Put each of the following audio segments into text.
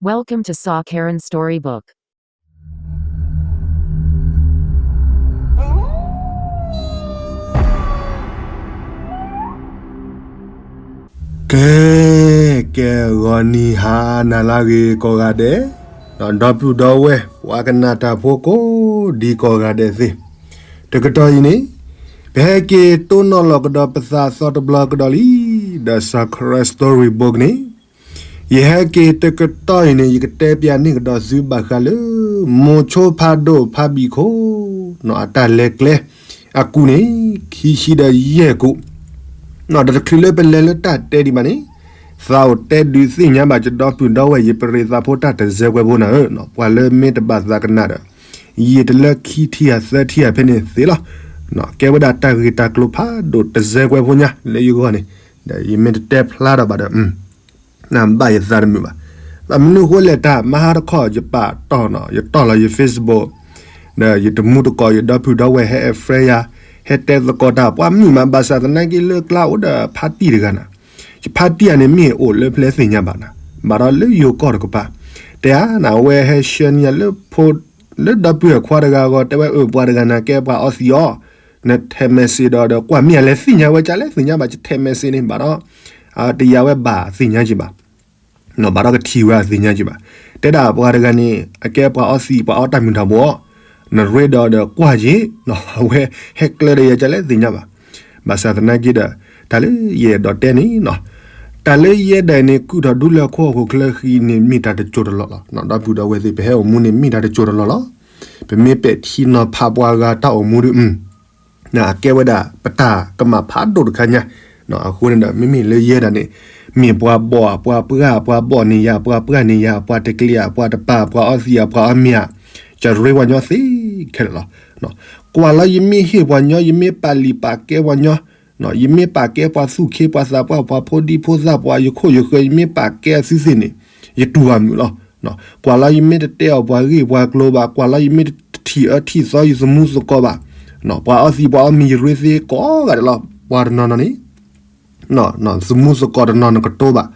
Welcome to Sa Karen Storybook. ကဲ ကဲ ဂီၤနံၤဟါနၤလၢအဂ့ၤကိးဂၤဒဲး, ဒီပုၢ်ဒီဝဲၢ် ပှၤကနၣ်တၢ်ဖိကိးဒံကိးဂၤဒဲးသ့ၣ်, တကတီၢ်အံၤန့ၣ် ပဟဲက့ၤတိၢ်နီၣ်လီၤကဒီးပသးသီတဘျီကဒီးလံ, ဒီး Sa Karen Storybook န့ၣ် ယဟဲက့ၤတကတီၢ်အံၤန့ၣ် ယကတဲပျးန့ၢ်ကဒီးသုဘၣ်ဃးလၢ မိၤဆိဖးဒိၣ်ဖးဘံၣ်ခိၣ် နီၢ် အတၢ်လဲၤကျဲ အကူၣ်န့ၣ် ခံဆံဒီးယဲၢ်ကူၣ်, နီၢ် ဒီးတချုးလၢပလဲၤလၢတၢ်တဲဒံးဘၣ်န့ၣ် သးအိၣ်တဲဒုးသ့ၣ်ညါဘၣ်ကဒီပုၢ်ဒီဝဲၢ် ယပရံးသးဖိတၢ်တစဲးကွဲဖိနၤဧၢ, ပှၤလၢမ့ၢ်တဘၣ်သးကနၣ်ဒီး ယတလၢခံထံၣ်ဧါသၢထံၣ်ဧါဖဲန့ၣ်သ့လီၤ, ကဲဝဲဒၣ်တၢ်ဂ့ၢ်တၢ်ကျိၤဖးဒိၣ်တစဲးကွဲဖိညါလၢယဂီၢ်န့ၣ်, ဒီးယမ့ၢ်တတဲဖျါဒီးဘၣ်ဒီး နဘၣ်ယသးတမုာ်ဘၣ်, ဘၣ်မနုၤဃိလဲၣ်တၢ် မဟါတခီ ယပာ်တီၢ်နီၢ် ယတီၢ်လီၤယ Facebook ဒီးယတမူတကိး ယဒီပုၢ်ဒီဝဲၢ်ဟဲ friend ယၤ ဟဲတဲသကိးတၢ် ပှၤမုာ်မး ဘၣ်ဆၣ်သနာ်က့လၢကျါအိၣ်ဒီးဖါတံၢ်တဂၤနၤ, ယဖါတံၢ်ဧါန့ၣ် မ့ၢ်အိၣ်လၢဖဲလဲၣ်သ့ၣ်ညါဘၣ်နၤ, ဘၣ်ဒီးလၢယိၤကီၢ်တကပၤ, တဲဧါနၤ အဝဲဟဲ share န့ၢ်ယၤလၢဖိ လၢဒီပုၢ်ဝဲၢ်ခွါတဂၤအဂီၢ် တဲဝဲအၢ ပှၤတဂၤနၤကဲပှၤအီသံးအီၤ, နထဲး message ဒီး ဒီးကွၢ်မ့ၢ်အလဲၤသ့ၣ်ညါဝဲကလဲၣ်သ့ၣ်ညါဘၣ် ယထဲး message န့ၣ် ဘၣ်ဒီး တယာ်ဝဲဘၣ်သ့ၣ်ညါက့ၤဘၣ် ဘၣ်ဒီးကထံၣ်ဝဲအသ့ၣ်ညါက့ၤဘၣ်, တဲဒၣ်ပှၤတဂၤန့ၣ် အကဲပှၤအီသံး ပှၤအီတၢ်မုၢ်ထီၣ်ဘိ, နရ့ဒီးဒီးကွၢ်က့ၤ, အဝဲဟဲကျဲဒီးယၤကလဲၣ်သ့ၣ်ညါဘၣ်, ဘၣ်ဆၣ်သနာ်က့ဒီး တၢ်လၢယအဲၣ်ဒိးတဲန့ၣ်နီၢ်, တၢ်လၢယဲဒၣ်အံၤန့ၣ် ကုၢ်ထီၣ်ဒူလၢဟီၣ်ခိၣ်ချၢဃံန့ၣ် မ့ၢ်တၢ်တစိၢ်တလီၢ်လီၤ, ဒီပုၢ်ဒီဝဲၢ်သ့ၣ် ပဟဲအိၣ်မူန့ၣ် မ့ၢ်တၢ်တစိၢ်တလီၢ်လီၤ, ပမ့ၢ်ပဲာ်ထံနီၤဖးပှၤဂၤတၢ်အိၣ်မူဒီး အကဲဝဲဒၣ်ပတၢ်ကမၣ်ဖးဒိၣ်တခါညါ, အဃိန့ၣ်ဒီး မ့မ့ၢ်လၢယဲဒၣ်န့ၣ် မ့ၢ်ပှၤဘီၣ် ပှၤပှၢ် ပှၤဘီၣ်န့ၢ်ယၤ ပှၤပှၢ်န့ၢ်ယၤ ပှၤတကျံၤဧါ ပှၤတပၤ ပှၤအီသံးဧါ ပှၤအီမ့ၤဧါ, ယရ့ပှၤညီသ့ခဲလၢာ်လီၤ, ကွၢ်လီၤယမ့ၢ်ဟ့ၣ်ပှၤညီ ယမ့ၢ်ပာ်လံာ်ပာ်ကဲပှၤညီ, ယမ့ၢ်ပာ်ကဲပှၤသူၣ်ခ့ပှၤသးပှၢ် ပှၤဖိဒံဖိသၣ် ပှၤယခိၣ်ယဃၢၤ ယမ့ၢ်ပာ်ကဲအသုသ့ၣ်န့ၣ် ယတူၢ်ဘၣ်မုာ်လီၤ, ကွၢ်လီၤယမ့ၢ်တတဲအီၤပှၤဂ့ၢ်ပှၤကျိၤဘၣ် ကွၢ်လီၤယမ့ၢ်တထံၣ်အၢထံၣ်သီယသမူသကိးဘၣ်, ပှၤအီသံးပှၤအီမ့ၤယရ့သ့ကိးဂၤဒဲးလီၤ, ပှၤတနီၤနီၤန့ၣ် သမူသကိးတနီၤနကတိၤဘၣ်,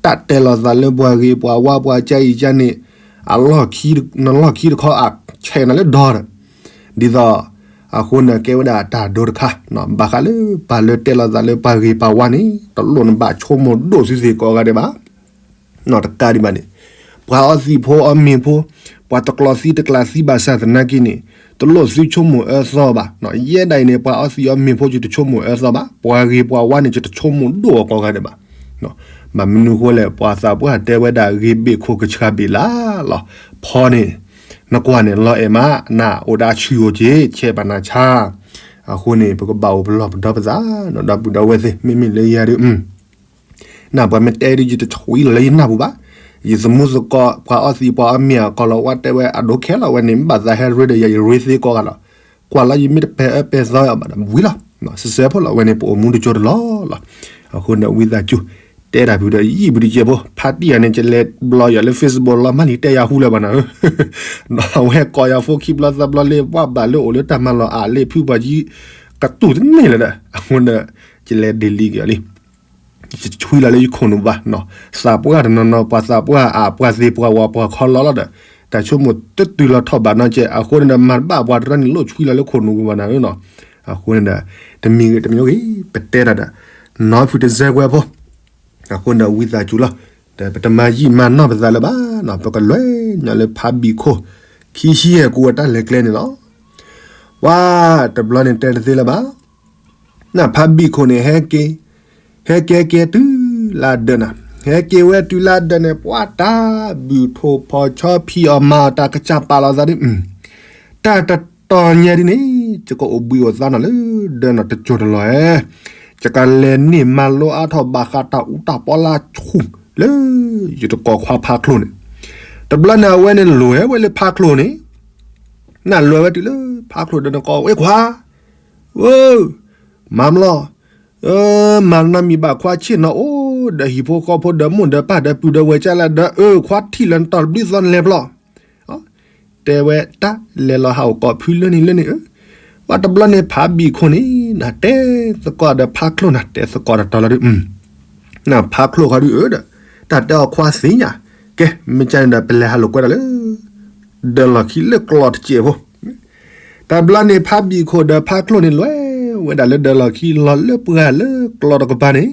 တၢ်တဲလီၤသးလၢပှၤဂ့ၤပှၤဝါပှၤကါအံၤကါန့ၣ်, အလီၢ်ခံ နလီၢ်ခံတခီအဆဲးနၤလၢဒီဒီး, ဒ်သိး အဃိန့ၣ်ကဲဝဲဒၣ်တၢ်ဒိတခါ, ဘၣ်ဃးလၢပှၤလၢတဲလီၤသးလၢပှၤဂ့ၤပှၤဝါန့ၣ် တလိၣ်နဘၣ်ဆိကမိၣ်ဒိၣ်သုသ့ၣ်ကိးဂၤဒဲးဘၣ် နီၢ်တကးဒံးဘၣ်န့ၣ်, ပှၤအီသံးဖိအီမ့ၤဖိ, ပှၤတကျီသံတကျးသံဘၣ်ဆၣ်သနာ်က့န့ၣ်, တလိၣ်သုဆိကမိၣ်အၢသီဘၣ်, ယဲဒၣ်အံၤန့ၣ် ပှၤအီသံးအီမ့ၤဖိ ယတဆိကမိၣ်အၢသီဘၣ်, ပှၤဂ့ၤပှၤဝါန့ၣ် ယတဆိကမိၣ်ဒိၣ်အီၤကိးဂၤဒဲးဘၣ်, ဘၣ်မနုၤဃိလဲၣ် ပှၤသးပှၢ်တဲဝဲဒၣ်ဂ့ၤဘ့ၣ်ခိၣ်ကဆှီဘ့ၣ်လၢ်လီၤ, ဖီန့ၣ်, နကွၢ်န့ၣ်လီၤအဲၣ်မး နအိၣ်ဒီးအဆူၣ်အိၣ်က့ၤ ဆဲးပာ်နၤဆါ, အဃိန့ၣ် ပကဘၣ်အိၣ်ပလီၢ်ပဒီပသး ဒီပုၢ်ဒီဝဲၢ်သ့ၣ် မ့မ့ၢ်လၢယၤဒီး နၢ်ပှၤမ့ၢ်တဲဒ်ယတဆှံလီၤလၢယနၢ်ပူၤဘၣ်, ယသမူသကိး ပှၤအီသံးပှၤအီမ့ၤအကိးလီၤဝါတဲဝဲအဒိခဲလီၤဝဲန့ၣ် မ့ၢ်ဘၣ်သးဟဲရ့ဒီးယၤယရ့သ့ကိးဂၤလီၤ, ကွၢ်လီၤယမ့ၢ်တပဲာ်အၢပဲာ်သီအီၤဘၣ်ဒီးဝံၤလီၤ, စဲးစဲးဖိလီၤဝဲန့ၣ် ပအိၣ်မူတစိၢ်တလီၢ်လီၤ, အဃိန့ၣ်ဝံသးစူၤ တဲတၢ်ဖုဒီးယံာ်ဘုဒံကဲဖိ ဖါတံၢ်ယၤန့ၣ် ယလဲၤဘျီယၤလၢ Facebook လီၤမၢ်လံ တဲယၤဟူလၢၤဘၣ်နၤဧၢ, အဝဲကိးယၤဖိခံဘျီသၢဘျီလၢ ပှၤဘၣ်လၢအိၣ်လၢတၢ်မၤလီၤအးလၢဖုပှၤကံ ကတူၢ်တန့ၢ်လၢၤဒီး အဃိန့ၣ် ယလဲၤ delete က့ၤအီၤလံ ယတဆှံလီၤလၢယခိၣ်နူာ်ဘၣ်, သးပှၢ်တနီၤနီၤ ပှၤသးပှၢ်အါ ပှၤသ့ၣ်ပှၤဝၤပှၤခီလီၤလီၤဒီး တၢ်ဆိကမိၣ်တတုၤလီၤထီၣ်ဘၣ်နီတစဲး အဃိန့ၣ်ဒီး မၤတဘၣ်ပှၤတရၢန့ၣ် လိၣ်ဆှံလီၤလၢခိၣ်နူာ်ပူၤဘၣ်နၤဧၢနီၤ, အဃိန့ၣ်ဒီး တမံၤဂ့ၤတမံၤဂ့ၤ ပတဲတၢ်ဒီး နီၢ်ဖုတစဲးကွဲးဖိ အဃိန့ၣ်ဒီး ဝံသးစူၤလီၤ, ဒီးပတမၤယံာ်မၤနီၢ်ပသးလၢၤဘၣ်နီၤ, ပကလဲၤညီလၢဖးဘံၣ်ခိၣ် ခံဆံယဲၢ်ကူၣ်အတၢ်လဲၤကျဲန့ၣ်လီၤ. ပှၤတဘျီန့ၣ်တဲတသ့လၢၤဘၣ် နဖးဘံၣ်ခိၣ်န့ၣ် ဟဲက့ၤ ဟဲက့ၤက့ၤတုၤလၢဒၢးနၤ, ဟဲက့ၤဝဲတုၤလၢဒၢးန့ၣ် ပှၤတၢ်ဘုၣ်ထိၣ်ဖီၣ်ဆီဖံးအီၣ်မၤအီၣ်တၢ်ကစၢ်ပာ်လီၤသးဒ်, တၢ်တတီၤညါဒ်န့ၣ် ယကအိၣ်ဘှံးအိၣ်သါနီၤလၢဒၢးနီၤတစိၢ်တလီၢ်ဧၢ, ယကလဲၤန့ၢ်မၤလိအါထီၣ်ဘၣ်ဃးတၢ်အူတၢ်ပီလၢဆူၣ်လၢ ယတကိးခွါဖးချိၣ်န့ၣ်, တဘျီန့ၣ်အဝဲန့ၣ်လဲၤဝဲလၢဖးချိၣ်န့ၣ်, နလဲၤဝဲတုၤလၢဖးချိၣ်ဒီးနကိး ဝဲခွါ ဧၢ, မၤမလီၤ, မၤနီတမံၤဘၣ်ခွါဆ့ၣ်နီၤအိၣ်ဒီးဟံၣ်ဖိဃီဖိဒီးမိၢ်ဒီးပၢ်ဒီးပုၢ်ဒီးဝဲၢ်ကၢ်လၢဒီး အၢ ခွါထံၣ်လၢနတီၢ်တဘျုးသီနလဲၤပျီ, တဲဝဲတၢ်လဲၤလီၤဟးအိၣ်ကိးဖုလၢန့ၣ်လၢန့ၣ်ဧၢ, ပှၤတဘျီန့ၣ်ဖးဘံၣ်ခိၣ်န့ၣ် နတဲသကိးဒီးဖးချိၣ်နၤ တဲသကိးတၢ်တီလီၤဒ် နဖးချိၣ်ဃီဒုးအၢဒီး တၢ်တဲအီၤခွါသ့ၣ်ညါ, ကဲ မ့ၢ်ကန့ၣ်ဒီး ပလဲၤဟးလိာ်ကွဲဒၣ်လၢ ဒၢးလီၢ်ခံလၢကျီတစဲးဖိ, တဘျီန့ၣ် ဖါဘံၣ်ခိၣ်ဒီးဖါချိၣ်န့ၣ် လဲၤဝဲဒၣ်လၢဒၢးလီၢ်ခံ လီၤလၢပှၢ်လၢကျီတကပၤန့ၣ်,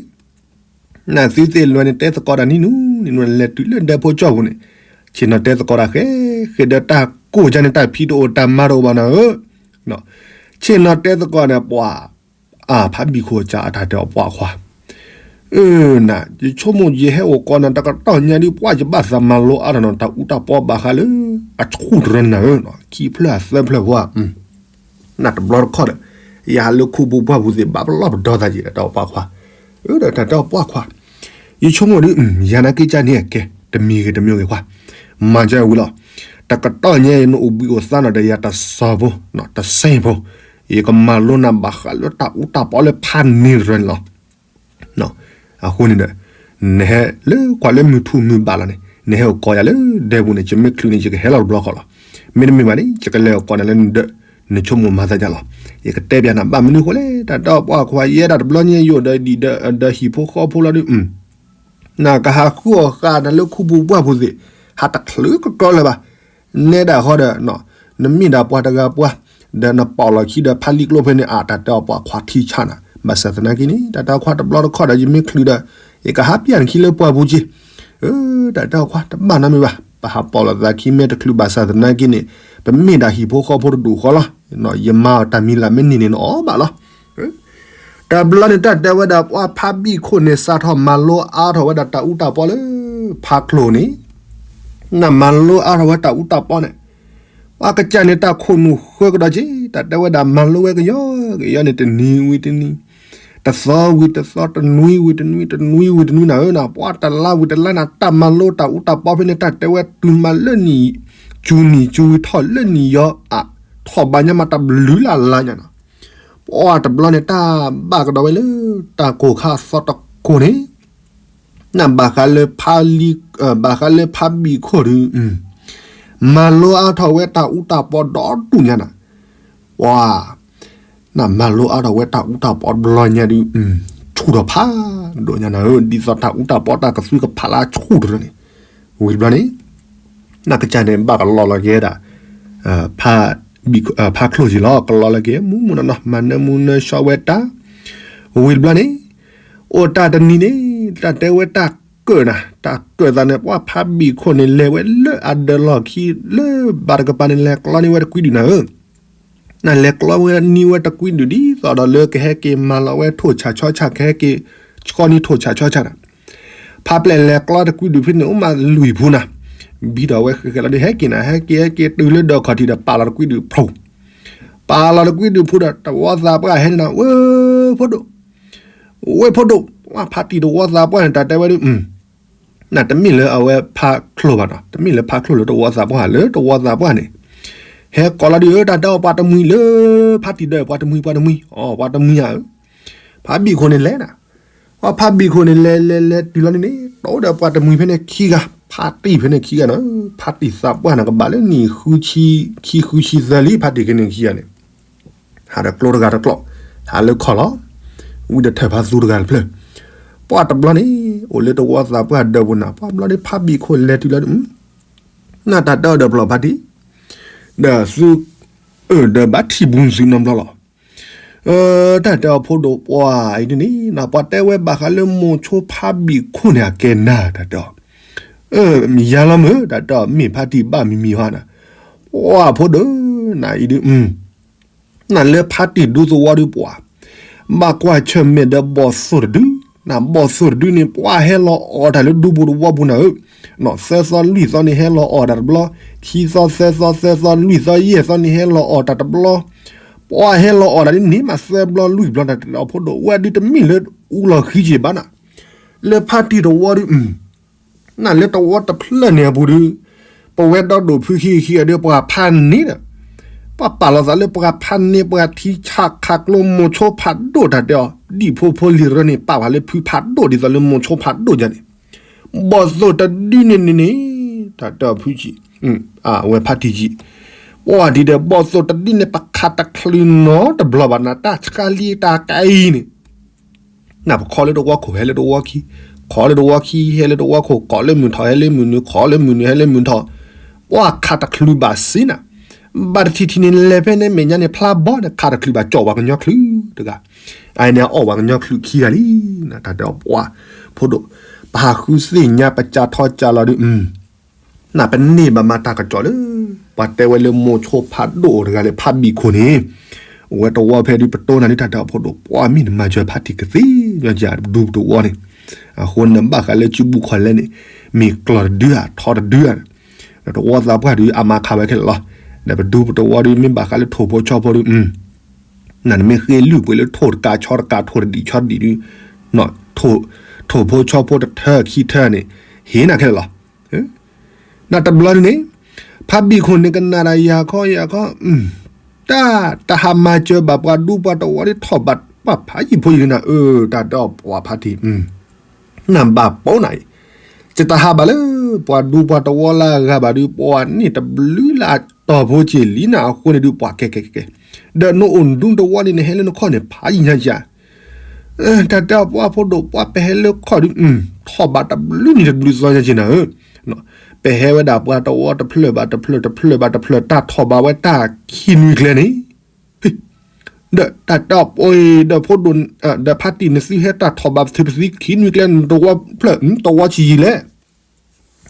နသုသ့ၣ်လွဲန့ၣ် တဲသကိးတၢ်နံၤနူၤနံၤနူၤ လဲၤတုၤလၢဒၢးဖိကၠီပူၤန့ၣ်, ဆ့ၣ်နီၤတဲသကိးတၢ်ဃဲ ဃဲဒီးတၢ်ကိၢ်ကန့ၣ် တၢ်ဖံးတအိၣ်တၢ်မၤတအိၣ်ဘၣ်နၤဧၢ, ဆ့ၣ်နီၤတဲသကိးန့ၣ် ပှၤ အါ ဖါဘံၣ်ခိၣ်ကးအတၢ်တဲအီၤ ပှၢ်ခွါ, အၢ နၤ ယဆိကမိၣ်ယဟဲအိၣ်ကိးနၤ တကတီၢ်ညါဒုး ပှၢ်ယဘၣ်သးမၤလိအါထီၣ်နီၤ တၢ်အူတၢ်ပီဘၣ်ဃးလၢ အဆူၣ်တရၢနၤဧၢ, ခံဖျၢၣ်အသၢဖျၢၣ်ဖိဧါ, နၤတဘျီတခီၣ်ဒီး ယဟးလၢခူပူၤပှၢ်ပူၤသ့ၣ် ဘၣ်ပလီၢ်ပဒီသးက့ၤ တၢ်တဲအီၤ ပှၢ်ခွါ, အၢ ဒီးတၢ်တဲအီၤ ပှၢ်ခွါ, ယဆိကမိၣ်ဒုး ယၤနာ်က့ကန့ၣ်ကဲ တမံၤဂ့ၤတမံၤဂ့ၤခွါ, မၤကဝံၤလီၤ, တကတီၢ်ညါအံၤ နအိၣ်ဘှံးအိၣ်သါနီၤဒီးယၤတစီၤဖိ, တစဲးဖိ, ယကမၤလိနၤဘၣ်ဃးလၢတၢ်အူတၢ်ပီလၢဖးန့ၢ်တရၢန့ၣ်လီၤ. အဃိန့ၣ်ဒီး နဟဲလၢကွၢ်လၢမုၢ်ထူၣ်မုၢ်ဘၣ်လီၤန့ၣ် နဟဲအိၣ်ကိးယၤလၢဒဲပူၤန့ၣ် ယမ့ၢ်ချုးန့ၣ် ယကဟဲလီၤတဘျီဃီလီၤ. မ့တမ့ၢ်ဘၣ်န့ၣ် ယကလဲၤအိၣ်ကိးနၤလၢနဒၢး, နဆိကမိၣ်မၤသးဒ်လဲၣ်. ယကတဲပျးနၤဘၣ်မနုၤအဃိလဲၣ် တၢ်တဲအီၤ ပှၢ်ခွါ ယဲဒၣ်တဘျီညါယအိၣ်ဒီးဒံၣ်ဒီးဟံၣ်ဖိဃီဖိလီၤဒုး နကဟးဃုအီၣ်ဃာ်နၤလၢခူပူၤပှၢ်ပူၤသ့ၣ် ဟးတချုးကကီလၢၤဘၣ်. နဲဒၣ်ဃီဒီး နမ့ၢ်ဒၣ်ပှၤတဂၤပှၤ, ဒီးနပီၣ်လီၤခံဒီးဖးလံကျိဖဲန့ၣ် အါ တၢ်တဲအီၤ ပှၢ်ခွါ ထံဆးနၤ, ဘၣ်ဆၣ်သနာ်က့န့ၣ် တၢ်တဲအီၤ ခွါ တဘျီတခီၣ်ဒီး ယမ့ၢ်ချုးဒီး ယကဟးပျးနခံလၢပှၢ်ပူၤက့ၤ. အၢ တၢ်တဲအီၤ ခွါ တဘၣ်နီတမံၤဘၣ်, ပဟးပီၣ်လီၤသးခံ မ့ၢ်တချုး ဘၣ်ဆၣ်သနာ်က့န့ၣ် ပမ့ၢ်ဒၣ်ဟံၣ်ဖိဃီဖိတဒူၣ်ဃီလီၤ. ယမၤအီၤတၢ်မံၤလၢ်မ့ၢ်န့ၢ်န့ၣ် နအီၣ်ဘၣ်လီၤ. တဘျီန့ၣ် တၢ်တဲဝဲဒၣ် ပှၢ်ဖးဘံၣ်ခိၣ်န့ၣ် စးထီၣ်မၤလိအါထီၣ်ဝဲဒၣ်တၢ်အူတၢ်ပီလၢ ဖးချိၣ်န့ၣ်, နမၤလိအါထီၣ်ဝဲတၢ်အူတၢ်ပီန့ၣ်, ပှၢ်ကစၢ်န့ၣ် တၢ်ခိၣ်နူာ်ဃၢကဒီးက့ၤ တၢ်တဲဝဲဒၣ် မၤလိဝဲကယီကယီန့ၣ် တနံၤဝံၤတနံၤ, တသီဝံၤတသီ, တနွံဝံၤတနွံ, တနွံဝံၤတနွံနၤဧၢနၤ, ပှၢ်တလါဝံၤတလါနၤ, တၢ်မၤလိတၢ်အူတၢ်ပီဖဲန့ၣ် တၢ်တဲဝဲတုၤမးလၢနံၣ် ကၠူနံၣ်ကၠူဝံၤထီၣ်လၢနံၣ်ယီၤအါ, ထီၣ်ဘၣ်ညါမးတဘျုးလၢ်လါညါနၤ, ပှၢ်တဘျီန့ၣ် တၢ်ဘၣ်ကဒီးဝဲလၢ တၢ်ကိၢ်ခါအသီတကိၢ်န့ၣ်, နဘၣ်ဃးလၢ ဘၣ်ဃးလၢဖးဘံၣ်ခိၣ်ဒုး, မၤလိအါထီၣ်ဝဲတၢ်အူတၢ်ပီဒီဒူၣ်ညါနၤ, ပှၢ် နမၤလိအါထီၣ်ဝဲတၢ်အူတၢ်ပီတဘျီညါဒုး, ဆူၣ်ထီၣ်ဖးဒိၣ်ညါနၤဧၢ, ဒ်သိးတၢ်အူတၢ်ပီတၢ်ကသွံကဖးလၢဆူၣ်တရၢန့ၣ်, ဝံၤတဘျီန့ၣ်, နကစၢ်န့ၣ် ဘၣ်ကလီလီၤက့ၤဒၣ် ဖးချိၣ်က့ၤလီၤ, ကလီလီၤက့ၤ မူမူနီၢ်နီၢ် မၤနၢမူနၢဆှီဝဲတၢ်, ဝံၤတဘျီန့ၣ်, အိၣ်တၢ်တနံၤန့ၣ် တၢ်တဲဝဲတၢ်ကၢၣ်နၤ, တၢ်ကၢၣ်သးန့ၣ် ပှၢ်ဖးဘံၣ်ခိၣ်န့ၣ် လဲၤဝဲလၢအဒၢးလီၢ်ခံ လၢဘၣ်တကပၤန့ၣ် လဲၤကျီန့ၢ်ဝဲတကွံဒုၣ်နၤဧၢ နလဲၤကျီဝဲန့ၢ်ဝဲတကွံဒုၣ် ဒ်သိးဒီးလၢကဟဲက့ၤမၤလီၤဝဲထိၣ်ဆၣ်ဆီဆၣ် ကဟဲက့ၤဆှီန့ၢ်ထိၣ်ဆၣ်ဆီဆၣ်နၤ, ဖးပျဲၢ်လဲၤကျီတကွံဒုၣ်ဖဲန့ၣ် အိၣ်မးလွံၢ်ဖုနၤ, ဘံထီၣ်ဝဲဃဲၤဃဲၤလီၤဒီး ဟဲက့ၤနၤ ဟဲက့ၤဟဲက့ၤတုၤလၢဒၢးခီၣ်ထံးဒီး ပာ်လီၤတကွံဒုၣ်ဖျိ, ပာ်လီၤတကွံဒုၣ်ဖျိဒီး တဝီသးပှၢ်ဟဲန့ၣ်နၤ, ဝ့ၢ်ဖိဒိၣ်, ဝ့ၢ်ဖိဒိၣ်, ဖးတံၢ်တဝီသးပှၢ်န့ၣ် တၢ်တဲဝဲဒုး နတမ့ၢ်လၢအဝဲဖးချိၣ်ဘၣ်နီၤ, တမ့ၢ်လၢဖးချိၣ်လၢတဝီသးပှၢ် လၢတဝီသးပှၢ်န့ၣ်, ဟဲကိးလီၤဒုး တၢ်တဲအီၤ ပှၤတမှံၤလၢ ဖးတံၢ်ဒီး ပှၤတမှံၤ ပှၤတမှံၤ, အိ ပှၤတမှံၤဧါ, ဖးဘံၣ်ခိၣ်န့ၣ်လဲၤနၤ, ပှၢ်ဖးဘံၣ်ခိၣ်န့ၣ် လဲၤလဲၤလဲၤတုၤလီၤန့ၣ်န့ၣ် တအိၣ်ဒီးပှၤတမှံၤဖဲန့ၣ်ခံဂၤ, ဖးတံၢ်ဖဲန့ၣ်ခံဂၤနီၤ, ဖးတံၢ်သးပှၢ်န့ၣ် ကဘၣ်လၢနံၣ်ဃုဆံ ခံဃုဆံသၢလံ ဖးတံၢ်ဖဲန့ၣ်ခံဂၤန့ၣ် ဟးဒီးကျိတဂၤတကျိ, ဟးလၢခီၣ်လီၤ, ဝံၤဒီးထၢၣ်ဖးသူတဂၤတဖျၢၣ်, ပှၢ်တဘျီန့ၣ် အိၣ်လၢတဝီသးပှၢ်ဒၢးပူၤနၤ, ပှၢ်ဘျီန့ၣ် ဖးဘံၣ်ခိၣ်လဲၤတုၤလီၤဒုး, နတၢ်တဲအီၤဒီးဖျိဖးတံၢ်, ဒီးသု, ဒီးဘၣ်ထံၣ်ဘူးသုနီတဘျီလီၤ. တၢ်တဲအီၤ ဖိဒိၣ် ပှၢ်အံၤဒ်န့ၣ် ပှၤတဲဝဲဘၣ်ဃးလၢမိၤဆိဖးဘံၣ်ခိၣ်န့ၣ် အကဲနၤ တၢ်တဲအီၤ, ယၤလီၤမုၢ် တၢ်တဲအီၤ မ့ၢ်ဖးတံၢ်ဘၣ်မံၤမံၤဟါနၤ, ပှၢ်ဖိဒိၣ် နအံၤဒုး နလၢဖးတံၢ်ဒူသဝီဒုးပှၢ်, ဘၣ်ကွၢ်ဆၢၣ်မဲာ်ဒီးဘီၣ်သိၣ်တဒု, နဘီၣ်သိၣ်တဒုန့ၣ် ပှၢ်ဟဲလီၤအီၣ်တၢ်လၢဒူပူၤသဝီပူၤနၤဧၢ, သၢသီလွံၢ်သီန့ၣ်ဟဲလီၤအီၣ်တၢ်တဘျီ, ခံသီသၢသီသၢသီလွံၢ်သီယဲၢ်သီန့ၣ် ဟဲလီၤအီၣ်တၢ်တဘျီ, ပှၢ်ဟဲလီၤအီၣ်တၢ်ဒ်န့ၣ်မးသၢဘျီလွံၢ်ဘျီ တၢ်တဲအီၤ ဖိဒိၣ် ဝဲဒုးတမ့ၢ်လၢအူလီၤဃံက့ၤဘၣ်နၤ, လၢဖးတံၢ်တဝီဒုး နလၢတဝီတဖျၢၣ်န့ၣ်အပူၤဒုး, ပဝဲဒီဒိၣ်ဖုခံခံဂၤဒီး ပှၤဖးန့ၢ်ဒီး, ပှၤပာ်လီၤသးလၢပှၤဖးန့ၢ် ပှၤထံဆးခးကျိမိၤဆိဖးဒိၣ် တၢ်တဲအီၤ, ဒံၣ်ဖိဖိလံၤရၢန့ၣ် ပာ်ပှၤလၢဖုဖးဒိၣ် ဒ်သိးလၢမိၤဆိဖးဒိၣ်ယၤန့ၣ်, ဘီၣ်သိၣ်တဒုန့ၣ်န့ၣ်န့ၣ်, တၢ်တဲအီၤဖုကံ, အဝဲဖးတံၢ်ကံ, ပှၢ်ဒ်ဒီးဘီၣ်သိၣ်တဒုန့ၣ် ပခးတချုးနီတဘျီဘၣ်နၤ တၢ်ဆှါလံတၢ်ကဲအံၤန့ၣ် နပခီလၢတဝီခိၣ် ဟဲလၢတဝီခံ, ခိးလၢတဝီခံ ဟဲလၢတဝီခိၣ်, ကိးလၢမုၢ်ထီၣ် ဟဲလၢမုၢ်နုာ်, ခိးလၢမုၢ်နုာ် ဟဲလၢမုၢ်ထီၣ်, ပှၤခးတချုးဘၣ်စ့နၤ, ဘၣ်တထံၣ်ထံၣ်န့ၣ် လဲၤဖဲန့ၣ် မဲာ်ညါန့ၣ် ဖျါဘီန့ၣ် ခးတချုးဘၣ် ကၠီၣ်ပှၤကညီချုးတဂၤ, အန့ၣ်အီၣ်ပှၤကညီချုးခံဂၤလံ, တၢ်တဲအီၤပှၤ, ဖိဒိၣ်, ပဟးဃုသ့ၣ်ညါပစးထီၣ်စးလီၤဒုး, နပန့ၢ်ဘၣ်မၤတၢ်ကစီၣ်လၢ ပှၤတဲဝဲလၢမိၤဆိဖးဒိၣ်တဂၤလၢဖးဘံၣ်ခိၣ်န့ၣ်, အိၣ်ဝဲတဝီဖဲဒုး ပတိၢ်နၤဒုး တၢ်တဲအီၤဖိဒိၣ်, ပှၤမ့ၢ်နမၤစၢၤဖးတံၢ်ကသ့ညီကပဒူပတဝီန့ၣ်, အဃိနဘၣ်ဃးလၢစုပူၤခီၣ်လဲၣ်န့ၣ်, မ့ၢ်ကျီၢ်တဒုဧါ ထီတဒုဧါ, ဒီးတဝီသးပှၢ်ဒုး အမၤခးဝဲခဲလၢာ်လီၤ, ဒီးပဒူပတဝီဒုး မ့ၢ်ဘၣ်ဃးလၢထိၣ်ဖိဆီဖိဒုး, နမ့ၢ်ဃ့လုၢ်ပှ့ၤလၢထိၣ်တကးဆီတကး ထိၣ်တဒံးဆီတဒံးဒုး, ထိၣ်ဖိဆီဖိတထၢခံထၢန့ၣ်, ဟ့ၣ်နၤခဲလၢာ်လီၤ. နတဘျီဒုးန့ၣ်, ဖးဘံၣ်ခိၣ်န့ၣ်ကနၣ်ဒၣ်ယၤခီယၤခီ, တၢ်တဟးမၤစၢၤဘၣ်ပှၤဒူပှၤတဝီဒ်ထီၣ်ဘၣ်ပှၤဖးယံာ်ဖိယံာ်လံနၤ, အၢ တၢ်တဲအီၤပှၤဖးတံၢ်, နဘၣ်ပိာ်နၤအံၤ, ယတဟးဘၣ်လၢ ပှၤဒူပှၤတဝီလၢအဂၤဘၣ်ဒုး ပှၤန့ၣ်တဘျုးလၢအတီၢ်ဖိက့ၤလံနၤအဃိန့ၣ်ဒုး ပှၤကဲကဲကဲကဲ, ဒီးနအိၣ်နဒူတဝီန့ၣ် နဟဲလၢနခီၣ်န့ၣ် ဖးယံာ်ညါက့ဧါ. တၢ်တဲအီၤပှၤဖိဒိၣ် ပှၤပဟဲလၢခီၣ်ဒုး, ထီၣ်ဘၣ်တဘျုးနံၤတဘျုးသီညါက့နၤဧၢ, ပဟဲဝဲဒၣ်ပှၤတဝီတဖျၢၣ်ဘၣ်တဖျၢၣ် တဖျၢၣ်ဘၣ်တဖျၢၣ် တၢ်ထီၣ်ဘၣ်ဝဲတၢ်ခံနွံကျဲန့ၣ် ဒီးတၢ်တဲအီၤပှၤဒီးဖိဒိၣ်, ဒီးဖးတံၢ်နသုဟဲတၢ်ထီၣ်ဘၣ်ပသုးပသံခံနွံကျဲ တဝီဖျၢၣ် တဝီဆံးယံာ်လဲၣ်.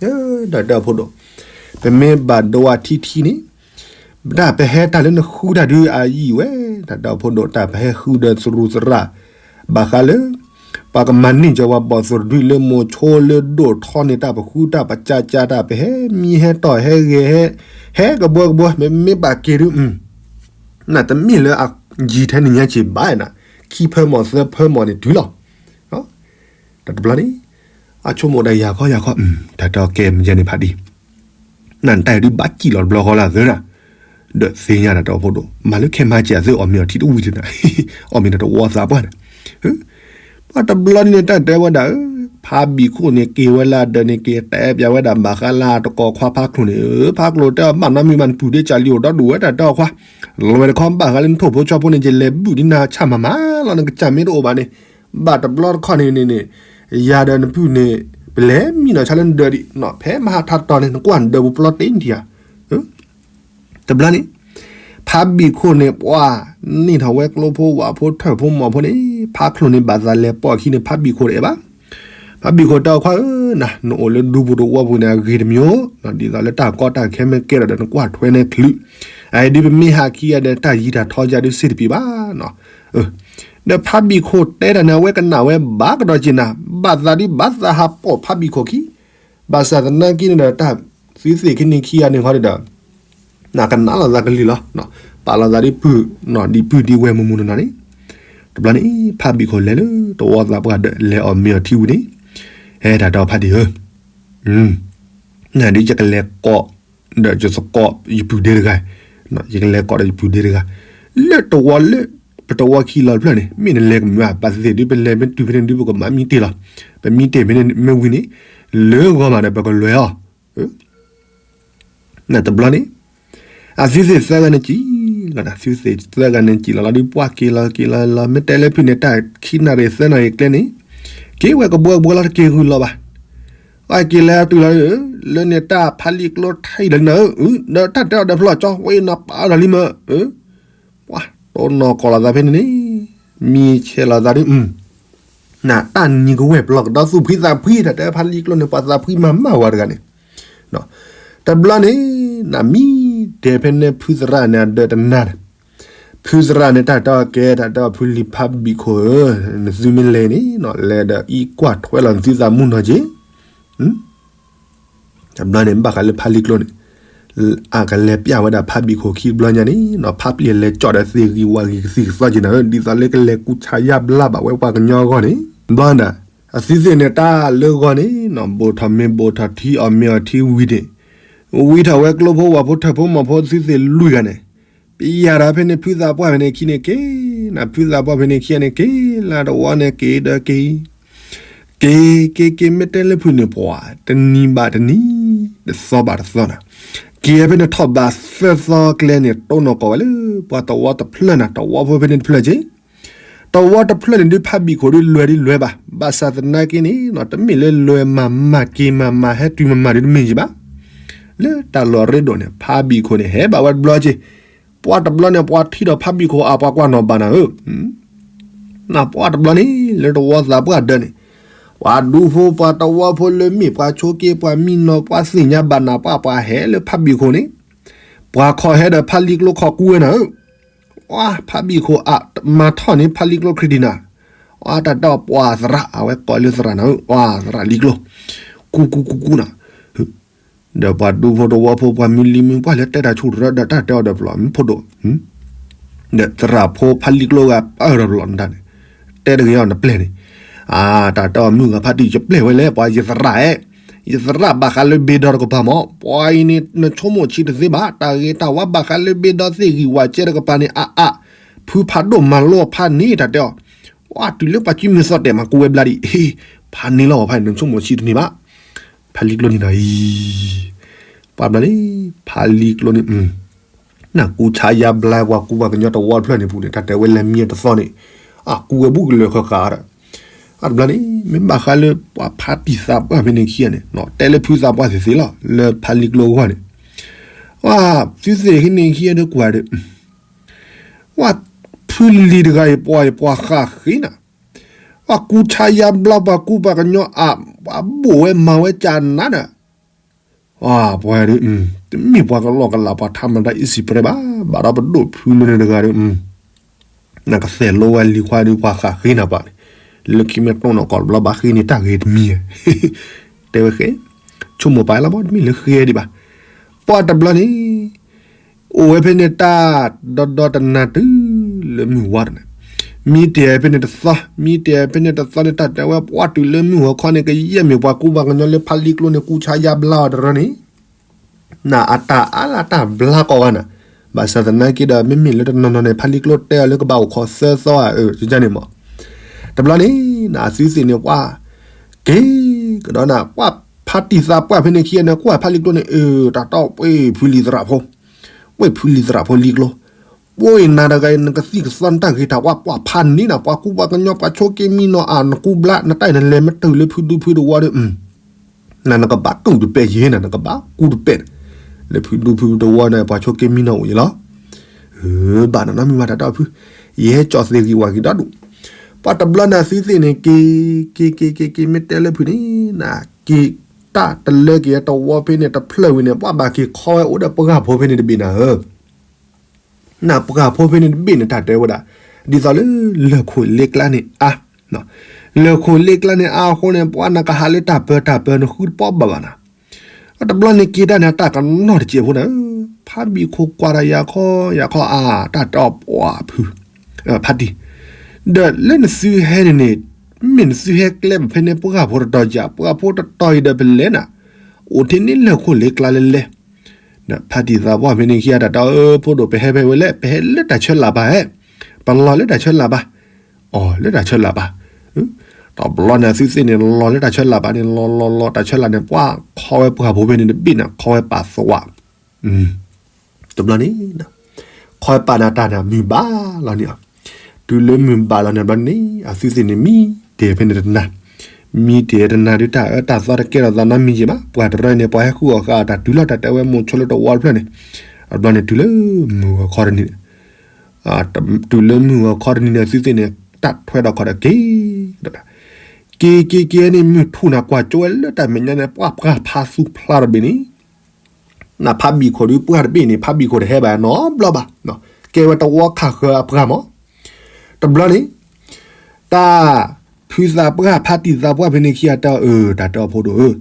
တၢ်တဲအီၤဖိဒိၣ်, ပမ့ၢ်ဘၣ်ဒိအထံထံန့ၣ်, တၢ်ပဟဲတၢ်လၢနဃုတၢ်ဒုးအယံာ်ဝဲ, တၢ်တဲအီၤဖိဒိၣ် တၢ်ပဟဲဃုဒီးသရူးသရၣ်, ဘၣ်ဃးလၢ ပှၤကမၤန့ၢ်ကီၤပှၤဘီၣ်သိၣ်တဒုလၢမိၤဆိလၢဒိၣ်ထီန့ၣ် တၢ်ပဃုတၢ်ပကးကးတၢ် ပဟဲမံဟဲတီၢ်ဟဲဂဲၤဟဲ, ဟဲကဘှီကဘှီ မ့မ့ၢ်ဘၣ်က့ၤဒုး, နတမ့ၢ်လၢအယံာ်ထဲနံၤညါက့ၤဘၣ်နၤ, ခံဖၢမီၢ်သၢဖၢမီၢ်န့ၣ်တုၤလီၤ. တၢ်တဘျီန့ၣ်, အဆိကမိၣ်ဒၣ်ယၤခီယၤခီ, တၢ်တဲအီၤကဲမယဲန့ၣ်ဖးတံၢ်, နတၢ်အံၤဒုးဘၣ်စံၣ်လီၤတဘျီဃီလၢအသၢနၤ, ဒီးသ့ၣ်ညါတၢ်တဲအီၤဖိဒိၣ် မၤလၢခဲမၤစၢၤအသၢအီၣ်မ့ၤအီထံတဝံၤတနၤ, အီၣ်မ့ၤဒီးတဝီသးပှၢ်န့ၣ် ပှၤတဘျီန့ၣ် တၢ်တဲဝဲဒၣ်ဧၢ, ဖးဘံၣ်ခိၣ်န့ၣ်က့ၤဝဲလၢအဒၢးန့ၣ် က့ၤတဲပျးဝဲဒၣ်ဘၣ်ဃးလၢတကိးခွါဖးကျိၤန့ၣ်, ဖးကျိၤတဲအီၤ ဘၣ်နီတမံၤဘၣ် နပုၢ်ဒ့ကၢ်လံၤအိၣ်ဒီဒူၣ်ဝဲ တၢ်တဲအီၤခွါ, လီၤဝဲတခီ ဘၣ်ဃးလၢနထိၣ်ဖိဆီဖိန့ၣ် ယလဲၤဘုၣ်ဒ်နၤဆၣ်မၤမၤလီၤ နကစၢ်မ့ၢ်တအိၣ်ဘၣ်န့ၣ်, ဘၣ်တဘျီတခီၣ်န့ၣ်န့ၣ်, ယၤဒီးနပုၢ်န့ၣ် ပလဲၤမံနီၢ်ဆါလၢနဒၢးဒံး, ဖဲမဟါထါတတီၤန့ၣ် နကွၢ်နဒၢးပူၤပျီတ့ၢ်နထံၣ်ဧါ တဘျီန့ၣ်, ဖးဘံၣ်ခိၣ်န့ၣ် ပှၤန့ၢ်ထီၣ်ဝဲကျိဖိဝၣ်ဖိထၢၣ်ဖိမီၢ်ဖိန့ၣ် ဖးကျိၤန့ၣ် ဘၣ်သးလဲၤပိာ်အခံန့ၣ် ဖးဘံၣ်ခိၣ်တအဲၣ်ဘၣ်. ဖးဘံၣ်ခိၣ်တဲအီၤခွါဧၢ, နအိၣ်လၢဒူပူၤတဝီပူၤန့ၣ် အဂ့ၤတမံၤ, ဒ်သိးလၢတၢ်ကီတၢ်ခဲမ့ၢ်ကဲထီၣ်ဒီး နကွၢ်ထွဲနဲချုး, အအံၤဒ်ပမ့ၢ်ဟးခံဂၤဒီး တၢ်ယံၤတၢ်ထီယၤဒ်စ့ၢ်တပံၤဘၣ်. ဒီးဖးဘံၣ်ခိၣ်တဲတၢ်န့ၣ် အဝဲကနၣ်ဝဲဘၣ်ကဒီးက့ၤနၤ, ဘၣ်သးဒ်ဘၣ်သးဟးပိာ်ဖးဘံၣ်ခိၣ်ခံ, ဘၣ်ဆၣ်သနာ်က့န့ၣ်ဒီး တၢ်သုသ့ၣ်ခံန့ၣ်ခံဂၤန့ၣ်ခီဒီး နကနၣ်လီၤသးကလုၢ်လီၤ, ပာ်လီၤသးဒ်ပုၢ်, ဒ်ပုၢ်ဒ်ဝဲၢ်မုၢ်မုၢ်နီၢ်နီၢ်န့ၣ်, တဘျီန့ၣ် ဖးဘံၣ်ခိၣ်လဲၤလၢတဝီသးပှၢ်ဒီး လဲၤအီၣ်မ့ၤအီထံဝံၤန့ၣ်, ဟဲတၢ်တဲအီၤဖးတံၢ်ဧၢ, နဒ်ယကလဲၤကိး, ဒီးယသကိးယပုၢ်ဒ့တဂၤ, ယကလဲၤကိးဒီးယပုၢ်ဒ့တဂၤ, လၢတဝီလၢ ပတဝီခံလီၤတဖျၢၣ်န့ၣ် မ့ၢ်နလဲၤကမၢ် ဘၣ်သ့ၣ်သ့ၣ်ဒုး ပလဲၤမ့ၢ်တုၤဖဲန့ၣ်ဒုး ပကမၤမံတ့ၢ်လီၤ, ပမံတ့ၢ်ဖဲန့ၣ်မ့ၢ်ဝံၤန့ၣ်, လၢဂီၤမးဒီး ပကလွဲၤအီၤ နတဘျီန့ၣ်, အသုသ့ၣ်သၢဂၤန့ၣ်စံၣ်လီၤ, သုသ့ၣ်သၢဂၤန့ၣ်စံၣ်လီၤလီၤဒုး ပှၢ်က့ၤလီၤက့ၤလီၤလီၤ မ့ၢ်တဲလၢဖုန့ၣ် တၢ်ခံနၣ်ရံၣ်သၢနၣ်ရံၣ်ကျဲန့ၣ်, က့ၤဝဲကဘှီကဘှီလီၤ တက့ၤဂုာ်လီၤဘၣ်. အက့ၤလၢအတုၤလီၤ, လၢန့ၣ်တၢ်ဖးလံာ်ကျိထံၣ်လီၤနၤဧၢ, ဒီးတၢ်တဲအီၤဒီးဖျီၣ်ကၠီ ဝဲနပာ်အီၤဒီးလံမၢ, ပှၤတိၢ်နီၢ်ကီၢ်လီၤသးဖဲန့ၣ်န့ၣ်, မံဆဲးလီၤသးဒုး နတၢ်နံၤကဝဲၢ်ပျီကဒီသူၣ်ဖှံသးဖှံ တၢ်တဲဖးလံာ်ကျိန့ၣ် ပှၤသးဖှံမၤမၢ်ဝဲတဂၤန့ၣ်, တဘျီန့ၣ်, နမံတဲဖဲန့ၣ်ဖုသရၣ်န့ၣ် အဒၢးတနၤန့ၣ်, ဖုသရၣ်န့ၣ် တၢ်တဲအီၤကဲ တၢ်တဲအီၤဖုလံၤဖးဘံၣ်ခိၣ်ဧၢ, နသုမ့ၢ်လဲၤန့ၣ် လဲၤဒီးအံးကွၢ်ထွဲလီၤနသုသးမုၢ်နီၢ်က့ၤ တဘျီန့ၣ် ဘၣ်ဃးလၢဖးလံာ်ကျိန့ၣ်, အကလဲၤပျၢ်ဝဲဒၣ်ဖးဘံၣ်ခိၣ်ခံဘျီညါန့ၣ်, ဖးပျံၤလဲၤကၠီၣ်ဒီးသ့ၣ်ဂံၢ်ဝၣ်ဂံၢ်ကသံၣ်ကသီက့ၤနၤဧၢ, ဒ်သိးလၢကလဲၤကူစါယါဘျါဘၣ်ဝဲပှၤကညီအဂီၢ်န့ၣ်, ဘျီဒၣ်, အသုသ့ၣ်န့ၣ် တၢ်လၢဂီၢ်န့ၣ် ဘိၣ်ထီၣ်မ့ၤဘိၣ်ထီၣ်ထံ အီၣ်မ့ၤအီထံဝံၤန့ၣ်, ဝံၤထီၣ်ဝဲကျိဖိဝၣ်ဖိထၢၣ်ဖိမီၢ်ဖိသုသ့ၣ်လွံၢ်ဂၤန့ၣ်, ပယၤဒီးဖဲန့ၣ်ဖုသးပှၢ်ဖဲန့ၣ်ခံန့ၣ်က့ၤ, နဖုသးပှၢ်ဖဲန့ၣ်ခံန့ၣ်က့ၤ, လၢတဝီန့ၣ်က့ၤဒီးက့ၤ က့ၤက့ၤက့ၤ မ့ၢ်တဲလၢဖုန့ၣ် ပှၤတနံၤဘၣ်တနံၤ, တသီဘၣ်တသီနၤ, က့ၤဖဲန့ၣ်ထီၣ်ဘးသၢသီကျဲန့ၣ် တိၢ်နီၢ်ကီၢ်ဝဲလၢ ပှၤတဝီတဖျၢၣ်နၤ, တဝီဖိဖဲန့ၣ်တဖျၢၣ်က့ၤ, တဝီတဖျၢၣ်န့ၣ်ဒုး ဖးဘံၣ်ခိၣ်ဒုး လွဲၤဒုးလွဲၤဘၣ်. ဘၣ်ဆၣ်သနာ်က့န့ၣ် တမ့ၢ်လၢလွဲၤမၤမၤက့ၤမၤမၤဟဲတုၤမၤမၤဒုးတမ့ၢ်ယံၤဘၣ်. လၢတၢ်လီၢ်ရ့ဒိၣ်န့ၣ် ဖးဘံၣ်ခိၣ်န့ၣ် ဟဲဘၣ်ဝဲတဘျီက့ၤ. ပှၤတဘျီန့ၣ် ပှၤထံၣ်ဒီးဖးဘံၣ်ခိၣ်အါ ပှၤကွၢ်နီၣ်ဘၣ်နၤဧၢ. နပှၤတဘျီန့ၣ် လၢတဝီသးပှၢ်ဒၢးန့ၣ် ပှၤဒူဖိ ပှၤတဝီဖိလၢမ့ၢ်ပှၤဆိးက့ ပှၤမံနီၤ ပှၤသ့ၣ်ညါဘၣ်နၤ ပှၤပှၤဟဲလၢဖးဘံၣ်ခိၣ်န့ၣ် ပှၤခီၣ်ဟဲဒီးဖးလံကျိခီၣ်ကူဝဲနၤဧၢ. ပှၤဖးဘံၣ်ခိၣ်အါ မၤထီၣ်န့ၢ်ဖးလံကျိခရံာ်ဒံးနၤ. အတၢ်တဲအီၤ ပှၤသရၣ် အဝဲကိးလၢသရၣ်နၤဧၢ, ပှၤသရၣ်လံကျိ ကူကူကူကူနၤ. ဒီးပှၤဒူဖိတဝီဖိ ပှၤမုၢ်လံၤမုၢ်ပှၢ်လၢတဲတၢ်ဆူၣ်တရၢဒီး တၢ်တဲအီၤဒီးပျီၤ မုၢ်ဖိဒိၣ် ဒီးသရၣ်ဖိဖးလံကျိဂၤပၢၢ်ဒီးပျီၤနတၢ်န့ၣ် တဲတဂ့ၤအီၤနပျဲၢ်န့ၣ်. အါ တၢ်တဲအီၤ မုၢ်ဂၤဖးတံၢ် ယပျဲၢ်ဝဲလဲၣ် ပှၤယသရၣ်အဲၣ်, ယသရၣ်ဘၣ်ဃးလၢဘ့ဒီတကပၤမး, ပှၤအံၤန့ၣ် နဆိကမိၣ်ဆံးတသ့ဘၣ်, တၢ်ဂ့ၤတၢ်ဝါဘၣ်ဃးလၢဘ့ဒီသ့ၣ်ဂံၢ်ဝးကဲတကပၤန့ၣ် အါအါ, ဖုဖးဒိၣ်မၤလိဖးန့ၣ် တၢ်တဲအီၤ. ပှၤတုၤလၢပှၤကံမုၢ်သီတဲာ်မး ကူဝဲဘျါဒံး, ဖးန့ၢ်လီၤ ပှၤဖးန့ၣ် နဆိကမိၣ်ဆံးတန့ၢ်ဘၣ်. ဖးလံကျိန့ၣ်ဒီးအံၤ ပှၤဘျါန့ၣ် ဖးလံကျိန့ၣ် နကူဆါယါဘျါပှၤကူပှၤကညီတဝီတဖျၢၣ်န့ၣ်ပူၤန့ၣ် တၢ်တဲဝဲလဲၤမံတသီန့ၣ် အကူဝဲဘူးကလၢာ်ဃၣ်ဃၣ်ဒီး အတဘျီန့ၣ် မ့ၢ်ဘၣ်ဃးလၢပှၤဖးတံၢ်သးပှၢ်ဖဲန့ၣ်ခံဂၤန့ၣ် တဲလၢဖုသးပှၢ်သ့ၣ်သ့ၣ်လီၤ လၢဖးလံကျိအဂီၢ်န့ၣ် ပှၤသုသ့ၣ်ဟံးန့ၢ်ခံဂၤဒီးကွၢ်ဒီး ပှၤဖုလံၤတဂၤအံၤ ပှၤအံၤပှၤဃၣ်ဃ့နၤ, ပှၤကူဆါယါဘျါပှၤကူပှၤကညီအါ ပှၤဘိၣ်ဝဲမၤဝဲကနၤဒီး ပှၤဒ် တမ့ၢ်ပှၤကလီကလး ပှၤထါမတၤ Express ဘၣ်, ဘၣ်ဒီးပဒိၣ်ဖုလၢန့ၣ်တဂၤဒီး နကသဲးလိဝဲလံၤခွါဒီး ပှၤဃၣ်ဃ့နၤပှၤန့ၣ်, လၢခံမ့ၢ်တိၢ်နီၣ်ကီၢ်တဘျီ ဘၣ်ဃ့န့ၢ်တၢ်ဂ့ၤတမံၤဧါ, တဲဝဲဃဲ, ဆိကမိၣ်ပာ်လီၤဘၣ် တမ့ၢ်လၢဃဲဒံးဘၣ်, ပှၤတဘျီန့ၣ် အိၣ်ဝဲဖဲန့ၣ်တၢ် ဒီဒီတနၤတုၤလၢမုၢ်ဝါတနၤ, မံတ့ၢ်ဖဲန့ၣ်တသီ, မံတ့ၢ်ဖဲန့ၣ်တသီန့ၣ် တၢ်တဲဝဲပှၤတုၤလၢမုၢ်ဂီၤခီန့ၣ် ကယဲၢ်မ့ၢ်ပှၤကူပှၤကညီလၢဖးလံကျိန့ၣ် ကူဆါယါဘျါအီၤတရၢန့ၣ် နအတၢ်အါလၢတၢ်ဘျါကီးဂၤနၤ, ဘၣ်ဆၣ်သနာ်က့ဒီး မ့မ့ၢ်လၢတနီၤနီၤန့ၣ် ဖးလံကျိတဲအီၤလၢကဘၣ်အိၣ်ခိးသၢသီဧါ အၢ ကန့ၣ်မး, တဘျီန့ၣ် နသုသ့ၣ်န့ၣ် ပှၤ က့ၤကဒီးနၤ ပှၤဖးတံၢ်သးပှၢ်ဖဲန့ၣ်ခံဂၤန့ၣ် ကွၢ်ဖးလံကျိန့ၣ် အၢ တၢ်တီပှ့ၤဖုလံၤသရၣ်ဖိ, ပှ့ၤဖုလံၤသရၣ်ဖိလံကျိ, ပှ့ၤနၤတဂၤအံၤ နကသံၣ်ကသီနတၢ်ဂ့ၤတၢ်ဝါ ပှၤဖးန့ၢ်နၤ ပှၤကူပှၤကညီ ပှၤဆိးက့မံနီၤအါ နကူဘျါ နတၢ်အံၤ နလဲၤမ့ၢ်တုၤလၢဖုဒူဖုသဝီဒီး နၤနကဘၣ်တူၢ်တပဲာ်ယဲၢ်နၤ နကဘၣ်ကူတပဲာ်, လၢဖုဒူဖုသဝီန့ၣ် ပှၤဆိးက့မံနီၤအိၣ်ယဲၢ်လီၤ, ဘၣ်နနီတမံၤဘၣ်တၢ်တီဖု, ယဟဲကၠီသ့ၣ်ဂံၢ်ဝၤဂ့ၤဒီဒူၣ်, ပှၤတဘျီန့ၣ်သုသ့ၣ်န့ၣ် က့ၤ က့ၤ က့ၤ က့ၤ က့ၤ မ့ၢ်တဲလၢဖုန့ၣ် နက့ၤတၢ်တလၢက့ၤတဝီဖဲန့ၣ် တဖျၢၣ်ဝံၤန့ၣ် ပှၤဘၣ်က့ၤခီဝဲအိၣ်ဒီးပှၢ်ဖိဖဲန့ၣ်တဘ့ၣ်နၤဧၢ နပှၢ်ဖိဖဲန့ၣ်တဘ့ၣ်န့ၣ် တၢ်တဲဝဲဒၣ် ဒ်သိးလၢ လၢၢ်ခိၣ်လ့ကျါန့ၣ်အါ, လၢၢ်ခိၣ်လ့ကျါန့ၣ်အါအဃိန့ၣ် ပှၤနကဟးလၢတၢ်ပၢတၢ်ပၢ နဃုတပီၢ်ဘၣ်ဘၣ်နၤ, တဘျီန့ၣ်က့ၤတၢ်န့ၣ် တၢ်ကနီၢ်တစဲးဖိနၤ, ဖးဘံၣ်ခိၣ်ကွၢ်ဒီးယၤခီ ယၤခီအါ တၢ်တဲအီၤပှၢ်ဖု ဖးတံၢ်, ဒီးလၢနသုဟဲန့ၣ်န့ၣ် မ့ၢ်နသုဟဲကျဲဘၣ်ဖဲန့ၣ် ပှၢ်ဖိတတီၤယၤ ပှၢ်ဖိတတီၤအံၤဒီးပလဲၤနၤ, အိၣ်ထဲန့ၣ်လၢၢ်ခိၣ်လ့ကျါလဲၤလဲၤ ဒီးဖးတံၢ်သးပှၢ်ဖဲန့ၣ်ခံဂၤတၢ်တဲအီၤ ဖိဒိၣ် ပဟဲဖဲဝဲလဲၣ် ပဟဲလၢတၢ်ဆၢလၢ်ဘၣ်ဧါ, ပလီၤလၢတၢ်ဆၢလၢ်ဘၣ်, အိ လၢတၢ်ဆၢလၢ်ဘၣ်, တဘျီန့ၣ်သုသ့ၣ်န့ၣ် လီၤလၢတၢ်ဆၢလၢ်ဘၣ်န့ၣ် လီၤလီၤလီၤတၢ်ဆၢလၢ်န့ၣ် ပှၤခီဝဲပှၢ်ဖိဖဲန့ၣ်တဘ့ၣ်န့ၣ် ခီဝဲပာ်သဝး တဘျီန့ၣ် ခီဝဲပာ်နၤတၢ်န့ၣ် မုၢ်ဘၣ်လီၤန့ၣ်, တုၤလၢမုၢ်ဘၣ်လီၤန့ၣ်ဘျီန့ၣ် အသုသ့ၣ်န့ၣ် မံတ့ၢ်ဖဲန့ၣ်တနၤ, မံတ့ၢ်တနၤဒုးတၢ်အၢတၢ်သီတကဲထီၣ်သးနီတမံၤက့ဘၣ်, ပှၤတရၢန့ၣ် ပှၤဟဲဃုအီၣ်ဃာ်အီၤတၢ်တုၤလီၤ တၢ်တဲဝဲမိၢ်ဆိလၢတဝီတဖျၢၣ်န့ၣ်, အဘျီန့ၣ်တုၤလၢမုၢ်ဂီၤခီတနံၤန့ၣ် တုၤလၢမုၢ်ဂီၤခီတနံၤန့ၣ် အသုသ့ၣ်န့ၣ် တၢ်ထွဲဒီးခီဒီးက့ၤ, က့ၤက့ၤက့ၤန့ၣ် မုၢ်ထူၣ်နၤကွၢ်ကၠိဝဲလၢတၢ်မဲာ်ညါန့ၣ် ပှၢ်ပှၢ်ဖးသူဖျါတဘ့ၣ်န့ၣ် နဖးဘံၣ်ခိၣ်ဒုးပှၢ်တဘ့ၣ်န့ၣ် ဖးဘံၣ်ခိၣ်တဟဲဘၣ်နီတဘျီဘၣ်, ကဲဝဲတဝီခးဃၢၤအပှၢ်မး, တဘျီန့ၣ် တၢ် ဖုသးပှၢ်ဖးတံၢ်သးပှၢ်ဖဲန့ၣ်ခံဂၤတဲအီၤ အၢ တၢ်တဲအီၤဖိဒိၣ်ဧၢ,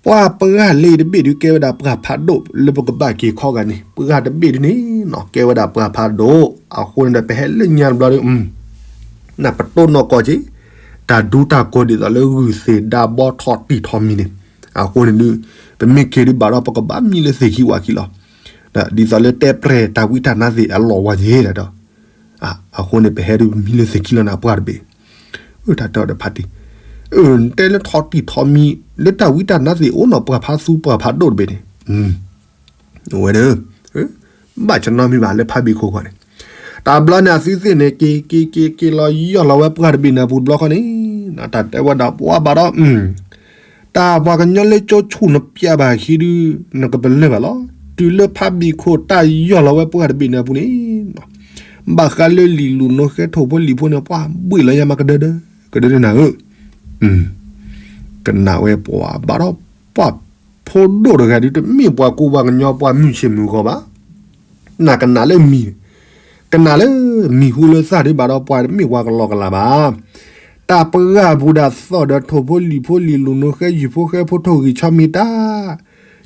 ပှၢ်ပှၢ်လၢအံၤတဘ့ၣ်ဒုးကဲဝဲဒၣ်ပှၢ်ဖးဒိၣ်လၢပကဘၣ်က့ၤခီဂၤန့ၣ် ပှၢ်တဘ့ၣ်ဒုးန့ၣ်နီၤ ကဲဝဲဒၣ်ပှၢ်ဖးဒိၣ်, အဃိန့ၣ်ဒီး ပဟဲလၢညါတဘျီဒီး နပတိၢ်နီၣ်ကီၢ်က့ၤ တၢ်ဒူတၢ်ကိးဒ်သိးလၢဂုၢ်သ့ၣ်ဒါဘီထီၣ်တံၢ်ထီၣ်မံၤန့ၣ်, အဃိန့ၣ်ဒုး ပမ့ၢ်က့ၤဒုးဘၣ်ဒီး ပကဘၣ်မံလၢသ့ၣ်ခံဝၣ်ခံလီၤ. ဒ်သိးလၢတဲပြဲၢ်တၢ်ဝံတၢ်နါသ့ၣ်အလီၢ်ဝါယဲၢ်ဒီး အဃိန့ၣ် ပဟဲဒုးပမံလၢသ့ၣ်ခံလီၤနၤပှၢ်တဘ့ၣ်, တၢ်တဲအီၤဒီးဖးတံၢ်, တဲလၢထီၣ်တံၢ်ထီၣ်မံၤ လၢတၢ်ဝံတၢ်နါသ့ၣ်အိၣ်နီၤ ပှၢ်ဖးသူပှၢ်ဖးဒိၣ်တဘ့ၣ်န့ၣ် ဝဲဒီး ဘၣ်ဆနီမံၤဘၣ်လၢဖးဘံၣ်ခိၣ်ခီန့ၣ်, တဘျီန့ၣ်အသုသ့ၣ်န့ၣ် က့ၤက့ၤက့ၤက့ၤလီၤယီၢ်လီၤဝဲပှၢ်တဘ့ၣ်န့ၣ်အပူၤတဘျီဃီန့ၣ်, တၢ်တဲဝဲဒၣ်ပှၤဘၣ်ဒီး တၢ်ပှၤကညီလၢကၠိဆူၣ်နပျဲဘၣ်ခံဒု နကပလၢၢ်ဘၣ်လီၤ. တုၤလၢဖးဘံၣ်ခိၣ်တၢ်ယီၢ်လီၤဝဲပှၢ်တဘ့ၣ်န့ၣ်အပူၤန့ၣ်, ဘၣ်ဃးလၢလံာ်လူၤနိဃဲထိၣ်ဖိလံာ်ဖိန့ၣ် ပှၤဘှံးလီၤညါမးကဒၢဒၢ ကဒၢဒၢနၤဧၢ, ကနၣ်ဝဲပှၤဘၣ်ဒီး ပှၤဖိဒိၣ်တဂၤဒု တမ့ၢ်ပှၤကူပှၤကညီပှၤမုၢ်ဆ့ၣ်မုၢ်ဂီၤဘၣ်. နကနၣ်လၢမံၤ, ကနၣ်လၢမံၤဟူလၢသၣ်ဒုဘၣ်ဒီး ပှၤတမ့ၢ်ပှၤကလီကလီဘၣ်. တၢ်ပှၢ်ပူၤဒၣ်သီၣ်ဒီးထိၣ်ဖိလံာ်ဖိလံာ်လူၤနိဃဲယုၢ်ဖိဃဲဖိထိၣ်ဂံၢ်ဆီမံၤတၢ်,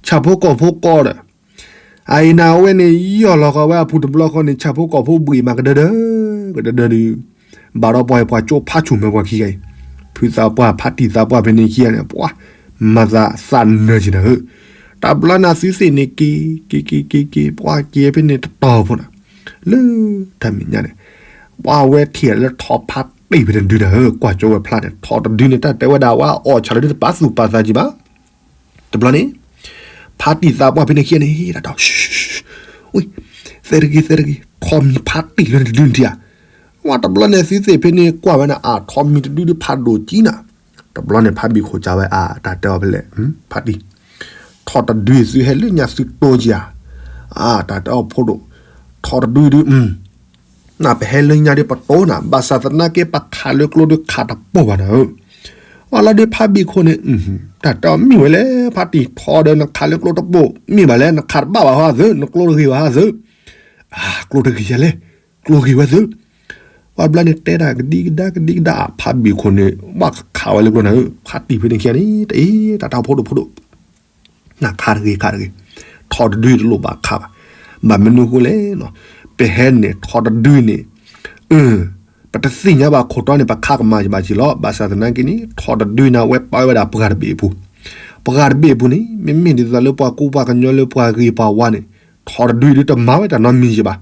ဆၣ်ဖိကီၢ်ဖိကီးဒီး အအံၤန့ၣ်အဝဲန့ၣ် ယီၢ်လီၤဃီၤဝဲအပူၤတဘျီဃီန့ၣ် ဆၣ်ဖိကီၢ်ဖိဘှံးမးကဒၢဒၢ, ကဒၢဒၢဒု, ဘၣ်ဒီးပှၤပှၤကၠိဖးဆူၣ်မဲာ်ပှၤခံဂၤအံၤ, ဖုသးပှၢ်ဖးတံၢ်သးပှၢ်ဖဲန့ၣ်ခံဂၤန့ၣ် ပှၤမၤသးသးနၢၤက့ၤနၤဧၢ, တဘျီန့ၣ်အသုသ့ၣ်န့ၣ်က့ၤ, က့ၤက့ၤက့ၤက့ၤ ပှၤက့ၤဖဲန့ၣ်တတီၤဖိန့ၣ်, လၢတၢ်မဲာ်ညါန့ၣ်, ပှၤဝဲထံၣ်လၢထိၣ်ဖးတံၢ်ဖဲန့ၣ်ဒုနၤဧၢ, ကွၢ်ကၠိဝဲဖျါန့ၣ် ထိၣ်တဒုန့ၣ် တၢ်တဲဝဲဒၣ်ဝဲအီၣ်ဆၣ်လၢဒုတပာ်သူၣ်ပာ်သးက့ၤဘၣ် တဘျီန့ၣ်, ဖးတံၢ်သးပှၢ်ဖဲန့ၣ်ခံဂၤန့ၣ် တၢ်တဲ, သဲတဂ့ၤ သဲတဂ့ၤ ထိၣ်မံၤဖးတံၢ်လၢန့ၣ်တဒုန့ၣ်ဧါ, ဝဲတဘျီန့ၣ်သုသ့ၣ်ဖဲန့ၣ်ကွၢ်ဝဲန့ၣ် အါထိၣ်မံၤတဒုဒုဖးဒိၣ်ကံနၤ, တဘျီန့ၣ်ဖးဘံၣ်ခိၣ်ကးဝဲအါ တၢ်တဲအီၤဖဲလဲၣ်, ဖးတံၢ်, ထိၣ်တဒုသုဟဲလၢညါသုတိက့ၤဧါ, အါ တၢ်တဲအီၤဖိဒိၣ်, ထိၣ်တဒုဒု နပဟဲလၢညါဒ်ပတိနၤ ဘၣ်ဆၣ်သနာ်က့ပခးလၢကျိဒုခးတပိၢ်ဘၣ်နၤဧၢ, အလီၤဒုဖးဘံၣ်ခိၣ်န့ၣ်, တၢ်တဲအီၤမ့ၢ်ဝဲလဲၣ် ဖးတံၢ် ထိၣ်ဒီးနခးလၢကျိတပိၢ် မ့ၢ်ဘၣ်လဲၣ် နခးတဘၣ်ဘၣ်ဟီသု နကျိတဂ့ၤဘၣ်ဟီသု, ကျိတဂ့ၤယၤလဲၣ်, ကျိဂ့ၤဝဲသု, ပှၤဘျီန့ၣ်တဲတၢ်ကဒံကဒါကဒံကဒါ ဖးဘံၣ်ခိၣ်န့ၣ် ဘၣ်ခးဝဲလၢကျိနၤဧၢ, ဖးတံၢ်ဖဲန့ၣ်ခံဂၤန့ၣ် တအ့ၣ် တၢ်တဲအီၤဖိဒိၣ်ဖိဒိၣ် နခးတဂ့ၤခးတဂ့ၤ, ထိၣ်တဒုတလိၣ်ဘၣ်ခးဘၣ်, ဘၣ်မနုၤဃိလဲၣ်, ပဟဲန့ၣ် ထိၣ်တဒုန့ၣ်, ပတသ့ၣ်ညါဘၣ်ခိၣ်တီန့ၣ် ပခးကမၤယဘၣ်က့ၤလီၤ, ဘၣ်ဆၣ်သနာ်က့န့ၣ် ထိၣ်တဒုန့ၣ် အဝဲပာ်ဝဲဒၣ်ပှၢ်တဘ့ၣ်အပူၤ, ပှၢ်တဘ့ၣ်အပူၤန့ၣ် မ့မ့ၢ်ဒ်သိးလၢပှၤကူပှၤကညီလၢပှၤဂ့ၤပှၤဝါန့ၣ်, ထိၣ်တဒုဒုတမၤဝဲတၢ်နီတမံၤယဘၣ်,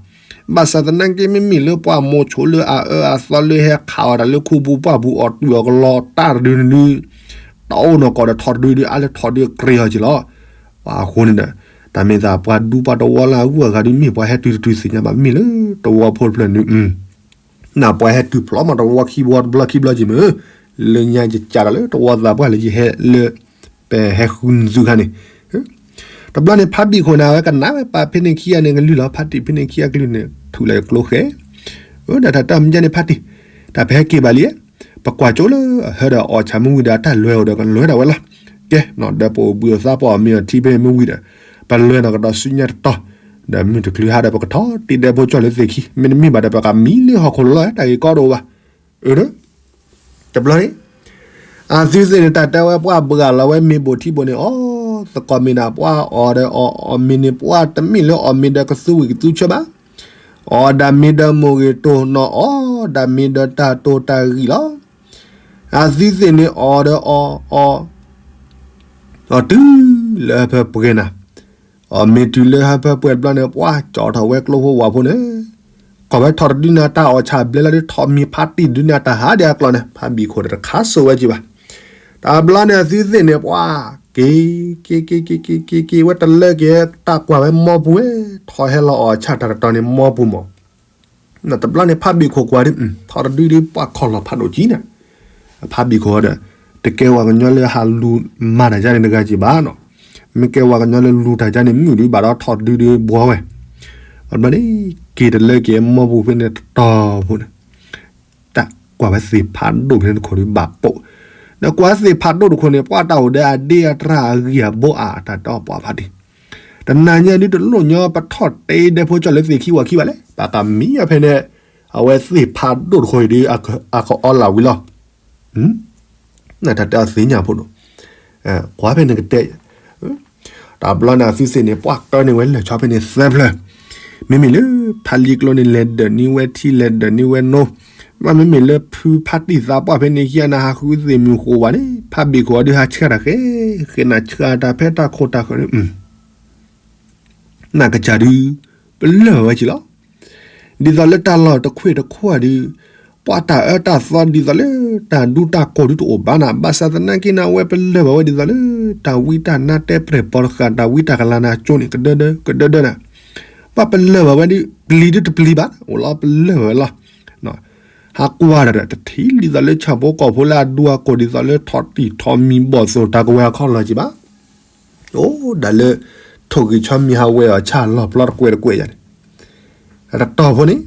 ဘၣ်ဆၣ်သနာ်က့ မ့မ့ၢ်လၢပှၤမိၤဆိလၢအအၢအသီလၢဟဲခးအီၤတၢ်လၢခိပူၤပှၢ်ပူၤ အီၣ်တုာ်အီၣ်ကလီတၢ်တဒုန့ၣ်ဒု တအိၣ်နီၢ်ကီၢ်ဒီးထိၣ်တဒုဒု အါလၢထိၣ်ဒုကြ့ၤအီၤက့ၤလီၤ. ပှၤအဃိန့ၣ်ဒီး တၢ်မ့ၢ်သးပှၤဒူပှၤတဝီလၢအဂုၤအဂၤဒု မ့ၢ်ပှၤဟဲတုၤတတုၤသ့ၣ်ညါဘၣ် မ့ၢ်လၢတဝီဖိတဖျၢၣ်န့ၣ်, နပှၤဟဲတုၤဖျီမးတဝီခံဘျီတဘျီခံဘျီက့ၤမ့ၢ်, လၢညါယကးဒီးလၢတဝီသးပှၢ်လၢယဟဲလၢ ပဟဲဃုနသုခါန့ၣ် တဘျီန့ၣ် ဖးဘံၣ်ခိၣ်န့ၣ် အဝဲကနၣ်ဝဲပာ်ဖဲန့ၣ်ခံဂၤန့ၣ်ကလုၢ်လီၤ ဖးတံၢ်ဖဲန့ၣ်ခံဂၤကလုၢ်န့ၣ် ထုးလၢကျိဃဲ, အၢ ဒီးတၢ်တၢ်မ့ၢ်န့ၣ်ဖးတံၢ်, တၢ်ပဟဲက့ၤဘၣ်လံ, ပကွၢ်ကၠိလၢဟၢဒီးအီၣ်ဆၣ်မ့ၢ်ဝံၤဒီး တၢ်လွဲအိၣ်ဒီးကလွဲဒၣ်ဝဲလီၤ. ကဲ ဒီးပအိၣ်ဘှံးအိၣ်သါပအီၣ်မ့ၤအီထံဖဲမ့ၢ်ဝံၤဒီး ပလွဲနီၢ်ကဒီးဆူညါတတီၤ, ဒီးမုၢ်တချုးဟါဒီး ပကထီၣ်တ့ၢ်ဒဲဖိကၠီၣ်လၢသ့ၣ်ခံ, မ့တမ့ၢ်ဘၣ်ဒီး ပကမံလၢဟီၣ်ခိၣ်လီၤ တၢ်ဂ့ၢ်ကီတအိၣ်ဘၣ်. အၢ တဘျီန့ၣ် အသုသ့ၣ်န့ၣ် တၢ်တဲဝဲပှၤဘှါလီၤဝဲမ့ၤဘိၣ်ထံဘိၣ်န့ၣ် အီၣ်သကိးမ့ၤနၤ ပှၤအီၣ်ဒီးအီၣ်အီၣ်မ့ၤန့ၣ် ပှၤတမ့ၢ်လၢအီၣ်မ့ၤဒီးကသူဝံၣ်ကသူဆၢဘၣ်, အီၣ်ဒၣ်မ့ၤဒီးမိၢ်ဂ့ၤတိၢ်နီၢ် အီၣ်ဒၣ်မ့ၤဒီးတၢ်တိၢ်တၢ်ဂံၢ်လီၤ. အသုသ့ၣ်န့ၣ် အီၣ်ဒီးအီၣ်အီၣ် အီၣ်တုၤလၢဟၢဖၢပှဲၤနၤ, အီၣ်မ့ၤတုၤလၢဟၢဖၢပှဲၤတဘျီန့ၣ် ပှၤကၠီထီၣ်ဝဲကျိဖိဝၣ်ဖိန့ၣ်, ကွၢ်ဝဲထိၣ်တဒုန့ၣ် တၢ်အီၣ်ဆၣ်ဘျဲလီၤဒု ထိၣ်မံၤဖးတံၢ်တဒုန့ၣ် တၢ်ဟးဒံးအကျီၢ်န့ၣ် ဖးဘံၣ်ခိၣ်ဒီးတခါစိာ်ဝဲက့ၤဘၣ်. တဘျီန့ၣ်အသုသ့ၣ်န့ၣ် ပှၤက့ၤ က့ၤ က့ၤ က့ၤ က့ၤ က့ၤဝဲတလၢက့ၤ တၢ်ကွၢ်ဝဲမီပူၤဝဲ, ထိၣ်ဟဲလီၤအီၣ်ဆၣ်တၢ်တတီၤန့ၣ် မီပူၤမး တဘျီန့ၣ် ဖးဘံၣ်ခိၣ်ကွၢ်ဒု ထိၣ်တဒုဒု ပှၤခီၣ်လီၤဖးဒိၣ်ကံနၤ, ဖးဘံၣ်ခိၣ်ဒီး တကဲဝဲကညီလၢဟးလူၤမၤတၢ်ယါန့ၣ်တဂၤက့ၤဘၣ်နီၤ, မ့ၢ်ကဲဝဲကညီလၢလူၤတၢ်ယါန့ၣ် မုၢ်ဒုဘၣ်ဒီးထိၣ်တဒုဒုဘှီဝဲ, တဘျီန့ၣ် က့ၤတလၢက့ၤမီပူၤဖဲန့ၣ်တတီၤဖိန့ၣ် တၢ်ကွၢ်ဝဲသ့ၣ်ဖးဒိၣ်ဖဲန့ၣ်တခိၣ်ဒုဘၣ်ပိာ်, ဒီးကွၢ်သ့ၣ်ဖးဒိၣ်တခိၣ်န့ၣ် ပှၤတၢ်အိၣ်ဒီးအဒ့အတြၢ်အဂံၢ်အဘါအါ တၢ်တဲအီၤပှၤဖးတံၢ်, တနၤညါဒုတလိၣ်ညီပထီၣ်တ့ၢ်ဒဲဖိကၠီၣ်လၢသ့ၣ်ခံဝၣ်ခံဘၣ်လဲၣ်, ပကမံအီၤဖဲန့ၣ်, အဝဲသ့ၣ်ဖးဒိၣ်တခိၣ်အံၤဒု အကအီလၣ်ဝံၤလီၤ. နတၢ်တဲအီၤသ့ၣ်ညါဖိဒိၣ်, ကွၢ်ဖဲန့ၣ်ကတဲ တဘျီန့ၣ်အသုသ့ၣ်န့ၣ် ပှၤကၢန့ၢ်ဝဲလၢာ်ဆီဖဲန့ၣ်သၢဖျၢၣ်, မ့မ့ၢ်လၢ ဖးလံကျိန့ၣ် လဲၤဒၢးန့ၢ်ဝဲထံ လဲၤဒၢးန့ၢ်ဝဲနိ, မ့မ့ၢ်လၢဖုဖးတံၢ်သးပှၢ်ဖဲန့ၣ် ခံဂၤန့ၣ် ဟးဃုသ့ၣ်မုၢ်ဃိးဝဲန့ၣ် ဖးဘံၣ်ခိၣ်အီၤဒု ဟးဆှၢတၢ်ဃဲ, ဃဲနၤဆှၢတၢ်ဖဲတၢ်ခိၣ်တၢ်ဃၢၤန့ၣ် နကစၢ်ဒု ပလၢၢ်ဝဲက့ၤလီၤ. ဒ်သိးလၢတၢ်လီၢ်တခွ့ၣ်တခွါဒု ပှၤတၢ်အၢတၢ်သီဒ်သိးလၢတၢ်ဒူတၢ်ကိၢ်ဒုတအိၣ်ဘၣ်နၤ, ဘၣ်ဆၣ်သနာ်က့န့ၣ် အဝဲပလၢၢ်ဘၣ်ဝဲဒ်သိးလၢ တၢ်ဝံတၢ်နါတဲပြဲၢ်ပိာ်တဃာ် တၢ်ဝံတၢ်ကလၤနၤကၠိန့ၣ် ကဒၢဒၢ ကဒၢဒၢနၤ, ပှၤပလၢၢ်ဘၣ်ဝဲဒ် ပျံၤဒ်တပျံၤဘၣ် အိၣ်လီၤပလၢၢ်ဘၣ်ဝဲလီၤ. ဟးကွၢ်တၢ်ဒီး တထံၣ်ဒ်သိးလၢဆၣ်ဖိကီၢ်ဖိလၢအဒူအကိၢ် ဒ်သိးလၢထီၣ်တံၢ်ထီၣ်မံၤဘီၣ်သိၣ်တၢ်ကဝဲၤအခီၣ်လီၤက့ၤဘၣ်. အိၣ်ဒၣ်လၢ ထိၣ်ဂံၢ်ဆီမံၤဟးဝဲအီၤဆၣ်လီၤပျီတကွဲးတကွဲးယၤန့ၣ် အတတီၢ်ဖိန့ၣ်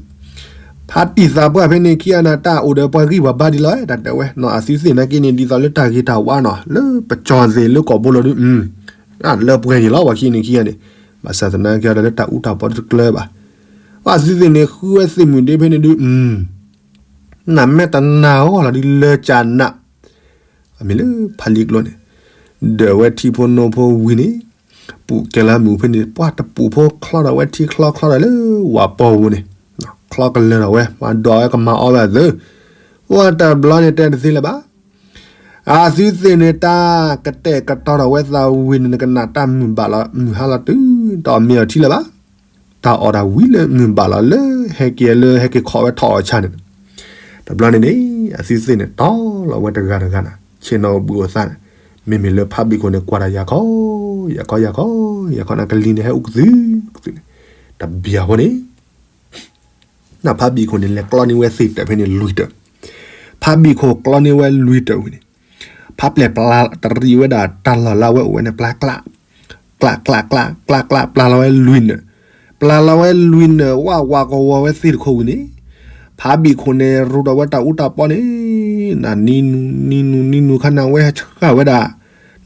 ဖါတံၢ်သးပှၢ်ဖဲန့ၣ်ခံဂၤန့ၣ် တၢ်အိၣ်ဒီးပှၤဂံၢ်ပှၤဘါဒ်လီၤ တၢ်တဲဝဲနီၤ အသုသ့ၣ်နာ်က့န့ၣ် ဒ်သိးလၢတၢ်ဂ့ၤတၢ်ဝါနီၤ လၢပကၠီၤသ့ၣ်လၢကီၢ်ဖိလီၤဒုး လၢပှဲၤယံၤလီၤ ပှၤခံန့ၣ်ခံဂၤန့ၣ် ဘၣ်ဆၣ်သနာ်က့ဒီးလၢတၢ်အူတၢ်ပီတကျၢၤဘၣ်. အသုသ့ၣ်န့ၣ် ဃုဝဲသ့ၣ်မုၢ်ဒ့ဖဲန့ၣ်ဒုး နမဲာ်တနါဂီၢ်လီၤဒုးလၢကၠၤနး အမ့ၢ်လၢဖးလံကျိန့ၣ် ဒၢးဝဲထံဖိနိဖိဝံၤန့ၣ် ပူၤကဲလၢမုၢ်ဖဲန့ၣ် ပှၢ်တပူၤဖိချီထီၣ်ဝဲထံချီချီထီၣ်လၢဝၣ်ပီၢ်ပူၤန့ၣ် ချီကလၢာ်ထီၣ်ဝဲ ပှၤဒိးဝဲကမၤအီၣ်ဝဲအသု ဝဲတဘျီန့ၣ်တဲတသ့လၢၤဘၣ်. အသုသ့ၣ်န့ၣ် တၢ်ကတဲာ်ကတီၤထီၣ်ဝဲသးဝံၤန့ၣ် နကနၣ်တၢ်မုာ်ဘၣ်လီၤ မုာ်ဟါလီၤတုၤ တအီၣ်မ့ၤအီၤထံလၢၤဘၣ်. တၢ်အီၣ်တၢ်ဝံၤလၢမုာ်ဘၣ်လီၤလၢ ဟဲက့ၤလၢဟဲက့ၤခိးဝဲထီၣ်အီၣ်ဆၣ်န့ၣ် တဘျီန့ၣ်န့ၣ် အသုသ့ၣ်န့ၣ် တီၢ်လီၤဝဲတဂၤတဂၤန့ၣ် ဆ့ၣ်နီၤဘှံးအိၣ်သးန့ၣ် မ့မ့ၢ်လၢဖးဘံၣ်ခိၣ်န့ၣ် ကွၢ်တၢ်ယၤခီ ယၤခီ ယၤခီ ယၤခီန့ၣ် ကလံၤန့ၣ် ဟဲအူကသုကသုန့ၣ် တဘျီဖိန့ၣ် နဖးဘံၣ်ခိၣ်န့ၣ် လဲၤကျီန့ၢ်ဝဲသ့ၣ်တၢးဖဲန့ၣ်လွံၢ်တၢး, ဖးဘံၣ်ခိၣ်ကျီန့ၢ်ဝဲလွံၢ်တၢးဝံၤန့ၣ်, ဖးပျဲၢ်ပျါတရံးဝဲဒၣ်တၢ်လီၢ်လၢအဝဲအိၣ်ဝဲန့ၣ် ပျါကျး, ကျးကျးကျးကျးကျး ပျါလီၤဝဲလွံၢ်နၢၤ, ပျါလီၤဝဲလွံၢ်နၢၤ ဝးဝးကဝီၤဝဲသ့ၣ်တခိၣ်ဝံၤန့ၣ်, ဖးဘံၣ်ခိၣ်န့ၣ် ရူးဒီးဝဲတၢ်အူတၢ်ပီန့ၣ်, နနံၤနူၤနံၤနူၤနံၤနူၤခါန့ၣ် အဝဲဟဲဆှၣ်ဝဲဒၣ်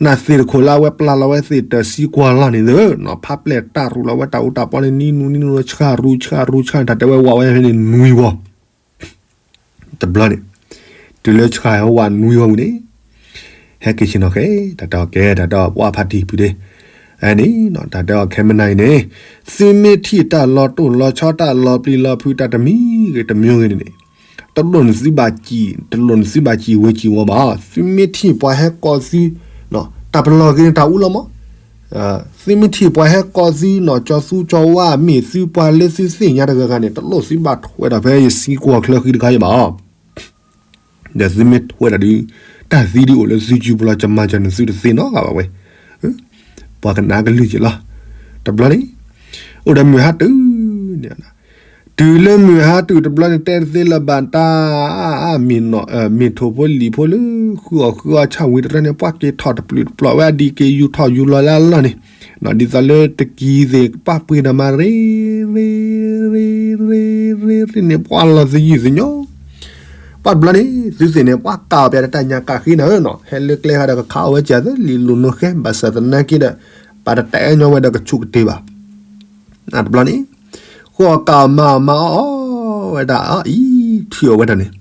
နသ့ၣ်တခိၣ်လၢအဝဲပျါလီၤဝဲသ့ၣ်တၢ်စံကွၢ်လီၢ်န့ၣ်သၢ, ဖးပျဲၢ်တၢ်ရူးလီၤဝဲတၢ်အူတၢ်ပီန့ၣ် နံၤနူၤနံၤနူၤဆှၣ်ရူးဆှၣ်ရူးဆှၣ်န့ၣ် တၢ်တဲဝဲဝးဝဲဖဲန့ၣ်နွံဝီၤ တဘျီန့ၣ်, တုၤလၢဆှၣ်ဝးနွံဝီၤဝံၤန့ၣ်, ဟဲက့ၤဆ့ၣ်နီၤဃဲ တၢ်တဲအီၤကဲ တၢ်တဲအီၤပှၤဖးတံၢ်ဖုဒ့, အန့ၣ် တၢ်တဲအီၤခဲမနၤအံၤန့ၣ်, သုမ့ၢ်ထံၣ်တၢ်လီၤတိၢ်လီၤဆီ တၢ်လီၤပျံၤလီၤဖုး တၢ်တမံၤဂ့ၤတမံၤဂ့ၤန့ၣ်န့ၣ်, တလိၣ်နသုဘၣ်စံၣ် တလိၣ်နသုဘၣ်စံၣ်ဝဲစံၣ်ဝီၤဘၣ်, သုမ့ၢ်ထံၣ်ပှၤဟဲကိးသု တၢ်ပလီၢ်က့ၤန့ၣ်တၢ်အူလီၤမး, သုမ့ၢ်ထံၣ်ပှၤဟဲကိးသုနီၤ ကၠီသူကၠီဝါ မ့ၢ်သုပှၤလၢသုသ့ၣ်ညါတဂၤဂၤန့ၣ် တလိၣ်သုဘၣ်ထွဲဒီးဖဲယစံကွၢ်ချၢဃံတခါအံၤဘၣ်, ဒီးသုမ့ၢ်ထွဲဒီးဒုး တၢ်သံဒုးအိၣ်လၢသုစုပူၤလီၤ ကမၤစၢၤနသုတသ့နီတဂၤဘၣ်ဝဲ, ပှၤကနၣ်ကလုၢ်က့ၤလီၤ, တဘျီန့ၣ်, အိၣ်ဒီးမုၢ်ဟါတုၤန့ၣ် တုၤလၢမုၢ်ဟါတုၤတဘျီန့ၣ် တဲတသ့လၢၤဘၣ်တၢ်, မ့ၢ်ထိၣ်ဖိလံၤဖိလၢ ဃုအီၣ်ဃုအီဆၣ်ဝံၤတရၢန့ၣ် ပှၤက့ၤထီၣ်တပျုာ်တပျီၤဝဲအဒံးက့ၤ ယူၤထီၣ်ယူၤလီၤလၢအလီၢ်န့ၣ်, ဒ်သိးလၢတကံၤသ့ၣ်ပှၢ်ပှ့ၤဒီးမၤရ့ ရ့ ရ့ ရ့ ရ့န့ၣ် ပှၤလီၤသယုၢ်သညိ, ပှၤတဘျီန့ၣ် သုသ့ၣ်န့ၣ် ပှၤကးအီၤပျဲတၢ်ညါကးဃ့နၤဧၢနီၤ ဟဲလၢကျဲဃါဒီးကခးအီၣ်ဝဲကၢ်သၢလံာ်လိာ်နိဃဲ ဘၣ်ဆၣ်သနာ်က့ဒီး ပှၤတတဲညီဝဲဒီးကဆူးကတ့ၢ်ဘၣ် တဘျီန့ၣ်, ဃိကးမၤအီၣ်မၤအီၣ်အီၣ်ဝဲဒၣ်အံၤ ထံၣ်အီၣ်ဝဲဒၣ်န့ၣ်,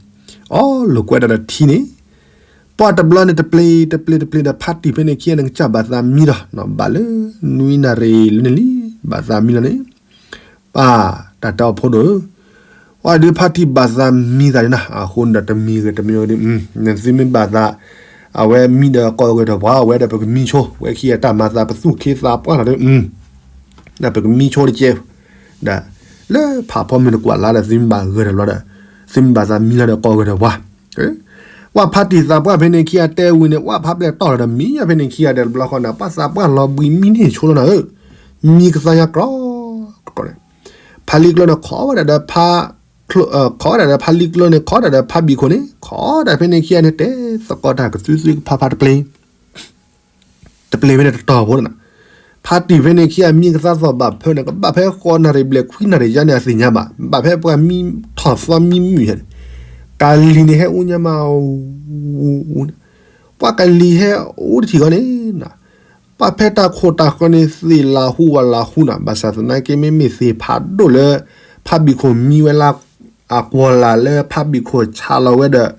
အီၣ်လိာ်ကွဲဒၣ်ဒီးထံန့ၣ်, ပှၤတဘျီန့ၣ် တပျ့ၤတပျ့ၤတပျ့ၤဒီး ဖါတံၢ်ဖဲန့ၣ်ခံဂၤန့ၣ် ကစၢ်ဘၣ်သးမံလီၤ, ဘၣ်လၢနွံနၣ်ရံၣ်လၢန့ၣ်လံ, ဘၣ်သးမံလီၤန့ၣ်, ပၢ် တၢ်တဲအီၤဖိဒိၣ်ဧၢ, ဝဲဒုးဖါတံၢ်ဘၣ်သးမံသးန့ၣ်နီၤ အဃိန့ၣ်ဒီးတမံၤဂ့ၤတမံၤဂ့ၤဒီး နသုမ့ၢ်ဘၣ်သး အဝဲမံဒီးကိးဂၤဒီးပှၤ အဝဲဒီးပကမံဆိ ဝဲခံဂၤတၢ်မၤသးပသူၣ်ခ့သးပှၢ်လီၤဒီး ပကမံဆိတကဲ, ဒီး လၢဖးဖီမုၢ်နကွၢ်လါဒီး သုမ့ၢ်ဘၣ်ဂဲၤဒီးလီၤဒီး သုမ့ၢ်ဘၣ်သးမံလီၤဒီးကိးဂၤဒီးပှၤ, ဝဲဖါတံၢ်သးပှၢ်ဖဲန့ၣ်ခံဂၤတဲဝံၤန့ၣ် ဝဲဖးပျဲၢ်တီၢ်လီၤဒီးမံယါဖဲန့ၣ်ခံဂၤဒီးတဘျီဃီန့ၣ် ပှၤသးပှၢ်လီၤဘှံးမံန့ၢ်ဆိလီၤနၤဧၢ, မံကသါညါကြီကြီန့ၣ်, ဖါလံကျိန့ၣ် ခိးဝဲဒၣ်ဒီးဖါ ခိးဝဲဒၣ်ဒီးဖါလံကျိန့ၣ် ခိးဝဲဒၣ်ဒီးဖါဘံၣ်ခိၣ်န့ၣ် ခိးဒၣ်ဖဲန့ၣ်ခံဂၤန့ၣ် တဲသကိးတၢ်ကသုသုကဖးဖးတပျ့ၤ တပျ့ၤဖဲန့ၣ်တတီၤဖိန့ၣ်, ဖါတံၢ်ဖဲန့ၣ်ခံဂၤမံကသါသီၣ်ဘၣ်ဖၢန့ၣ် ကဘၣ်ဖဲဃိးနၣ်ရံၣ်ဘျဲၣ်ခွံနၣ်ရံၣ်ယါန့ၣ်အသ့ၣ်ညါဘၣ်, ဘၣ်ဖဲပှၤမံထီၣ်သီမံမုာ်န့ၣ်, ကလံၤန့ၣ်ဟဲအူညါမး အူအူန့ၣ်, ပှၤကလံၤဟဲအူတထံၣ်ဃီန့ၣ် ပှၤဖဲတၢ်ခိၣ်တၢ်ဃၢၤန့ၣ် သ့ၣ်လၢဟူဝဲလၢဟူနၤ ဘၣ်ဆၣ်သနာ်က့ မ့မ့ၢ်သ့ၣ်ဖးဒိၣ်လၢ ဖါဘံၣ်ခိၣ်မံဝဲလၢ အကွီၢ်လၢ်လၢဖါဘံၣ်ခိၣ်ဆးလီၤဝဲဒီး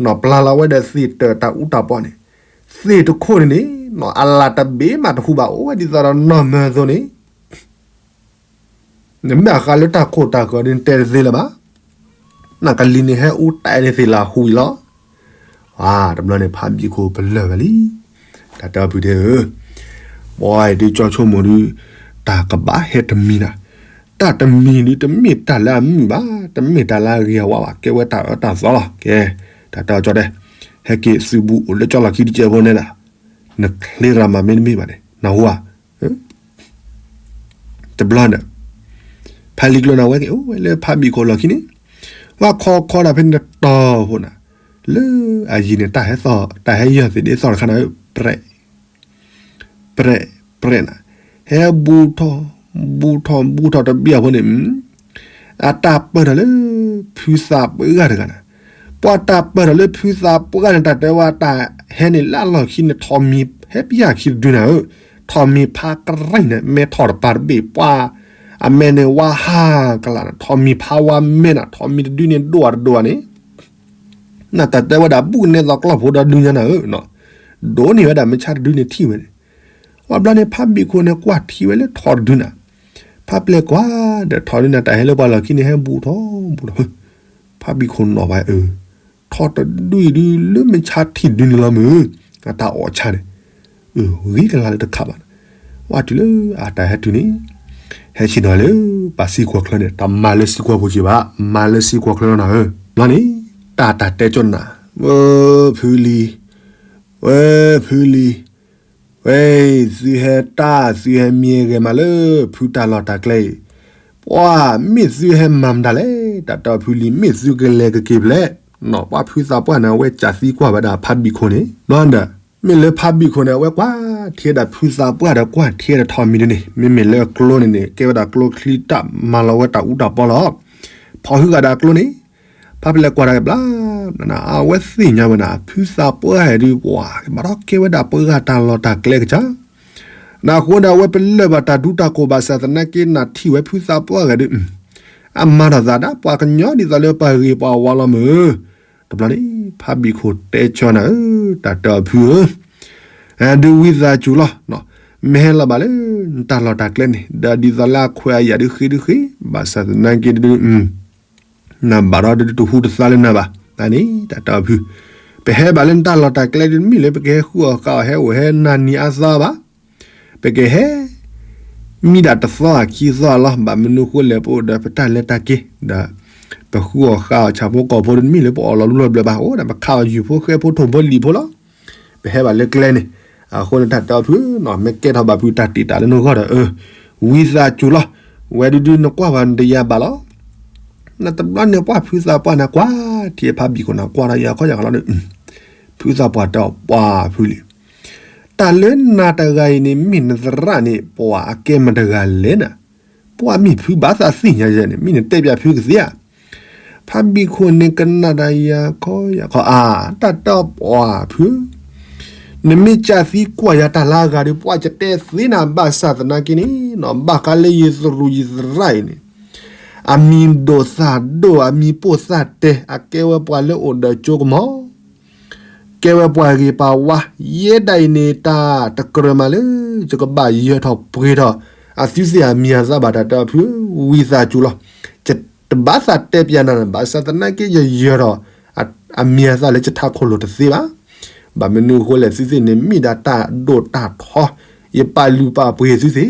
နီၢ်ပျၢ်လီၤဝဲဒီးသ့ၣ်တၢးတၢ်အူတၢ်ပီန့ၣ်, သ့ၣ်တခိၣ်န့ၣ်န့ၣ် နီၢ်အလၣ်တဘ့ၣ်မးတဟူဘၣ် အိၣ်ဝဲဒ်သိးဒီးနီၢ်မၢသိန့ၣ် နမ့ၢ်အဃါလၢတၢ်ခိၣ်တၢ်ဃၢၤဒ်တဲတသ့လၢၤဘၣ်, နကလံၤန့ၣ်ဟဲအူတၢ်န့ၣ်သ့ၣ်လၢဟူအံၤလီၤ. တဘျီန့ၣ် ဖါဘံၣ်ခိၣ်ပလၢၢ်ဝဲလံ, တၢ်တဲအီၤဖုတဲဧၢ, ပှၤအံၤဒုးကၠီဆိကမိၣ်ဒုး, တၢ်ကဘၣ်ဟဲတမံၤနၤ, တၢ်တမံၤဒုးတမ့ၢ်တၢ်လၢအမုာ်ဘၣ်, တမ့ၢ်တၢ်လၢအဂ့ၤအဝါဘၣ်, ကဲဝဲတၢ်အၢတၢ်သီလီၤ. ကဲ, တၢ်တဲအီၤကၠီတဲ, ဟဲက့ၤသုးဘူးအိၣ်လၢကၠီလီၢ်ခံတကဲဖိန့ၣ်ဒၣ်, နချ့ရၤမးမ့တမ့ၢ်ဘၣ်န့ၣ် နဟူဧါ တဘျီန့ၣ်, အလံၤကျိၤန့ၣ် အဝဲက့ၤအိၣ်ဝဲလၢဖးဘံၣ်ခိၣ်လီၢ်ခံန့ၣ်, ဝဲခီခီဒၣ်ဖဲန့ၣ်တတီၤဖိန့ၣ်, လၢအယံၤန့ၣ် တၢ်ဟဲသီၣ် တၢ်ဟဲယီၢ်သ့ၣ်ဒ်သိးတခါန့ၣ်, ပြဲး ပြဲး ပြဲးန့ၣ်, ဟဲဘူးထီၣ် ဘူးထီၣ် ဘူးထီၣ်တဘျီဖိန့ၣ်, အတၢ်ပၢၢ်ထီၣ်လၢ ဖုသးပှၢ်တဂၤန့ၣ်, ပှၤတၢ်ပၢၢ်ထီၣ်လၢဖုသးပှၢ်န့ၣ် တၢ်တဲဝဲတၢ်ဟဲန့ၣ်လၢအလီၢ်ခံန့ၣ် ထိးမံၤဟဲပယၢ်ခံတဒုန့ၣ်ဧၢ, ထိးမံၤဖးကရံၣ်န့ၣ် မဲထီၣ်တပၤတဘ့ၣ်ပှၤ, အမဲန့ၣ်ဝါဟးကလးန့ၣ် ထိးမံၤဖးဝါမဲန့ၣ် ထိးမံၤတဒုန့ၣ်ဒိၣ်အတဒိၣ်န့ၣ် နတၢ်တဲဝဲဒၣ် ဘူးကနဲသိးကျီၢ်ဖိဒီဒုညါနၤဧၢ, ဒိၣ်န့ၢ်ဝဲဒၣ်မုၢ်ဆါတဒုန့ၣ်ထံၣ်ဝဲန့ၣ်, ဝံၤဘျီန့ၣ် ဖးဘံၣ်ခိၣ်န့ၣ် ကွၢ်ထံဝဲလၢထိးတဒုနၤ, ဖးပျဲၢ်ကွၢ်ဒီးထိးဒုန့ၣ် တၢ်ဟဲလၢပှၤလီၢ်ခံန့ၣ် ဟဲဘူးထီၣ်ဘူးထီၣ်, ဖးဘံၣ်ခိၣ်နီၣ်ဝဲအၢ, ထိးတဒုအံၤဒုလၢမုၢ်ဆါထံၣ်တဒုန့ၣ်လီၤမုၢ်, အတၢ်အီၣ်ဆါန့ၣ် ဂ့ၤကလါလၢတခါဘၣ်န့ၣ်, ဝံၤတုၤလၢအတၢ်ဟဲတုၤန့ၣ်, ဟဲဆ့ၣ်နီၤလၢ ပှၤစံကွီၤချၢန့ၣ် တမၤလၢစံကွီၤဖိက့ဘၣ်, မၤလၢစံကွီၤချၢလီၤနၤဧၢ, ဘျီန့ၣ်, တၢ်တၢ်တဲကၠီနၤ, ဝဲဖုလံၤ, ဝဲဖုလံၤ, ဝဲ, သုဟဲတၢ် သုဟဲမံဂဲၤမးလၢ ဖုတၢ်လီၢ်တၢ်ကျဲအံၤ, ပှၤမ့ၢ်သုဟဲမၤမတၤလဲၣ်, တၢ်တဲအီၤဖုလံၤ မ့ၢ်သုကလဲၤကက့ၤဖဲလဲၣ်, နီၢ်ပှၤဖုသးပှၢ်န့ၣ် အဝဲကးသံကွၢ်ဝဲဒၣ်ဖးဘံၣ်ခိၣ်န့ၣ်, ဘျီဒီး, မ့ၢ်လၢဖးဘံၣ်ခိၣ်န့ၣ် အဝဲကွၢ်ထံဝဲဒၣ်ဖုသးပှၢ်ဒီးကွၢ်ထံဝဲဒၣ်ထိးမံၤဒုန့ၣ် မ့မ့ၢ်လၢအကျိန့ၣ်န့ၣ် ကဲဝဲဒၣ်ကျိချံတၢ်မၤလီၤဝဲတၢ်အူတၢ်ပီလီၤ. ဖီၣ်ဟုဂၤဒီးအကျိန့ၣ်, ဖးပလဲၤကွၢ်တၢ်ကဘျါ, အဝဲသ့ၣ်ညါဝဲဒၣ် ဖုသးပှၢ်ဒုးပှၤ ကဘၣ်ထီၣ်ကဲဝဲဒၣ်ပှၤဂၤတၢ်လီၢ်တၢ်ကျဲကစၢ်, နအဃိဒီးအဝဲပလၢၢ်ဘၣ်တၢ်ဒူတၢ်ကိၢ်ဘၣ်ဆၣ်သနာ်က့ နထံၣ်ဝဲဖုသးပှၢ်ဂၤဒုး အမၤထီၣ်သးဒၣ်ပှၤကညီဒ်သိးလၢပှၤဂ့ၤပှၤဝါလီၤမုၢ်, တဘျီန့ၣ် ဖးဘံၣ်ခိၣ်တဲဆၢနၤဧၢ, တၢ်တဲအီၤဖုဧၢ, ဒုးဝံသးစူၤလီၤ, မ့ၢ်ဟဲလီၤဘၣ်လၢ နတၢ်လီၢ်တၢ်ကျဲန့ၣ် ဒီးဒ်သိးလၢအခွဲးအယာ်ဒုးဃ့ဒုးဃ့, ဘၣ်ဆၣ်သနာ်က့ဒုး နဘၣ်ဒီးဒုးတဟူးတသါလၢနၤဘၣ်, န့ၣ် တၢ်တဲအီၤဖု, ပဟဲဘၣ်လၢနတၢ်လီၢ်တၢ်ကျဲဒုး တမ့ၢ်လၢပကဟဲဃုအီၣ်ဃုအီၣ်ဟဲအိၣ်ဟဲနၤနံၤအါသီဘၣ်, ပကဟဲ မံဒၣ်တသီအခံသီလီၤ, ဘၣ်မနုၤဃိလဲၣ် ပအိၣ်ဒီးပတၢ်လဲၤတၢ်က့ၤ, ဒီး ပဃုအီၣ်ဃုအီၣ်ဆၣ်ဖိကီၢ်ဖိဒုး တမ့ၢ်လၢပအီၣ်လီၤလူလီၤဘျၢဘၣ်, အိၣ်ဒၣ်ပခးအီၣ်ယုၢ်ဖိဃဲဖိထိၣ်ဖိလံာ်ဖိလီၤ, ပဟဲဘၣ်လၢကျဲန့ၣ်, အဃိန့ၣ်တၢ်တဲအီၤဖု, မ့ၢ်ကဲထီၣ်ဘၣ်ဖုတၢ်တ့ၢ်တၢ်လၢနဂီၢ်ဒီး အၢ, ဝံသးစူၤလီၤ, ဝဲဒုးဒုးနကွၢ်ဘၣ်နတယၤဘၣ်လီၤ. နတဘျီန့ၣ်ပှၤဖုသးပှၢ်န့ၣ်ကွၢ်ထံဖးဘံၣ်ခိၣ်န့ၣ် ကွၢ်ဒီးယၤခီယၤဃီလီၤဒီး, ဖုသးပှၢ်တဲအီၤပှၤဖုလံၤ, တၢ်လၢနၤတဂၤအံၤန့ၣ် မ့ၢ်နသရၣ်န့ၣ် ပှၤအကဲမတဂၤလဲၣ်နၤ, ပှၤမ့ၢ်ဖုဘၣ်သးသ့ၣ်ညါယဲန့ၣ် မ့ၢ်နတဲပၠးဖုကသ့ဧါ. ဖးဘံၣ်ခိၣ်န့ၣ်ကနၣ်တၢ်ယၤခီယၤခီ, အါ, တၢ်တဲအီၤပှၤဖု နမ့ၢ်ကးသံကွၢ်ယၤတၢ်လၢအဂၤဒီး ပှၤကတဲသ့နၤဘၣ်ဆၣ်သနာ်က့န့ၣ်, ဘၣ်ဃးလၢယသရူးယသရၣ်အံၤန့ၣ်, အမံၤဒိၣ်သၣ်ဒိၣ် အမံၤပိၢ်သၣ်တဲာ် အကဲဝဲပှၤလၢအိၣ်ဒီးကၠိကမီၤ, ကဲဝဲပှၤဂ့ၤပှၤဝါ, ယဲဒၣ်အံၤန့ၣ် တၢ်တကြၢးမးလၢ ယကဘၣ်ယၢၤထီၣ်ပှ့ၤထီၣ် အသုသ့ၣ်အမံၤအသၣ်ဘၣ် တၢ်တဲအီၤဖုဧၢ, ဝံသးစူၤလီၤ. ယတဘၣ်သးတဲပၠးနၤ ဘၣ်ဆၣ်သနာ်က့ ယယၢၤထီၣ် အမံၤအသၣ်လၢယထးခိၣ်လိၤတသ့ဘၣ်. ဘၣ်မနုၤအဃိလဲၣ် သုသ့ၣ်န့ၣ် မ့ၢ်ဒၣ်တၢ်ဒိၣ်တၢ်ထီ, ယပာ်လုၢ်ပာ်ပှ့ၤသုသ့ၣ်,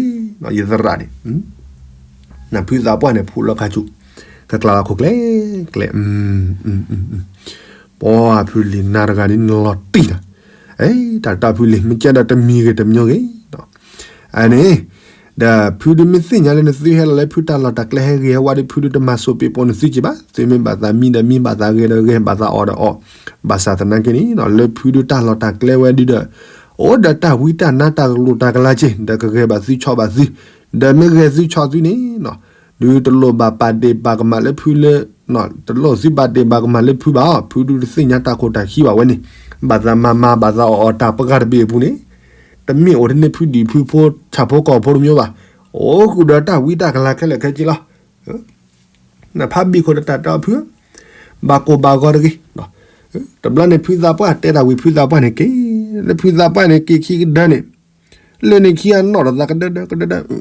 ယသရၣ်န့ၣ်, နဖုသးပှၢ်န့ၣ် ဖူလီၤခါဆူၣ်, ကကျးလီၤခိၣ်ကျဲ, ကျဲ, ပှၤဖုလံၤနၤတဂၤဒ်နလီၤတံၢ်နၤ, တၢ်တၢ်ဖုလံၤ မ့ၢ်ကဲဒီးတမံၤဂ့ၤတမံၤဂ့ၤ အန့ၣ်, ဒီးဖုဒုးမ့ၢ်သ့ၣ်ညါလၢနသုဟဲလီၤလၢဖုတၢ်လီၢ်တၢ်ကျဲဟဲဂ့ၤဟဲဝါဒီး ဖုဒုးတမၤစိးပ့းပိာ်နသုက့ဘၣ်. သုမ့ၢ်ဘၣ်သးမံဒီးမံ ဘၣ်သးဂဲၤဒီးဂဲၤ ဘၣ်သးအီၣ်ဒီးအီၣ်, ဘၣ်ဆၣ်သနာ်က့န့ၣ် လၢဖုဒုးတၢ်လီၢ်တၢ်ကျဲဝဲဒုးဒီး အိၣ်ဒီးတၢ်ဝံတၢ်နါတၢ်ကလိာ်တၢ်ကလၤက့ၤ ဒီးကဂဲၤဘၣ်သုဆီၣ်ဘၣ်သု, ဒီးမ့ၢ်ဂဲၤသုဆီၣ်သုန့ၣ် ဒုးတလိၣ်ဘၣ်ပာ်ဒ့ၣ်ပာ်ကမၣ်လၢဖုလၢ တလိၣ်သုပာ်ဒ့ၣ်ပာ်ကမၣ်လၢဖုဘၣ်, ဖုဒုးတသ့ၣ်ညါတၢ်ခိၣ်တၢ်ခံဘၣ်ဝဲန့ၣ်, ဘၣ်သးမၤမၤ ဘၣ်သးအီၣ်အီၣ်တၢ်ပှၤတဘ့ၣ်အပူၤန့ၣ်, တမ့ၢ်အိၣ်ထဲန့ၣ်ဖုဒံၣ်ဖုဖိ ဆၣ်ဖိကီၢ်ဖိတမံၤဘၣ်, အိၣ်ဃုာ်ဒီးတၢ်ဝံတၢ်ကလၤခဲလၢာ်ခဲဆ့လီၤ. နဖးဘံၣ်ခိၣ်ဒီးတၢ်တဲအီၤဖု, ဘၣ်ကိၢ်ဘၣ်ဂီၤတဂ့ၤ, တဘျီန့ၣ်ဖုသးပှၢ်တဲတၢ်ဝံၤ ဖုသးပှၢ်န့ၣ်က့ၤ, လၢဖုသးပှၢ်န့ၣ်က့ၤခံကဒါန့ၣ်, လၢန့ၣ်ခံအနီၣ်ဒီးသးကဒၢဒၢကဒၢဒၢ,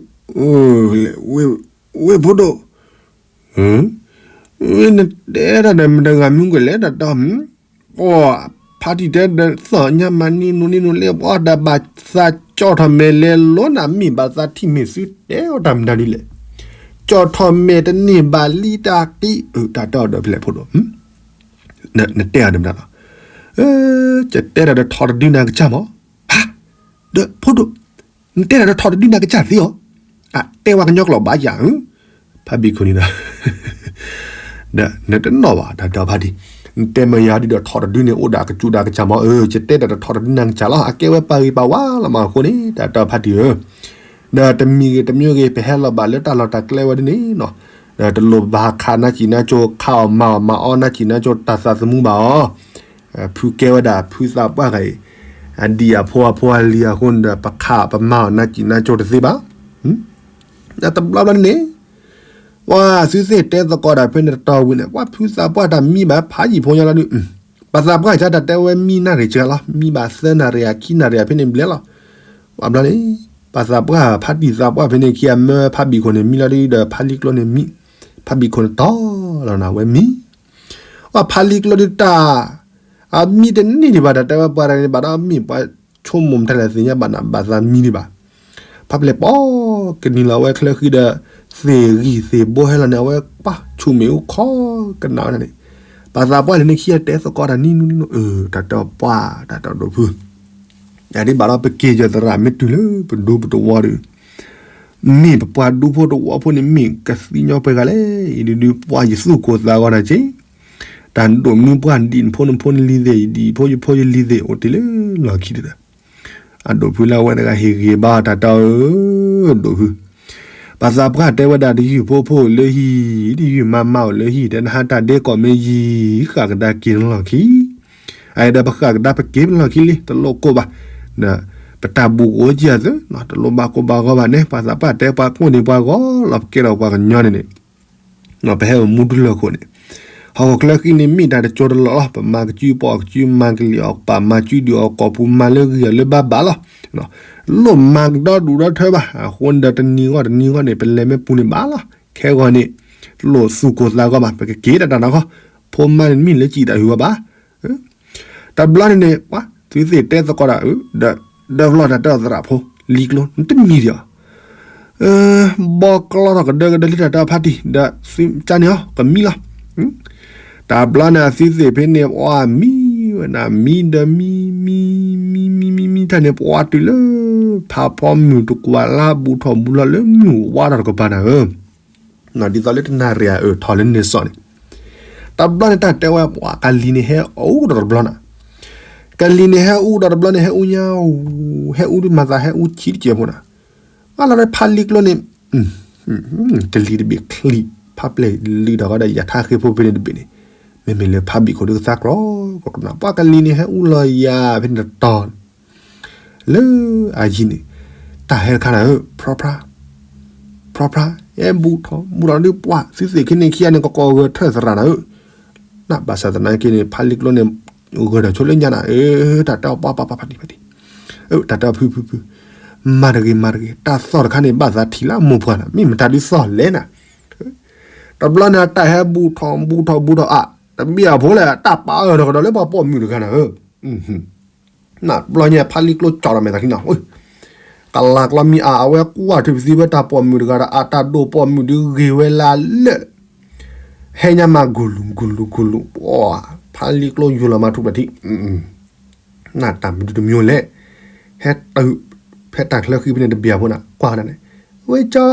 ဝ့ၢ်ဖိဒိၣ်, နတဲတၢ်ဒီးမတဂၤမုၢ်ကွဲးလဲၣ်တၢ်တဲအီၤ, ပှၤဖးတံၢ်တဲဒီးသီၣ်ညါမၤန့ၢ်နူန့ၢ်နူလၢပှၤဒီး ဘၣ်သးကၠီၣ်ထီၣ်မဲာ်လဲၤလိနၤ မ့ၢ်ဘၣ်သးထံၣ်မ့ၢ်သုတဲအီၤတၢ်မတၤဒ်လဲၣ်, ကၠီၣ်ထီၣ်မဲာ်တန့ၢ်ဘၣ်လံတၢ်ကံ, တၢ်တဲအီၤဒီးဖဲလဲၣ်ဖိဒိၣ်, နတဲအီၤဒီးမတၤလီၤ, ကတဲတၢ်ဒီးထိးတဒုနၤကစၢ်မး, ဟါ, ဒီးဖိဒိၣ်, နတဲတၢ်ဒီးထိးတဒုနၤကစၢ်သ့အီၤ, အတဲဝဲကညီကျိာ်ဘၣ်ယၤဧၢ, ဖးဘံၣ်ခိၣ်န့ၣ်ဒီး ဒီးနတနီၣ်ဘၣ် တၢ်တဲအီၤဖးတံၢ်, နတဲမ့ၢ်ယၤဒုဒီးထီၣ်တဒုန့ၣ် အိၣ်ဒီးအကစူၣ်ဒီးအကစၢ်မး, အၢ ယတဲဒီးတထီၣ်တဒုနၤကစၢ်လီၤ, အကဲဝဲပှၤဂ့ၤပှၤဝါလီၤမးအဃိန့ၣ် တၢ်တဲအီၤဖးတံၢ်ဧၢ, ဒီးတမံၤဂ့ၤတမံၤဂ့ၤ ပဟဲလီၤဘၣ်လၢတၢ်လီၢ်တၢ်ကျဲဝဲဒ်န့ၣ်နီၤ, ဒီးတလိၣ်ဘၣ်ခးနါစံၣ်နါကၠိ ခးအီၣ်မၤအီၣ်မၤအီနါစံၣ်နါကၠိ တၢ်သးသမူဘၣ်အီၤ, ဖုကဲဝဲဒၣ်ဖုသးပှၢ်ဂၤအံၤ, အဒံၣ်အဖိအဖိအလံၤအဃိန့ၣ်ဒီး ပခးပမၤအီၣ်နါစံၣ်နါကၠိတသ့ဘၣ်, ဒီးတဘျီဘျီန့ၣ် ပှၤသုသ့ၣ်တဲသကိးတၢ်ဖဲန့ၣ်တတီၤဝံၤန့ၣ် ပှၤဖုသးပှၢ်တၢ်မံဘၣ်ဖးယံာ်ဖိညါလီၤဒုး, ပှၤသးပှၢ်ကၢ်တၢ်တဲဝဲမံနၣ်ရံၣ်စှၤလီၤ, မံဘၣ်သၢနၣ်ရံၣ်အခံနၣ်ရံၣ်အဖဲန့ၣ်ဘျဲၣ်လီၤ, ပှၤဘျီန့ၣ် ပှၤသးပှၢ်ဖးတံၢ်သးပှၢ်ဖဲန့ၣ်ခံဂၤမၢဖးဘံၣ်ခိၣ်န့ၣ်မံလီၤဒုးဒီး ဖးလံကျိန့ၣ်မံ, ဖးဘံၣ်ခိၣ်န့ၣ်တီလီၤနၤဝဲမံ, ပှၤဖးလံကျိဒုးတၢ် အမံတန့ၢ်ဒံးဘၣ် တၢ်တဲဝဲပှၤတဂၤန့ၣ် ဘၣ်ဒီးမ့ၢ်ပှၤဆိကမိၣ်မတၤလဲၣ်သ့ၣ်ညါဘၣ်နၤ ဘၣ်သးမံဒံးဘၣ်, ဖးပျဲၢ်ပိာ်ကနံၤလီၤဝဲချၢဃံဒီး သ့ၣ်ဂံၢ်သ့ၣ်ဘိဟဲလီၤန့ၣ် အဝဲပှၤဆိၣ်မ့ၣ်အူခီကနၣ်ဝဲဒၣ်န့ၣ်, ပှၤသးပှၢ်န့ၣ်န့ၣ်ခံဂၤတဲသကိးတၢ်နံၤနံၤနံၤနံၤ အၢ တၢ်တဲအီၤပှၤ တၢ်တဲအီၤဒိၣ်ဖု ယၤဒ်ဘၣ်ဒီးပက့ၤယသရၣ်မ့ၢ်တုၤလၢပဒူပတဝီဒီး မ့ၢ်ပပှၤဒူဖိတဝီဖိန့ၣ် မ့ၢ်ကသံညီပှဲၤဂၤလဲၣ်, အံၤဒုးဒုးပှၤယသူၣ်ကိၢ်သးဂီၤနၤက့, တၢ်ဒိၣ်မုၢ်ပှၢ်ဒံးနဖိနဖိနလံၤသ့ၣ် ယဒံးဖိယဖိယလံၤသ့ၣ် အိၣ်တ့ၢ်လၢလီၢ်ခံဒီး, အဒိၣ်ဖုလၢအဝဲတဂၤဟ့ၣ်ဂ့ၤဘၣ်တၢ်တဲအီၤဧၢ, ဒိၣ်ဖု ပှၤသးပှၢ်တဲဝဲဒၣ်တယုၢ်ဖိဖိအိၣ်လၢဟံၣ်, တယုၢ်မါမါအိၣ်လၢဟံၣ်, တဲနဟါတၢ်ဒ့ကီၢ်မ့ၢ်ယံၤ ဃၣ်ကဒါက့ၤနလီၢ်ခံ အံၤဒီးပဃၣ်ကဒါပက့ၤပလီၢ်ခံလံ တလိၣ်ကိၢ်ဘၣ်, ပတၢ်ဘူးကအိၣ်ကံအသၢ, တလိၣ်ဘၣ်ကိၢ်ဘၣ်ဂီၤဘၣ်န့ၣ် ပှၤသးပှၢ်တဲပှၤကိၢ်န့ၣ်ပှၤဂီၤလီၤ ပကဲထီၣ်ပှၤကညီန့ၣ်န့ၣ်, ပဟဲအိၣ်မူဒူလၢၢ်ခိၣ်န့ၣ်, ဟီၣ်ခိၣ်ချၢဃံန့ၣ်မ့ၢ်တၢ်တစိၢ်တလီၢ်လီၤ ပမၤကစုပီၣ်ကစု မၤကလံၣ်အီၣ်ကပၢ် မၤစုဒုၣ်အီၣ်ကီၢ်ပူၤ မၤလၢဂံၢ်အီၣ်လၢဘါဘၣ်လီၤ လိၣ်မၤကဒီဒူၣ်ဒီထၢဘၣ် အဃိန့ၣ်ဒီးတနံၤဂီၢ်တနံၤဂီၢ်န့ၣ် ပလဲၤမ့ၢ်ပူၤန့ၣ်ဘၣ်လီၤ ခဲဂီၤန့ၣ်, လိၣ်သူၣ်ကိၢ်သးဂီၤဘၣ် ပကက့ၤတၢ်တၢ်နီၤခီ, ဖိမါန့ၣ်မ့ၢ်လၢစံးတၢ်ဟူဘၣ်ဘၣ်, တဘျီန့ၣ်န့ၣ် ပှၤသုသ့ၣ်တဲသကိးတၢ်အၢ, ဒီးဘျီတၢ်တဲအီၤသရၣ်ဖိ, လံကျိ နတမံဒံးအီၤ ဘီကျီထီၣ်ကဒၢကဒၢလံတၢ်တဲအီၤဖါတံၢ် ဒီးသုကန့ၣ်အီၤ ကမံလီၤ, တဘျီန့ၣ်အသုသ့ၣ်ဖဲန့ၣ် ပှၤမံဝဲဒၣ် မံဒီးမံ, မံ, မံ, မံ, မံ, မံ, မံ, မံ, မံ, မံ, မံ, တၢ်န့ၣ် ပှၤတုၤလၢ ဖးဖီမုၢ်တကွၢ်လၢ ဘူးထီၣ်ဘူးထီၣ်လၢမုၢ်ဝါထီၣ်တကပၤနၤဧၢ, ဒ်သိးလၢတနၣ်ရံၣ်အအၢၣ်ထီၣ်လၢန့ၣ်စီၤန့ၣ်, တဘျီန့ၣ်တၢ်တဲဝဲ ပှၤကလံၤန့ၣ်ဟဲအူဒီးတဘျီနၤ, ကလံၤန့ၣ်ဟဲအူဒီးတဘျီန့ၣ် ဟဲအူညါ, ဟဲအူဒ်မၤသးဟဲအူဆံးတကဲးဖိနၤ, အလီၤဖးလံကျိန့ၣ်, ကလံၤတဘ့ၣ်ချံး, ဖးပျဲၢ်လုၢ်ဒီးဃီဒီး ယထါဃ့ဖိဖဲန့ၣ်တဘ့ၣ်န့ၣ်, မ့မ့ၢ်လၢဖးဘံၣ်ခိၣ်ဒုကသါကြီၤ, ပှၤကလံၤန့ၣ်ဟဲအူလီၤယၤဖဲန့ၣ်တတီၤ, လၢအယံၤန့ၣ်, တၢ်ဟဲတခါနၤဧၢ, ဖြီဖြါ, ဖြီဖြါ, ဟဲဘူးထီၣ်ဘူးထီၣ်ဒုးပှၤသုသ့ၣ်ခံန့ၣ်ခံဂၤန့ၣ် ကကိးဂဲၤထၢၣ်သရၣ်နၤဧၢ, နဘၣ်ဆၣ်သနာ်က့န့ၣ် ဖးလံကျိန့ၣ်, ဂဲၤထီၣ်ဆိလၢညါနၤဧၢ, တၢ်တဲအီၤပှၤပှၤပှၤဖးတံၢ်ဖးတံၢ်, တၢ်တဲအီၤဖုဖုဖု, မၤတဂ့ၤမၤတဂ့ၤ, တၢ်သီၣ်တခါန့ၣ် ဘၣ်သးထံၣ်လၢအမိၢ်ပှၢ်နၤ, မ့ၢ်မတၤဒုးသီၣ်လဲၣ်နၤ, တဘျီန့ၣ် တၢ်ဟဲဘူးထီၣ်ဘူးထီၣ်ဘူးထီၣ်အါ, တဘံၣ်အဖိလဲၣ် တၢ်ပာ်အၢၣ်ထီၣ်ကဒီးလၢပှၤပိာ်မုၣ်တဂၤနၤဧၢ, နဘျီညါဖးလံကျိကၠီၣ်ဒီးမဲာ်သးခံနီၤ, ကလၤကျီမံအါ အဝဲကွၢ်ထွဲပသံဝဲတၢ်ပိာ်မုၣ်တဂၤဒီး အတၢ်ဒိၣ်ပိာ်မုၣ်ဒုးဂ့ၤဝဲလၢအလၢာ်, ဟဲညါမၤဂုာ်လူၤဂုာ်လူၤဂုာ်လူၤ, ပှၤ, ဖးလံကျိယိၤလီၤမၤထူၣ်ဖျဲးထံ, နတၢ်မနုၤတမံၤလဲၣ်, ဟဲတုၤ, ဖဲတၢ်ချၢဃံဖဲန့ၣ်တဘံၣ်အဖိနၤ ကွၢ်နၤန့ၣ်, ဝဲကၠီ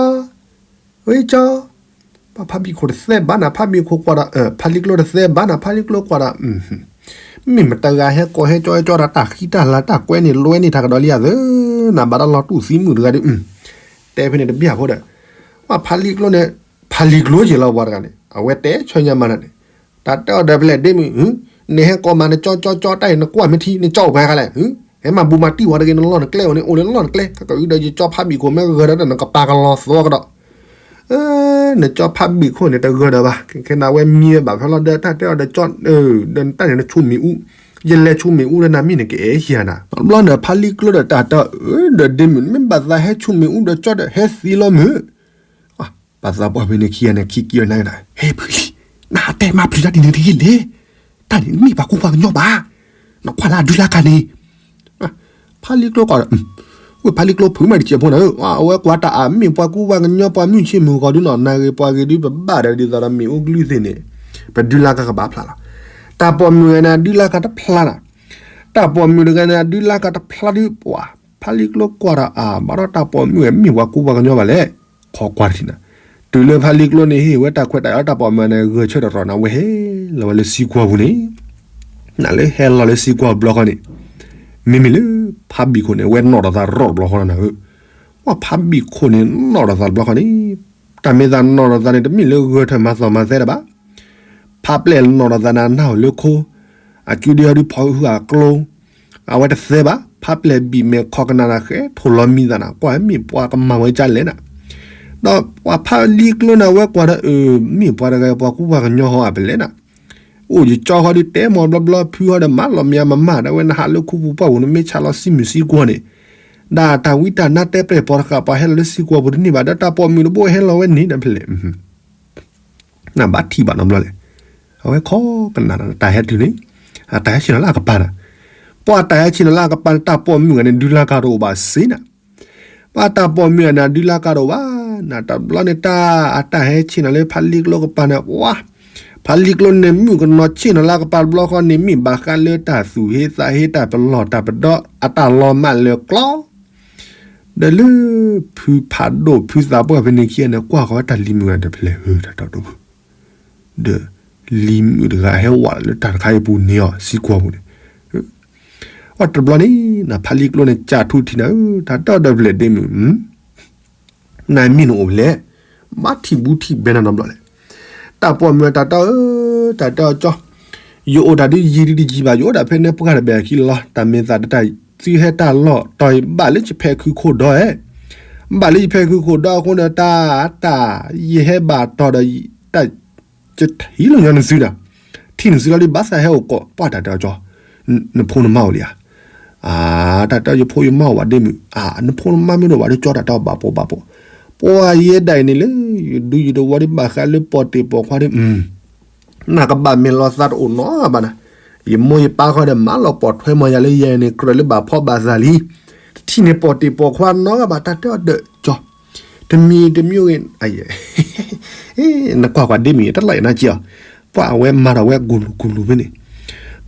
ဝဲကၠီ, ပှၤဖးဘံၣ်ခိၣ်တသဲဘၣ်နၤ ဖးဘံၣ်ခိၣ်ကွၢ်ဒီး, ဖးလံကျိတသဲဘၣ်နၤ ဖးလံကျိကွၢ်ဒီး, မ့ၢ်မတၤတဂၤဟဲကိးဟဲကၠီဟဲကၠီဒီး တၢ်ဃံတၢ်လၤတၢ်ကွဲန့ၣ် လွဲန့ၢ်တၢ်ကဒီးလံဧါသၢ, နဘၣ်တၢ်လီၤတူၢ်သံမုၣ်တဂၤဒီး, တဲဖဲန့ၣ်တဘံၣ်အဖိဒီး, ပှၤဖးလံကျိန့ၣ်, ဖးလံကျိယဲၢ်လီၤပှၤတဂၤန့ၣ် အဝဲတဲဆၢညါမၤနၤန့ၣ်, တၢ်တဲအီၤဒီးဖဲလဲၣ်ဒ့မုၣ်, နဟဲကိးမၤနကၠီကၠီကၠီတၢ်အံၤ နကွၢ်မ့ၢ်ထံ နကၠီအိၣ်ဖဲခါလဲၣ်, ဟဲမၤဘူးမၤတံၢ်ဝဲတဂ့ၤ နလီၢ်နကျဲအိၣ်န့ၣ် အိၣ်လၢလီၢ်နကျဲ, ကကအုဒီးယကၠီဖးဘံၣ်ခိၣ်မ့ၢ်ဂၢၢ်ဒီး နကပာ်ကလီၤသီကဒီး နကၠီဖးဘံၣ်ခိၣ်န့ၣ် တဂၢၢ်ဒီးဘၣ်, ခဲနၤဝဲမံဝဲဘၣ်ဖဲလီၤဒီး တၢ်တဲအီၤဒီးကၠီ, ဒီးတၢ်န့ၣ်နဆူၣ်မ့ၣ်အူ, ယလဲၤဆူၣ်မ့ၣ်အူဒီးနၤမ့ၢ်နကအဲၣ်ယၤနၤ, ဘျီန့ၣ်ဖးလံကျိဒီးတၢ်တဲအီၤဒီးဒ့မုၣ် မ့ၢ်ဘၣ်သးဟဲဆူၣ်မ့ၣ်အူဒီးကၠီဒီး ဟဲသံလီၤမုၢ်, ပှၤသးပှၢ်ဖဲန့ၣ်ခံဂၤန့ၣ် ခံက့ၤဝဲနၤ, ဟဲဖုလံ, နဟးတဲမၤဖျုးတၢ်ဒ်န့ၣ်တဂ့ၤလဲၣ်, တၢ်န့ၣ်မ့ၢ်ပှၤကူပှၤကညီဘၣ်, နကွၢ်လၢအဒုလၢအကါန့ၣ် ဖးလံကျိကွၢ်ဒီး, ဝဲဖးလံကျိဖုးမးတစဲးဖိနၤဧၢ, အဝဲကွၢ်တၢ်အါ မ့ၢ်ပှၤကူပှၤကညီ ပှၤမုၢ်ဆ့ၣ်မုၢ်ဂီၤဒုနီၤ, နဂ့ၤပှၤဂ့ၤဒု ပဘၣ်ဒီးဒ်သိးဒီးမ့ၣ်အူကလုၢ်သ့ၣ်န့ၣ်, ပဒုလၢကါကဘၣ်ဖျါလီၤ, တၢ်ပိာ်မုၣ်ဂၤန့ၣ် အဒုလၢကါတဖျါနၤ, တၢ်ပိာ်မုၣ်တဂၤန့ၣ် အဒုလၢကါတဖျါဒု ပှၤ, ဖးလံကျိကွၢ်ဒီးအါ ဘၣ်ဒီးတၢ်ပိာ်မုၣ်ဂၤ မ့ၢ်ပှၤကူပှၤကညီဘၣ်လဲၣ်, ခိးကွၢ်တထံၣ်နၤ, တုၤလၢဖါလံကျိန့ၣ်ဟ့ၣ်ဝဲတၢ်ခွဲးတၢ်ယာ် တၢ်ပိာ်မုၣ်န့ၣ် ဂဲၤဆၢထၢၣ်တရီန့ၣ် အဝဲဟဲလီၤဝဲလၢစံကွီၤပူၤန့ၣ်, နလၢဟဲလီၤလၢစံကွီၤဘျီဃီန့ၣ်, မ့မ့ၢ်လၢဖါဘံၣ်ခိၣ်န့ၣ် အဝဲနီၣ်ဒီးသးရီၣ်တဘျီဃီန့ၣ်ဧၢ, ပှၤဖါဘံၣ်ခိၣ်န့ၣ် နီၣ်ဒီးသးတဘျီဃီန့ၣ်, တၢ်မ့ၢ်သးနီၣ်ဒီးသးန့ၣ် တမ့ၢ်လၢဂဲၤထၢၣ်မၤသီၣ်မၤသဲတဘၣ်, ဖါပျဲၢ်နီၣ်ဒီးသးန့ၣ် အနၢ်အိၣ်လၢခိ, အကုဒုဟီဒုဖီဟုအကျိ အဝဲတသဲဘၣ်, ဖါပျဲၢ်ဘံၣ်မဲာ်ခီကနၣ်န့ၣ် ဃဲထိၣ်လီၤမံသးန့ၣ် ကွၢ်မ့ၢ်ပှၤကမၤဝဲဒ်လဲၣ်န့ၣ်, ဒီးပှၤဖါလံကျိန့ၣ် အဝဲကွၢ်ဒီး အၢ မ့ၢ်ပှၤတဂၤ ပှၤကူပှၤကညီဟီဧါ ပလဲၣ်န့ၣ်, အိၣ်ယကၠီဃီဒုတဲမီၤဘျီဘျီ ဖုဟီဒီးမၤလီၤမံၤမၤမၤ ဒီးဝဲနဟးလၢခူပူၤပှၢ်ပူၤ နမ့ၢ်ဆါလီၤစံမုၢ်စံကွီၤန့ၣ်, ဒီးတၢ်ဝံတၢ်နါတဲပျဲၢ်ပိာ်တဃာ် ပှၤဟဲလီၤလၢစံကွီၤပူၤတန့ၢ်ဘၣ် ဒီးတၢ်ပိာ်မုၣ်တဘိဟဲလီၤဝဲန့ၣ်ဒီးဖဲလဲၣ် နဘၣ်ထံၣ်ဘၣ်နီတဘျီလဲၣ်, အဝဲခီကနၣ်ဒီးတၢ်ဟဲတုၤန့ၣ်, အတၢ်ဟဲဆ့ၣ်နီၤလၢအကပၤန့ၣ်, ပှၤတၢ်ဟဲဆ့ၣ်နီၤလၢအကပၤန့ၣ် တၢ်ပိာ်မုၣ်ဂၤန့ၣ် ဒုးလၢကၤတအိၣ်ဘၣ်စ့ၢ်န့ၣ်, ပှၤတၢ်ပိာ်မုၣ်ဂၤန့ၣ် ဒုးလၢကၤတအိၣ်ဘၣ်, နတဘျီန့ၣ်တၢ်အတၢ်ဟဲဆ့ၣ်နီၤလၢဖါလံကျိကပၤန့ၣ် ဝါ, ဖါလံကျိန့ၣ် မုၣ်ကနီၤဆ့ၣ်နီၤလၢအကပၤတဘျီဃီန့ၣ် မ့ၢ်ဘၣ်ဃးလၢတၢ်သူၣ်ဟ့သးဟ့ တၢ်ပလီၢ်တၢ်ပဒီ အတၢ်လီၤမၢ်လၢကျီ ဒီးလၢ ဖုဖးဒိၣ်ဖုသးပှၢ်ဖဲန့ၣ်ခံဂၤန့ၣ် ကွၢ်ဃီၤဝဲတၢ်လံၤမုၣ်ဂၤတဖျဲၣ်ဧၢ တၢ်တီဒိၣ်မုၣ်, ဒီးလံၤမုၣ်တဂၤဟဲဝးလၢတၢ်တခါအံၤပူၤန့ၣ်အီၤ စံကွီၤပူၤန့ၣ်, အတဘျီန့ၣ် နဖါလံကျိန့ၣ် ကၢ်ထူထံနၤဧၢ တၢ်တီဒီဖျဲၣ်ဒ့မုၣ် နမ့ၢ်နအိၣ်ဖဲလဲၣ်, ဘၣ်ထံၣ်ဘူးထံၣ်ဘဲနၤနီတဘျီလဲၣ်, တၢ်ပိာ်မုၣ်တၢ်တီဧၢ တၢ်တဲအီၤကၠီ, ယအိၣ်တၢ်ဒုးယံၤဒုးတယံၤဘၣ် ယအိၣ်ဒၣ်ဖဲန့ၣ်ပှၢ်တဘၣ်အခံလီၤ တၢ်မ့ၢ်သးတတၢ် သုဟဲတၢ်လီၢ်တီၤ ယဘၣ်လၢယဖဲခုခိၣ်ဒီဧဲ, ဘၣ်လၢယဖဲခုခိၣ်ဒီအဃိန့ၣ် တၢ် တၢ် ယဟဲဘၣ်တီၤဒီး တၢ် ယထံၣ်လီၤညီနသုဒီး, ထံၣ်နသုလီၤဒုးဘၣ်သးဟဲအိၣ်ကိး ပှၢ်တၢ်တဲအီၤကၠီ, နဖိနမါအိၣ်လံဧါ, တၢ်တဲအီၤယဖိယမါအိၣ်ဘၣ်ဒ့မုၣ်, နဖိနမါမ့ၢ်တအိၣ်ဘၣ်ဒုးကၠီတၢ်တဲအီၤဘၣ်ပိာ်ဘၣ်ပိာ်, ပှၢ်ယဲဒၣ်အံၤန့ၣ်လၢ ယဒူယတဝီဒုးဘၣ်ဃးလၢပိာ်တ့ၢ်ပိာ်ခွါဒုး နကဘၣ်မဲာ်လီၤသးတအိၣ်နီတဂၤဘၣ်နၤ, ယမိၢ်ယပၢ်ဃီဒီးမၤလီၤပိာ်ထွဲမီၤယၤလၢယဲန့ၣ် ကြၢးလၢဘၣ်ဖီဘၣ်သးလံ, တထံၣ်န့ၣ်ပိာ်တ့ၢ်ပိာ်ခွါနီတဂၤဘၣ် တၢ်တဲအီၤဒီးကၠီ, တမံၤတမံၤဂ့ၤ, နကွၢ်ကွၢ်ဒ့မုၣ် တလီၤအဲၣ်နၤက့ၤအီၤ, ပှၢ်အဝဲမၤဒီးဝဲကူၤလူၤကူၤလူၤဖဲန့ၣ်,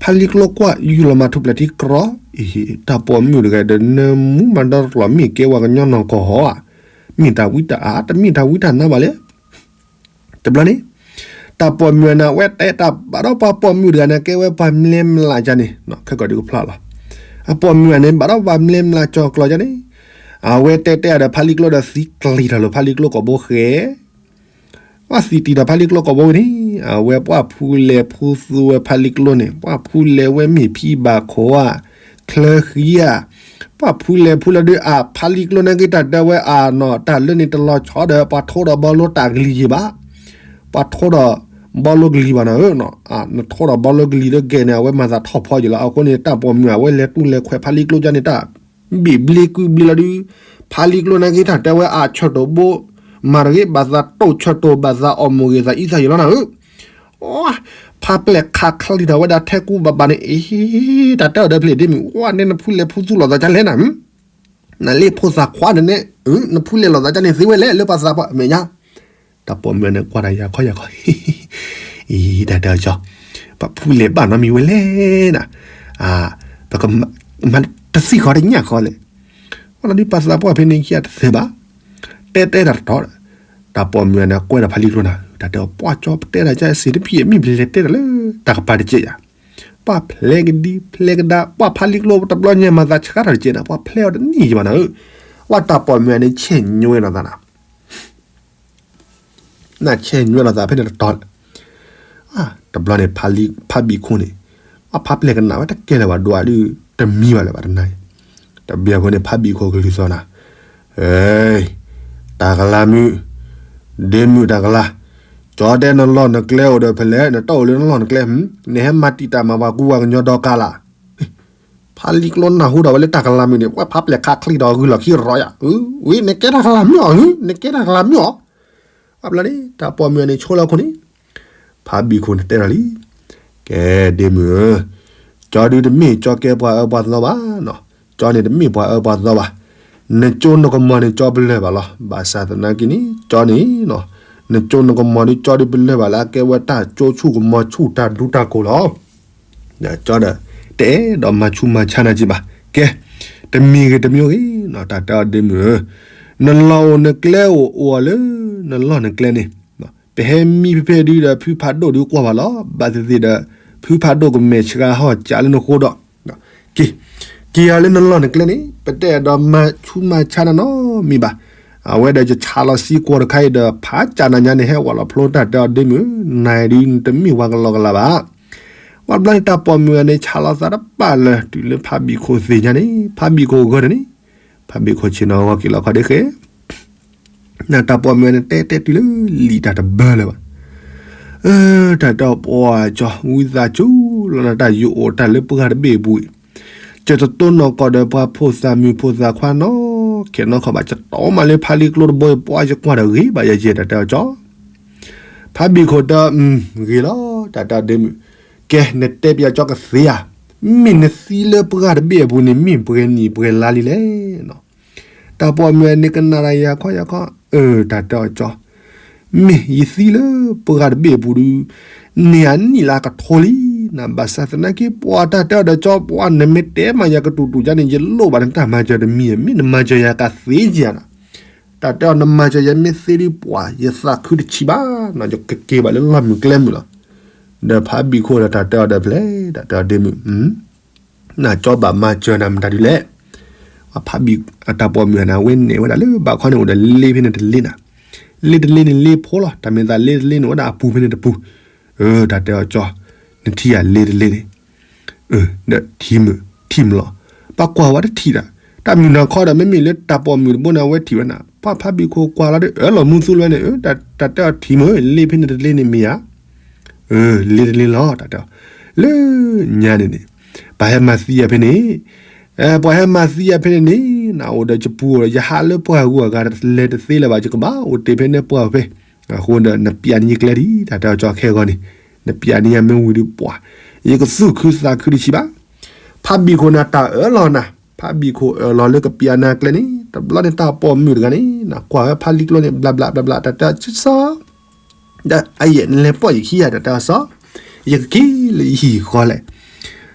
ဖါလံကျိကွၢ်ယူၢ်လီၤမၤထူၣ်ဖျဲးထံကြီ, အံၤ တၢ်ပိာ်မုၣ်တဂၤဒီး နမူမၤဒီတလီၤမ့ၢ်ကဲဝဲကညီနီၢ်ကီၢ်ဟီဧါ, မ့ၢ်တၢ်ဝံတၢ်အါ တမ့ၢ်တၢ်ဝံတၢ်နါဘၣ်လဲၣ် တဘျီန့ၣ်, တၢ်ပိာ်မုၣ်အန့ၣ် အဝဲတဲတၢ်ဘၣ်ဒီးပှၤပိာ်မုၣ်တဂၤန့ၣ် ကဲဝဲပှၤမံၤလဲမလးကန့ၣ် ခဲကီၢ်ဒုးကဖျါလီၤ, အပိာ်မုၣ်အန့ၣ် ဘၣ်ဒီးပှၤမံၤလဲမလးကၠီၤကျီၤကန့ၣ်, အဝဲတဲတဲအီၤဒီးဖါလံကျိဒီးသံကလံၤထီၣ်လိာ်ဖါလံကျိကိာ်ဘိဃဲ ပှၢ်သံတံၢ်ဒီးဖါလံကျိကိာ်ဘိဝဲန့ၣ်, အဝဲပှၢ်ဖူလဲၤဖူသူဝဲဖါလံကျိန့ၣ် ပှၢ်ဖူလဲၤဝဲမ့ၢ်ဖံဘၣ်ခိၣ်ဧါ, ချၢဃံဧါ, ပှၢ်ဖူလဲၤဖူလၢဒုးအဖါလံကျိန့ၣ်က့ၤတၢ်တဲဝဲအနီၤ တၢ်လၢန့ၣ်တလီၤဆီဒီး ပှၤထိဒီးဘီလိတၢ်ကလံၤယံၤဘၣ်, ပှၤထိဒီးဘီလိကလံၤဘၣ်နၤဧၢ, နထိဒီးဘီလိကလံၤလၢကဲန့ၣ် အဝဲမၤသးထီၣ်ဖီယံၤလီၤ. အဃိန့ၣ် တၢ်ပိာ်မုၣ်အဝဲလဲၤတူၢ်လဲၤခွဲးဖါလံကျိကန့ၣ် တၢ် ဘ့ၣ်ဘျ့ကုၢ်ဘျ့လီၤဒုး, ဖါလံကျိန့ၣ်က့ၤတၢ်တဲဝဲအဆၢတိာ်ဘိ, မၤတဂ့ၤ ဘၣ်သးတိၢ်ဆၢတိာ် ဘၣ်သးအီၣ်မိၢ်ဂ့ၤသးအံသးယံၤလီၤနၤဧၢ, ဖါပျဲၢ်ခးချံထီၣ်ဝဲဒၣ်ထဲကူဘၣ်ဘၣ်န့ၣ်, အ့ တၢ်တဲအီၤဒီးဖျဲၣ်ဒ့မုၣ် ဝဲန့ၣ်နဖူလဲၤဖူသူလိာ်သးဒ်လဲၣ်နၤ, နလၢဖိသၣ်ခွါန့ၣ်န့ၣ်, နဖူလဲၤလိာ်သးဒ်န့ၣ်သ့ဝဲလဲၣ် လၢပှၤသးပှၢ်မဲာ်ညါ တၢ်ပိာ်မုၣ်န့ၣ်ကွၢ်တၢ်ယၤခီယၤခီ, အံၤ တၢ်တဲအီၤကၠီ, ပှၤဖူလဲၤဘၣ်နီတမံၤဝဲလဲၣ်နၤ, ပကမၤတသံၣ်ဃီတညၣ်ဃီလဲၣ်, ဝဲလီၤဒုးပှၤသးပှၢ်ဖဲန့ၣ်ခံဂၤတသဲဘၣ်, တဲတဲတၢ်တတီၤ, တၢ်ပိာ်မုၣ်န့ၣ်ကွဲဒီးဖါလံကျိနၤ တၢ်တဲအီၤ ပှၢ်ကၠီ ပတဲတၢ်ကၠီစ့ၢ်တဖံး မ့ၢ်ပလဲၤတဲတၢ်လၢတၢ်ကပၤတကဲယၤ, ပှၢ်ဖျဲးကဒံဖျဲးကဒါ ပှၢ်ဖါလံကျိတဘျီညါမၤသးဆှးထီၣ်တကဲနၤ ပှၢ်ဖျဲးအီၤတန့ၢ်ယံၤဘၣ်နၤဧၢ, ဝဲတၢ်ပိာ်မုၣ်န့ၣ် ဆဲၣ်ညွဲလီၤသးနၤ နဆဲၣ်ညွဲလီၤသးဖဲန့ၣ်တတီၤ, တဘျီန့ၣ် ဖါဘံၣ်ခိၣ်န့ၣ်, အဖါပျဲၢ်ကနၣ်ဝဲတကဲလၢၤဘၣ်ဒွးဒုး တမံဘၣ်လၢၤဘၣ်တနၤအံၤ, တဘျီအဃိန့ၣ် ဖါဘံၣ်ခိၣ်ကလုၢ်သီၣ်နၤ, တၢ်ကလၤမုၣ်, ဒ့မုၣ်တၢ်ကလၤ, ကၠီတဲနလီၢ်နကျဲအိၣ်ဒီးဖဲလဲၣ် နတၢ်အိၣ်လၢနလီၢ်နကျဲ, နဟဲမၤတံာ်တာ်မၤပှၤကူပှၤကညီဒီကါလၢ် ဖါလံကျိနၢ်ဟူဒီးဝဲလၢတၢ်ကလၤမုၣ်န့ၣ် ပှၢ်ဖါပျဲၢ်ခးချံဒီးဂုၢ်လီၤခံရီယၤ, ဝံၤ နကဲတၢ်ကလၤမုၣ်အီၤ, နကဲတၢ်ကလၤမုၣ်အီၤ, အဘျီန့ၣ် တၢ်ပိာ်မုၣ်န့ၣ်ဆိလီၤခိၣ်န့ၣ်, ဖါဘံၣ်ခိၣ်န့ၣ်တဲလီၤလံ, ကဲဒ့မုၣ်ဧၢ, ကၠီဒုးတမ့ၢ်ကၠီကဲပှၤအၢပှၤသီဘၣ်, ကၠီန့ၣ်တမ့ၢ်ပှၤအၢပှၤသီဘၣ်, နကၠိနကမီၤန့ၣ်ကၠီပလၢၢ်ဘၣ်လီၤ, ဘၣ်ဆၣ်သနာ်က့န့ၣ် ကၠီန့ၣ်, နကၠိနကမီၤဒုးကၠီဒုးပလၢၢ်ဘၣ်လၢအကဲဝဲတၢ်ကၠိဆူၣ်ကမီၤဆူၣ်တၢ်ဒူတၢ်ကိၢ်လီၤ ကၠီဒီး တအဲၣ်ဒိးမၤဆူးမၤဆါနၤက့ဘၣ်, ကဲ, တမံၤဂ့ၤတမံၤဂ့ၤ, တၢ်တဲအီၤဒ့မုၣ်ဧၢ, နလီၢ်အိၣ်နကျဲအိၣ် အိၣ်အီၤလၢနလီၢ်နကျဲန့ၣ်, ပဟဲမံဖဲဖဲဒုဒီး ဖုဖးဒိၣ်ဒုကွၢ်ဘၣ်လီၤ. ဘၣ်သ့ၣ်သ့ၣ်ဒီး ဖုဖးဒိၣ်ကမဲာ်ဆှးဟီၣ်ကးလၢနဃိဒီး, က့ၤ, က့ၤအီၤလၢနလီၢ်နကျဲန့ၣ် ပတအဲၣ်ဒိးမၤဆူးမၤဆါနၤနီတမံၤဘၣ်. အဝဲဒီးယဆါလီၤစံကွီၤတခါအံၤဒီး ဖးကးနၤညါန့ၣ် ဟဲဝးလီၤဖျိတၢ်တဲအီၤ ဒ့မုၣ်, နၤဒုနတမ့ၢ်ပှၤကလီကလီဘၣ်. ဝံၤဘျီန့ၣ် တၢ်ပိာ်မုၣ်ဂၤန့ၣ် ဆါလီၤသးတပာ်လၢၤ တုၤလၢဖးဘံၣ်ခိၣ်သ့ၣ်ညါန့ၣ် ဖးဘံၣ်ခိၣ်ဂၢၢ်န့ၣ်, ဖးဘံၣ်ခိၣ်ဆ့ၣ်နီၤဂီၤက့ၤလီၤခီဒ့ဃဲ နတၢ်ပိာ်မုၣ်န့ၣ် တဲတဲတုၤလၢလံာ်တၢ်တဘၢလၢၤဘၣ်. အၢ တၢ်တဲအီၤ ပှၤကၠီ ဝံသးစူၤလီၤနၤ တၢ်ယိးအိၣ်တၢ်လၢပှၢ်တဘ့ၣ်အပူၤအံၤ, ကၠီတတိၢ်နီၢ်ကီၢ်ဒီးပှၤဖိသၣ်မုၣ်ဖိသၣ်ခွါနီၢ်ခဲနီၢ်ခီဘၣ် ကတီမးလၢဖးလံကျိတဘိအံၤ ပှၤယကွၢ်ဒီးဂ့ၤဘၣ်ယဲၢ် တၢ်တဲအီၤကၠီ. ဖးဘံၣ်ခိၣ်တဲ ဂ့ၤလီၤ တၢ်တဲအီၤ ဒ့မုၣ်, ကဲ နတဲပယီၤကၠီကသ့ဧါ, မ့ၢ်နသံလၢပှၢ်တဘ့ၣ်အပူၤန့ၣ် မ့ၢ်ပှဲၤနံၣ်ပှဲၤလါလံလဲၣ်. တၢ်ပိာ်မုၣ်န့ၣ် ကနၣ်တၢ်ယၤခီယၤခီ, အၢ တၢ်တဲအီၤကၠီ, မ့ၢ်ယသံလၢပှၢ်တဘ့ၣ်အပူၤဒုး န့ၢ်အနံၣ်လၢကထိလံနၤ ဘၣ်ဆၣ်သနာ်က့ ပှၤတၢ်တဲအီၤဒီးကၠီ ပှၤနမ့ၢ်တဲမၤယၤကတူၢ်တူၢ်ကါန့ၣ် ယလိၣ်ဘၣ်နတၢ်မၤစၢၤတမံၤ, မ့ၢ်နမၤစၢၤယၤကသ့ကယၤနီၤ. တၢ်တဲအီၤ နမၤစၢၤယၤမ့ၢ်သ့ဒုး ပှၤယသးခုတဆံးဘၣ်နီၤ, ယကက့ၤဘၣ်လၢလီၢ်မုၢ်ကျဲမုၢ်လီၤ. ဒီးဖးဘံၣ်ခိၣ်ဒီးတၢ်တဲအီၤဒီးဖျဲၣ် တၢ်တဲအီၤ ဒ့မုၣ် နကၠီဘၣ်မၤစၢၤနၤမတၤဒုးလဲၣ်. ဖးဘံၣ်အတၢ်ပိာ်မုၣ်န့ၣ် အဝဲန့ၣ်ဝဲဒၣ်လၢဘၣ်ခီန့ၣ် အိၣ်ဒီးလ့ဖဲန့ၣ်တလ့နၤ, လ့တလ့န့ၣ်လ့ဖိလီၤ, တၢ်မ့ၢ်သးလ့တလ့န့ၣ် အိၣ်ဝဲဒၣ်အပူၤဖဲန့ၣ်တပူၤ. အၢ တၢ်တဲအီၤကၠီ, နထံၣ်ဧါလ့တလ့န့ၣ်, ဒီးထံၣ်မုၢ်ထံၣ်မုၢ်လီၤ, ပှၤကွၢ်ဝဲတထံၣ်ဒီး, တၢ်မုၢ်နၤခီဒီး မ့မ့ၢ်လၢတၢ်ပိာ်မုၣ်တဘိန့ၣ် အဝဲထံၣ်ဝဲနၤ, ပှၤဖးဘံၣ်ခိၣ်ကွၢ်လီၤဒီး အၢၣ်လီၤမူသူလၢန့ၣ်, တၢ်တဲအီၤထံၣ်မုၢ် လ့ဖဲန့ၣ်တလ့န့ၣ်မ့ၢ်ဧါ. အၢ လ့တလ့လီၤ တၢ်တဲအီၤ, လၢညါန့ၣ်န့ၣ်, ပှၤဟဲမၤသံယၤဖဲန့ၣ်, ပှၤဟဲမၤသံယၤဖဲန့ၣ်န့ၣ် နအိၣ်ဒီးယပူၤ ယဟးလၢပှၢ်ဂုၤအဂၤလဲၤတသ့လၢၤဘၣ် ယကဘၣ်အိၣ်တ့ၢ်ဖဲန့ၣ်ပှၢ်ဖဲ, အဃိဒီးနပျးန့ၢ်ယကျဲဒံး တၢ်တဲအီၤကၠီခဲဂီၤန့ၣ်, နပျးန့ၢ်ယၤမ့ၢ်ဝံၤဒီးပှၤ, ယကသူၣ်ခုသးခုတဆံးဘၣ်. ဖးဘံၣ်ခိၣ်န့ၣ်တၢ်အၢၣ်လီၤနၤ, ဖးဘံၣ်ခိၣ်အၢၣ်လီၤလၢကပျးနၤကျဲန့ၣ် တဘျီန့ၣ်တၢ်ပိာ်မုၣ်တဂၤန့ၣ် နကွၢ်ဝဲဖးလံကျိန့ၣ် ဘျးဘျးဘျးဘျး တၢ်တဲအီၤကၠီ ဒီးအယဲၢ်နလဲၤပိာ်ယခံဂၤ တၢ်တဲအီၤစီၤ, ယကက့ၤလၢယဟံၣ်ဃီလဲၣ်.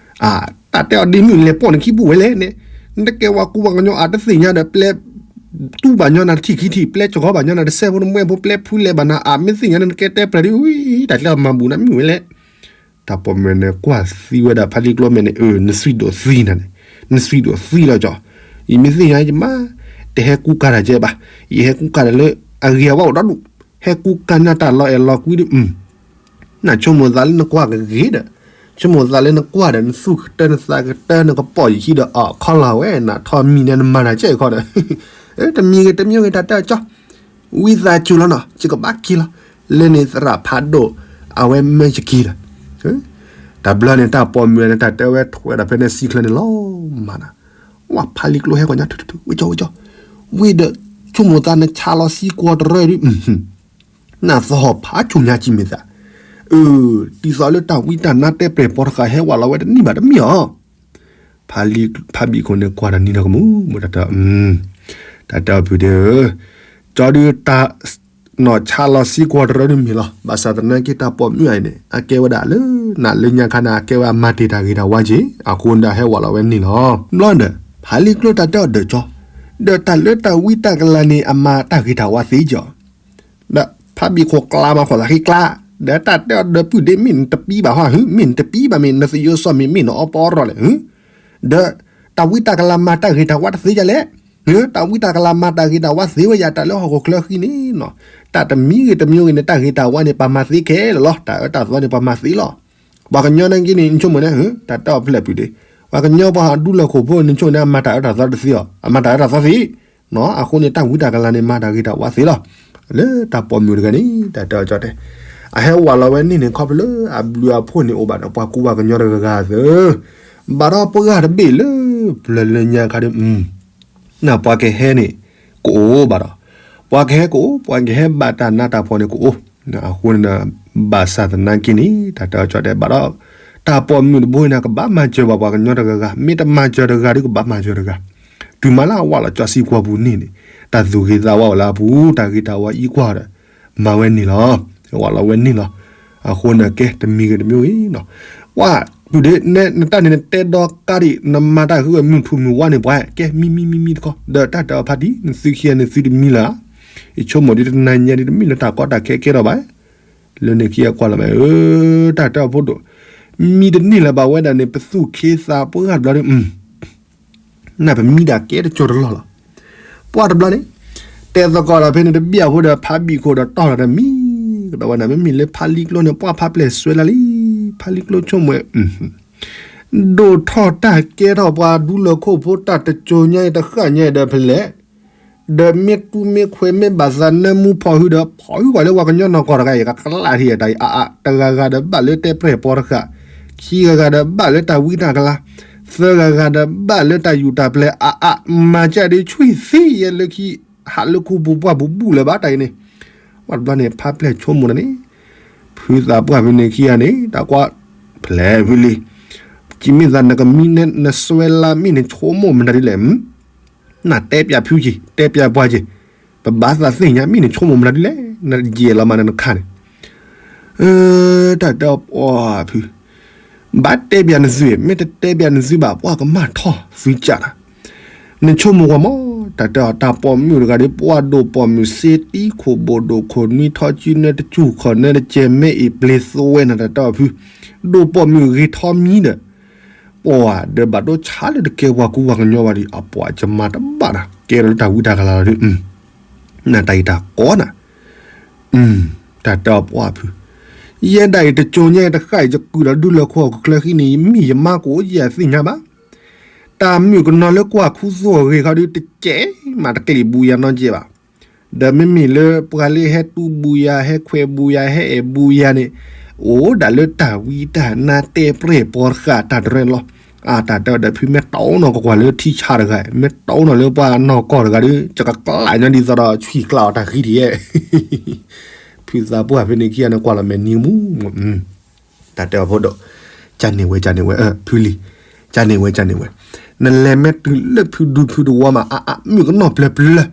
တၢ်တဲအီၤဒ့မုၣ် လဲၤပိာ်နခံပူၤဝဲလဲၣ်န့ၣ်, နတကဲဝဲကူပှၤကညီအတသ့ၣ်ညါဒီး ပျဲတူၢ်ဘၣ်ညီနၤတထံၣ်ခံထံၣ်, ပျဲကီၤဘၣ်ညီနၤတစဲးဖိတမှဲဖိ, ပျဲဖုလဲၤဘၣ်နၤ အမ့ၢ်သ့ၣ်ညါန့ၣ် နကဲတဲပျဲၤဒ်ဝံၤ တၢ်ကျဲအီၤမၤဘူၣ်နၤမုၣ်ဝဲလဲၣ်. တၢ်ပိာ်မုၣ်န့ၣ်ကွၢ်သံဝဲဒၣ်ဖးလံကျိမဲာ်န့ၣ် အၢ နသွံၣ်ဒိၣ်သံနၤန့ၣ်, နသွံၣ်ဒိၣ်သံလီၤကၠီ, ယမ့ၢ်သ့ၣ်ညါယမါ, တဟဲကူကၤတၢ်ကဲဘၣ်, ယဟဲကူကၤတၢ်လၢအဂ့ၤအဝါအိၣ်ဒီဒူၣ်, ဟဲကူကၤနၤတၢ်လီၤအဲၣ်လီၤကွံဒုး နဆိကမိၣ်သးလၢနကွၢ်ကဂ့ၤဒီး, ဆိကမိၣ်သးလၢနကွၢ်ဒီး နသူၣ်ကတၢၢ်နသးကတၢၢ် နကပိာ်ယခံဒီး အီၣ်ခီလီၤဝဲ နထီၣ်မံၤန့ၣ် နမၤတၢ်ကဲခီဒီး, တမံၤဂ့ၤတမံၤဂ့ၤ တၢ်တဲအီၤကၠီ, ဝံသးစူၤလီၤနီၤ ယကဘၣ်က့ၤလီၤ, လၢန့ၣ်သရၣ်ဖးဒိၣ် အဝဲမၢယက့ၤလီၤ. တဘျီန့ၣ် တၢ်ပိာ်မုၣ်န့ၣ် တၢ်တဲဝဲထွဲဒီးဖဲန့ၣ်စံချၢန့ၣ်လီၤမးနီၤ, ဝဲဖးလံကျိဟဲကွၢ်ညါ ထူထူထူ ဝံကၠီ ဝံကၠီ, ဝံဒီး ဆိကမိၣ်သးနဆါလီၤစံကွီၤတရၢဒုး နသဟီၣ်ဖးဆိၣ်ညါကံမ့ၢ်သး, အၢ ဒ်သိးလၢတၢ်ဝံတၢ်နါတဲပျဲၢ်ပီတဃာ် ဟဲဝးလီၤဝဲတနံၣ်ဘၣ်တမံၤအီၤ, ဖးဘံၣ်ခိၣ်န့ၣ်ကွၢ်တၢ်နံၤနီၢ်ကမူး မတၢ်တဲ, တၢ်တဲအီၤဖုဒဲဧၢ, ကၠီဒုးတၢ် နီၢ်ဆါလီၤစံကွီၤတရၢဒုးမ့ၢ်လီၤ, ဘၣ်ဆၣ်သနာ်က့တၢ်ပိာ်မုၣ်အံၤန့ၣ် အကဲဝဲဒၣ်လၢ နလၢညါခါန့ၣ် အကဲဝဲအမၤတ့ၢ်တၢ်ဂ့ၤတၢ်ဝါက့ၤ အဃိန့ၣ်ဒီးဟဲဝးလီၤဝဲန့ၣ်လီၤ. ဘျီဒီး ဖးလံကျိတၢ်တဲအီၤဒၢးကၠီ, ဒီးတၢ်လၢတၢ်ဝံတၢ်ကလၤန့ၣ် အမၤတၢ်ဂ့ၤတၢ်ဝါသ့ကၠီ ဒီးဖးဘံၣ်ခိၣ်ကျါမၤခီၣ်သးဃံကျါ, ဒီးတၢ်တဲအီၤဒီးပုၢ်ဒ့မ့ၢ်နတပံဘၣ်ဟီဧါ, မ့ၢ်နတပံဘၣ်မ့ၢ် နသယိၣ်စီၣ်မ့ၢ်မ့ၢ်နအီပီအီရီၣ်လဲၣ်, ဒီးတၢ်ဝံတၢ်ကလၤမၤတၢ်ဂ့ၤတၢ်ဝါတသ့ဒ်လဲၣ်, တၢ်ဝံတၢ်ကလၤမၤတၢ်ဂ့ၤတၢ်ဝါသ့ဝဲယၤ တၢ်လၢဟီၣ်ခိၣ်ချၢဃံန့ၣ်နီၤ, တၢ်တမံၤဂ့ၤတမံၤဂ့ၤန့ၣ် တၢ်ဂ့ၤတၢ်ဝါန့ၣ် ပှၤမၤသ့ခဲလၢာ်လီၤ, တၢ်အၢတၢ်သီန့ၣ် ပှၤမၤသ့လီၤ. ပှၤကညီနာ်က့န့ၣ် နဆိကမိၣ်န့ၣ်, တၢ်တဲအီၤဖျဲၣ်ပုၢ်ဒ့, ပှၤကညီပှၤဒူလၢၢ်ခိၣ်ဖိန့ၣ် နဆိကမိၣ်န့ၣ် အမၤတၢ်အၢတၢ်သီတသ့အီၤ, အမၤတၢ်အၢတၢ်သီသ့ နီၤ, အဃိန့ၣ် တၢ်ဝံတၢ်ကလၤန့ၣ် မၤတၢ်ဂ့ၤတၢ်ဝါသ့လီၤ. လၢတၢ်ပိာ်မုၣ်တဂၤန့ၣ် တၢ်တဲအီၤကၠီတဲ, အဟဲဝးလီၤဝဲန့ၣ်န့ၣ် ခီဖျိလၢအဘျုးအဖှိၣ်န့ၣ်အိၣ်ဘၣ်ဒီး ပှၤကူပှၤကညီတဂၤဂၤသ့, ဘၣ်ဒီးပှၤဂၤတဘ့ၣ်လၢ ပျၢၤလၢညါခါဒီး နပှၤကဟဲန့ၣ် ကအိၣ်ဘၣ်ဒီး, ပှၤကဟဲကအိၣ် ပှၤကဟဲဘၣ်တၢ်နးတၢ်ဖှီၣ်န့ၣ်ကအိၣ်, အဃိန့ၣ် ဘၣ်ဆၣ်သနာ်က့န့ၣ် တၢ်တဲအီၤကၠီတဲဘၣ်ဒီး, တၢ်ပိာ်မုၣ်တဘိအံၤန့ၣ် ကဘၣ်မၤစၢၤဘၣ်ပှၤကညီတဂၤဂၤ, မ့ၢ်တမၤစၢၤတဂၤဒီး ကဘၣ်မၤစၢၤတဂၤ, တုၤမးလၢအဝးလီၤကၠီစံကွီၤပူၤန့ၣ်န့ၣ်, တၢ်သူၣ်ဂ့ၤသးဝါအိၣ်လၢအပူၤ တၢ်ဂ့ၤတၢ်ဝါအံၤကွၢ်ဒီး, မၤဝဲန့ၣ်လီၤ, ဝးလီၤဝဲန့ၣ်လီၤ. အဃိန့ၣ်ကဲ တမံၤဂ့ၤတမံၤဂ့ၤနီၤ, ပှၤ ဒ်နတၢ်န့ၣ်နတဲဒီကါဒံး နမၤတၢ်ဃုဝဲမုၢ်ထူၣ်မုၢ်ဝါန့ၣ် ပှၤကဲမံမံမံမံတခီ ဒီးတၢ်တဲအီၤဖါတံၢ် နသုခံဂၤန့ၣ်သုတမံလၢၤဧါ. ယဆိကမိၣ်ဒ်တနၤညါဒ် တမ့ၢ်လၢတၢ်ကီတၢ်ခဲကဲထီၣ်ဘၣ်. လၢန့ၣ်ခံဂၤကွၢ်လီၤမး အၢ တၢ်တဲအီၤဖိဒိၣ် မံတန့ၢ်လၢၤဘၣ်ဝဲဒၣ်န့ၣ် ပသူၣ်ခ့သးပှၢ်တဘျီဒီး နပမံဒၣ်ကဲတကၠိတလီၢ်လီၤ. ပှၢ်တဘျီန့ၣ် တဲသကိးဒီးဖဲန့ၣ်တဘျီဖိဒီး ဖါဘံၣ်ခိၣ်ဒီးတီၢ်လီၤတမံၤကဒီးဝဲနၤ မ့မ့ၢ်လၢဖါလံကျိန့ၣ် ပှၢ်ဖါပျဲၢ်စွဲလၢလံ ဖါလံကျိဆိကမိၣ် ဒိၣ်ထီၣ်တၢ်ကဲထီၣ်ပှၤဒူလၢၢ်ခိၣ်ဖိတၢ်တကၠိညါအံၤတဃၣ်ညါအံၤဒီးဖဲလဲၣ် ဒီးမ့ၢ်တူၢ်မ့ၢ်ခွဲးမ့ၢ်ဘၣ်သးနၢမူဖီၣ်ဟုဒီး ဖီၣ်ဟုကွၢ်လၢပှၤကညီနီၢ်ကီၢ်တဂၤအံၤ ကကလးထံၣ်တၢ်အံၤအါအါ တဂၤဂၤဒီးဘၣ်လၢတဲပြဲၢ်ပီတဃၣ်, ခံဂၤဂၤဒီးဘၣ်လၢတၢ်ဝံတၢ်ကလၤ, သၢဂၤဂၤဒီးဘၣ်လၢတၢ်ယူးတၢ်ပျဲၤအါအါ မၤကၢ်ဒ်ဆူၣ်သံယဲလၢခံ ဟးလၢခူပူၤပှၢ်ပူၤဘူၣ်လၢၤဘၣ်တၢ်အံၤန့ၣ်, ပှၢ်တဘျီန့ၣ် ဖါပျဲၢ်ဆိကမိၣ်တၢ်န့ၣ်, ဖုသးပှၢ်ဖဲန့ၣ်ခံဂၤန့ၣ် တၢ်ကွၢ်ဖျဲးဖုလံ, ကမ့ၢ်သးနကမံနစွဲလၢမ့ၢ်နဆိကမိၣ်မတၤဒ်လဲၣ် နတဲပၠးဖုက့ၤ တဲပၠးပှၤက့ၤ, ပဘၣ်သးသ့ၣ်ညါ မ့ၢ်နဆိကမိၣ်မတၤဒ်လဲၣ် နယဲၢ်လီၤမးနခါန့ၣ်, တၢ်တဲအီၤပှၢ်ဖု, ဘၣ်တဲပၠးနသု, မ့ၢ်တတဲပၠးနသုဘၣ် ပှၢ်ကမၣ်ထီၣ်သုကးတၢ်, နဆိကမိၣ်ကွၢ်မး, တၢ်တဲအီၤတၢ်ပိာ်မုၣ်တဂၤဒီး ပှၢ်ဒိၣ်ပိာ်မုၣ်စ့တံခိၣ်ဘိၣ်ဒိၣ်ခိၣ်နွံထီကၠူနၢတကၠူၢ်ခီၣ်နၢတကဲးမဲအံၤပျ့ၤသွဲနၤ တၢ်တဲအီၤဖု, ဒိၣ်ပိာ်မုၣ်ဂ့ၤထီမံဒီး ပှၤဒီးဘၣ်ဒိဆါလၢတကဲပှၤကူပှၤကညီဘၣ်ဒီး အပှၤကမၤတဘၣ်နၤ ကဲထီၣ်လၢတၢ်ဝံတၢ်ကလၤလီၤဒီး, နတၢ်အံၤတၢ်ကီနၤ, တၢ်တဲအီၤပှၢ်ဖု, ယဲဒၣ်အံၤတကၠိညါတဃၣ်အံၤ ယကုၢ်ဒီးဒူလၢၢ်ခိၣ်အကချၢဃံန့ၣ် ယမံၢ်ယမါကအိၣ်ယဲၢ်သ့ၣ်ညါဘၣ်, တၢ်မုၣ်ကနီၤလၢကွၢ်ခူသူၣ်အဂ့ၤခီဒီး တကဲးမးတကျံးဘူးယၤနီတကဲးဘၣ် ဒီးမ့မ့ၢ်လၢပှၤလၢဟဲတူၢ်ဘူးယၤ ဟဲခွဲးဘူးယၤ ဟဲအဲၣ်ဘူးယၤန့ၣ်, အိၣ်ဒၣ်လၢတၢ်ဝံတၢ်နါတဲပြဲၢ်ပီတဃၣ်တၢ်တရဲၣ်လီၤ. အတၢ်တဲအီၤဒီးဖု မ့ၢ်တီနၤကကွၢ်လၢထံဆးတဂၤ, မ့ၢ်တီနၤလၢပှၤနီၢ်ကီၢ်တဂၤဒီး ကကကျးညီဒ်သိးဒီးဆံၣ်ကျးအီၤတၢ်ဃံထံးယဲၢ် ဖုသးပှၢ်ဖဲန့ၣ်ခံဂၤန့ၣ် ကွၢ်လီၤမဲာ်နံၤမူ တၢ်တဲအီၤဖိဒီး, ကန့ၢ်ဝဲ ကန့ၢ်ဝဲ ဖုလံၤ, ကန့ၢ်ဝဲ ကန့ၢ်ဝဲ, နလဲၤမ့ၢ်တုၤလၢဖုဒူဖုတဝီမး အအါ မုၣ်ကနီၣ်ပျၢၤပျၢၤ,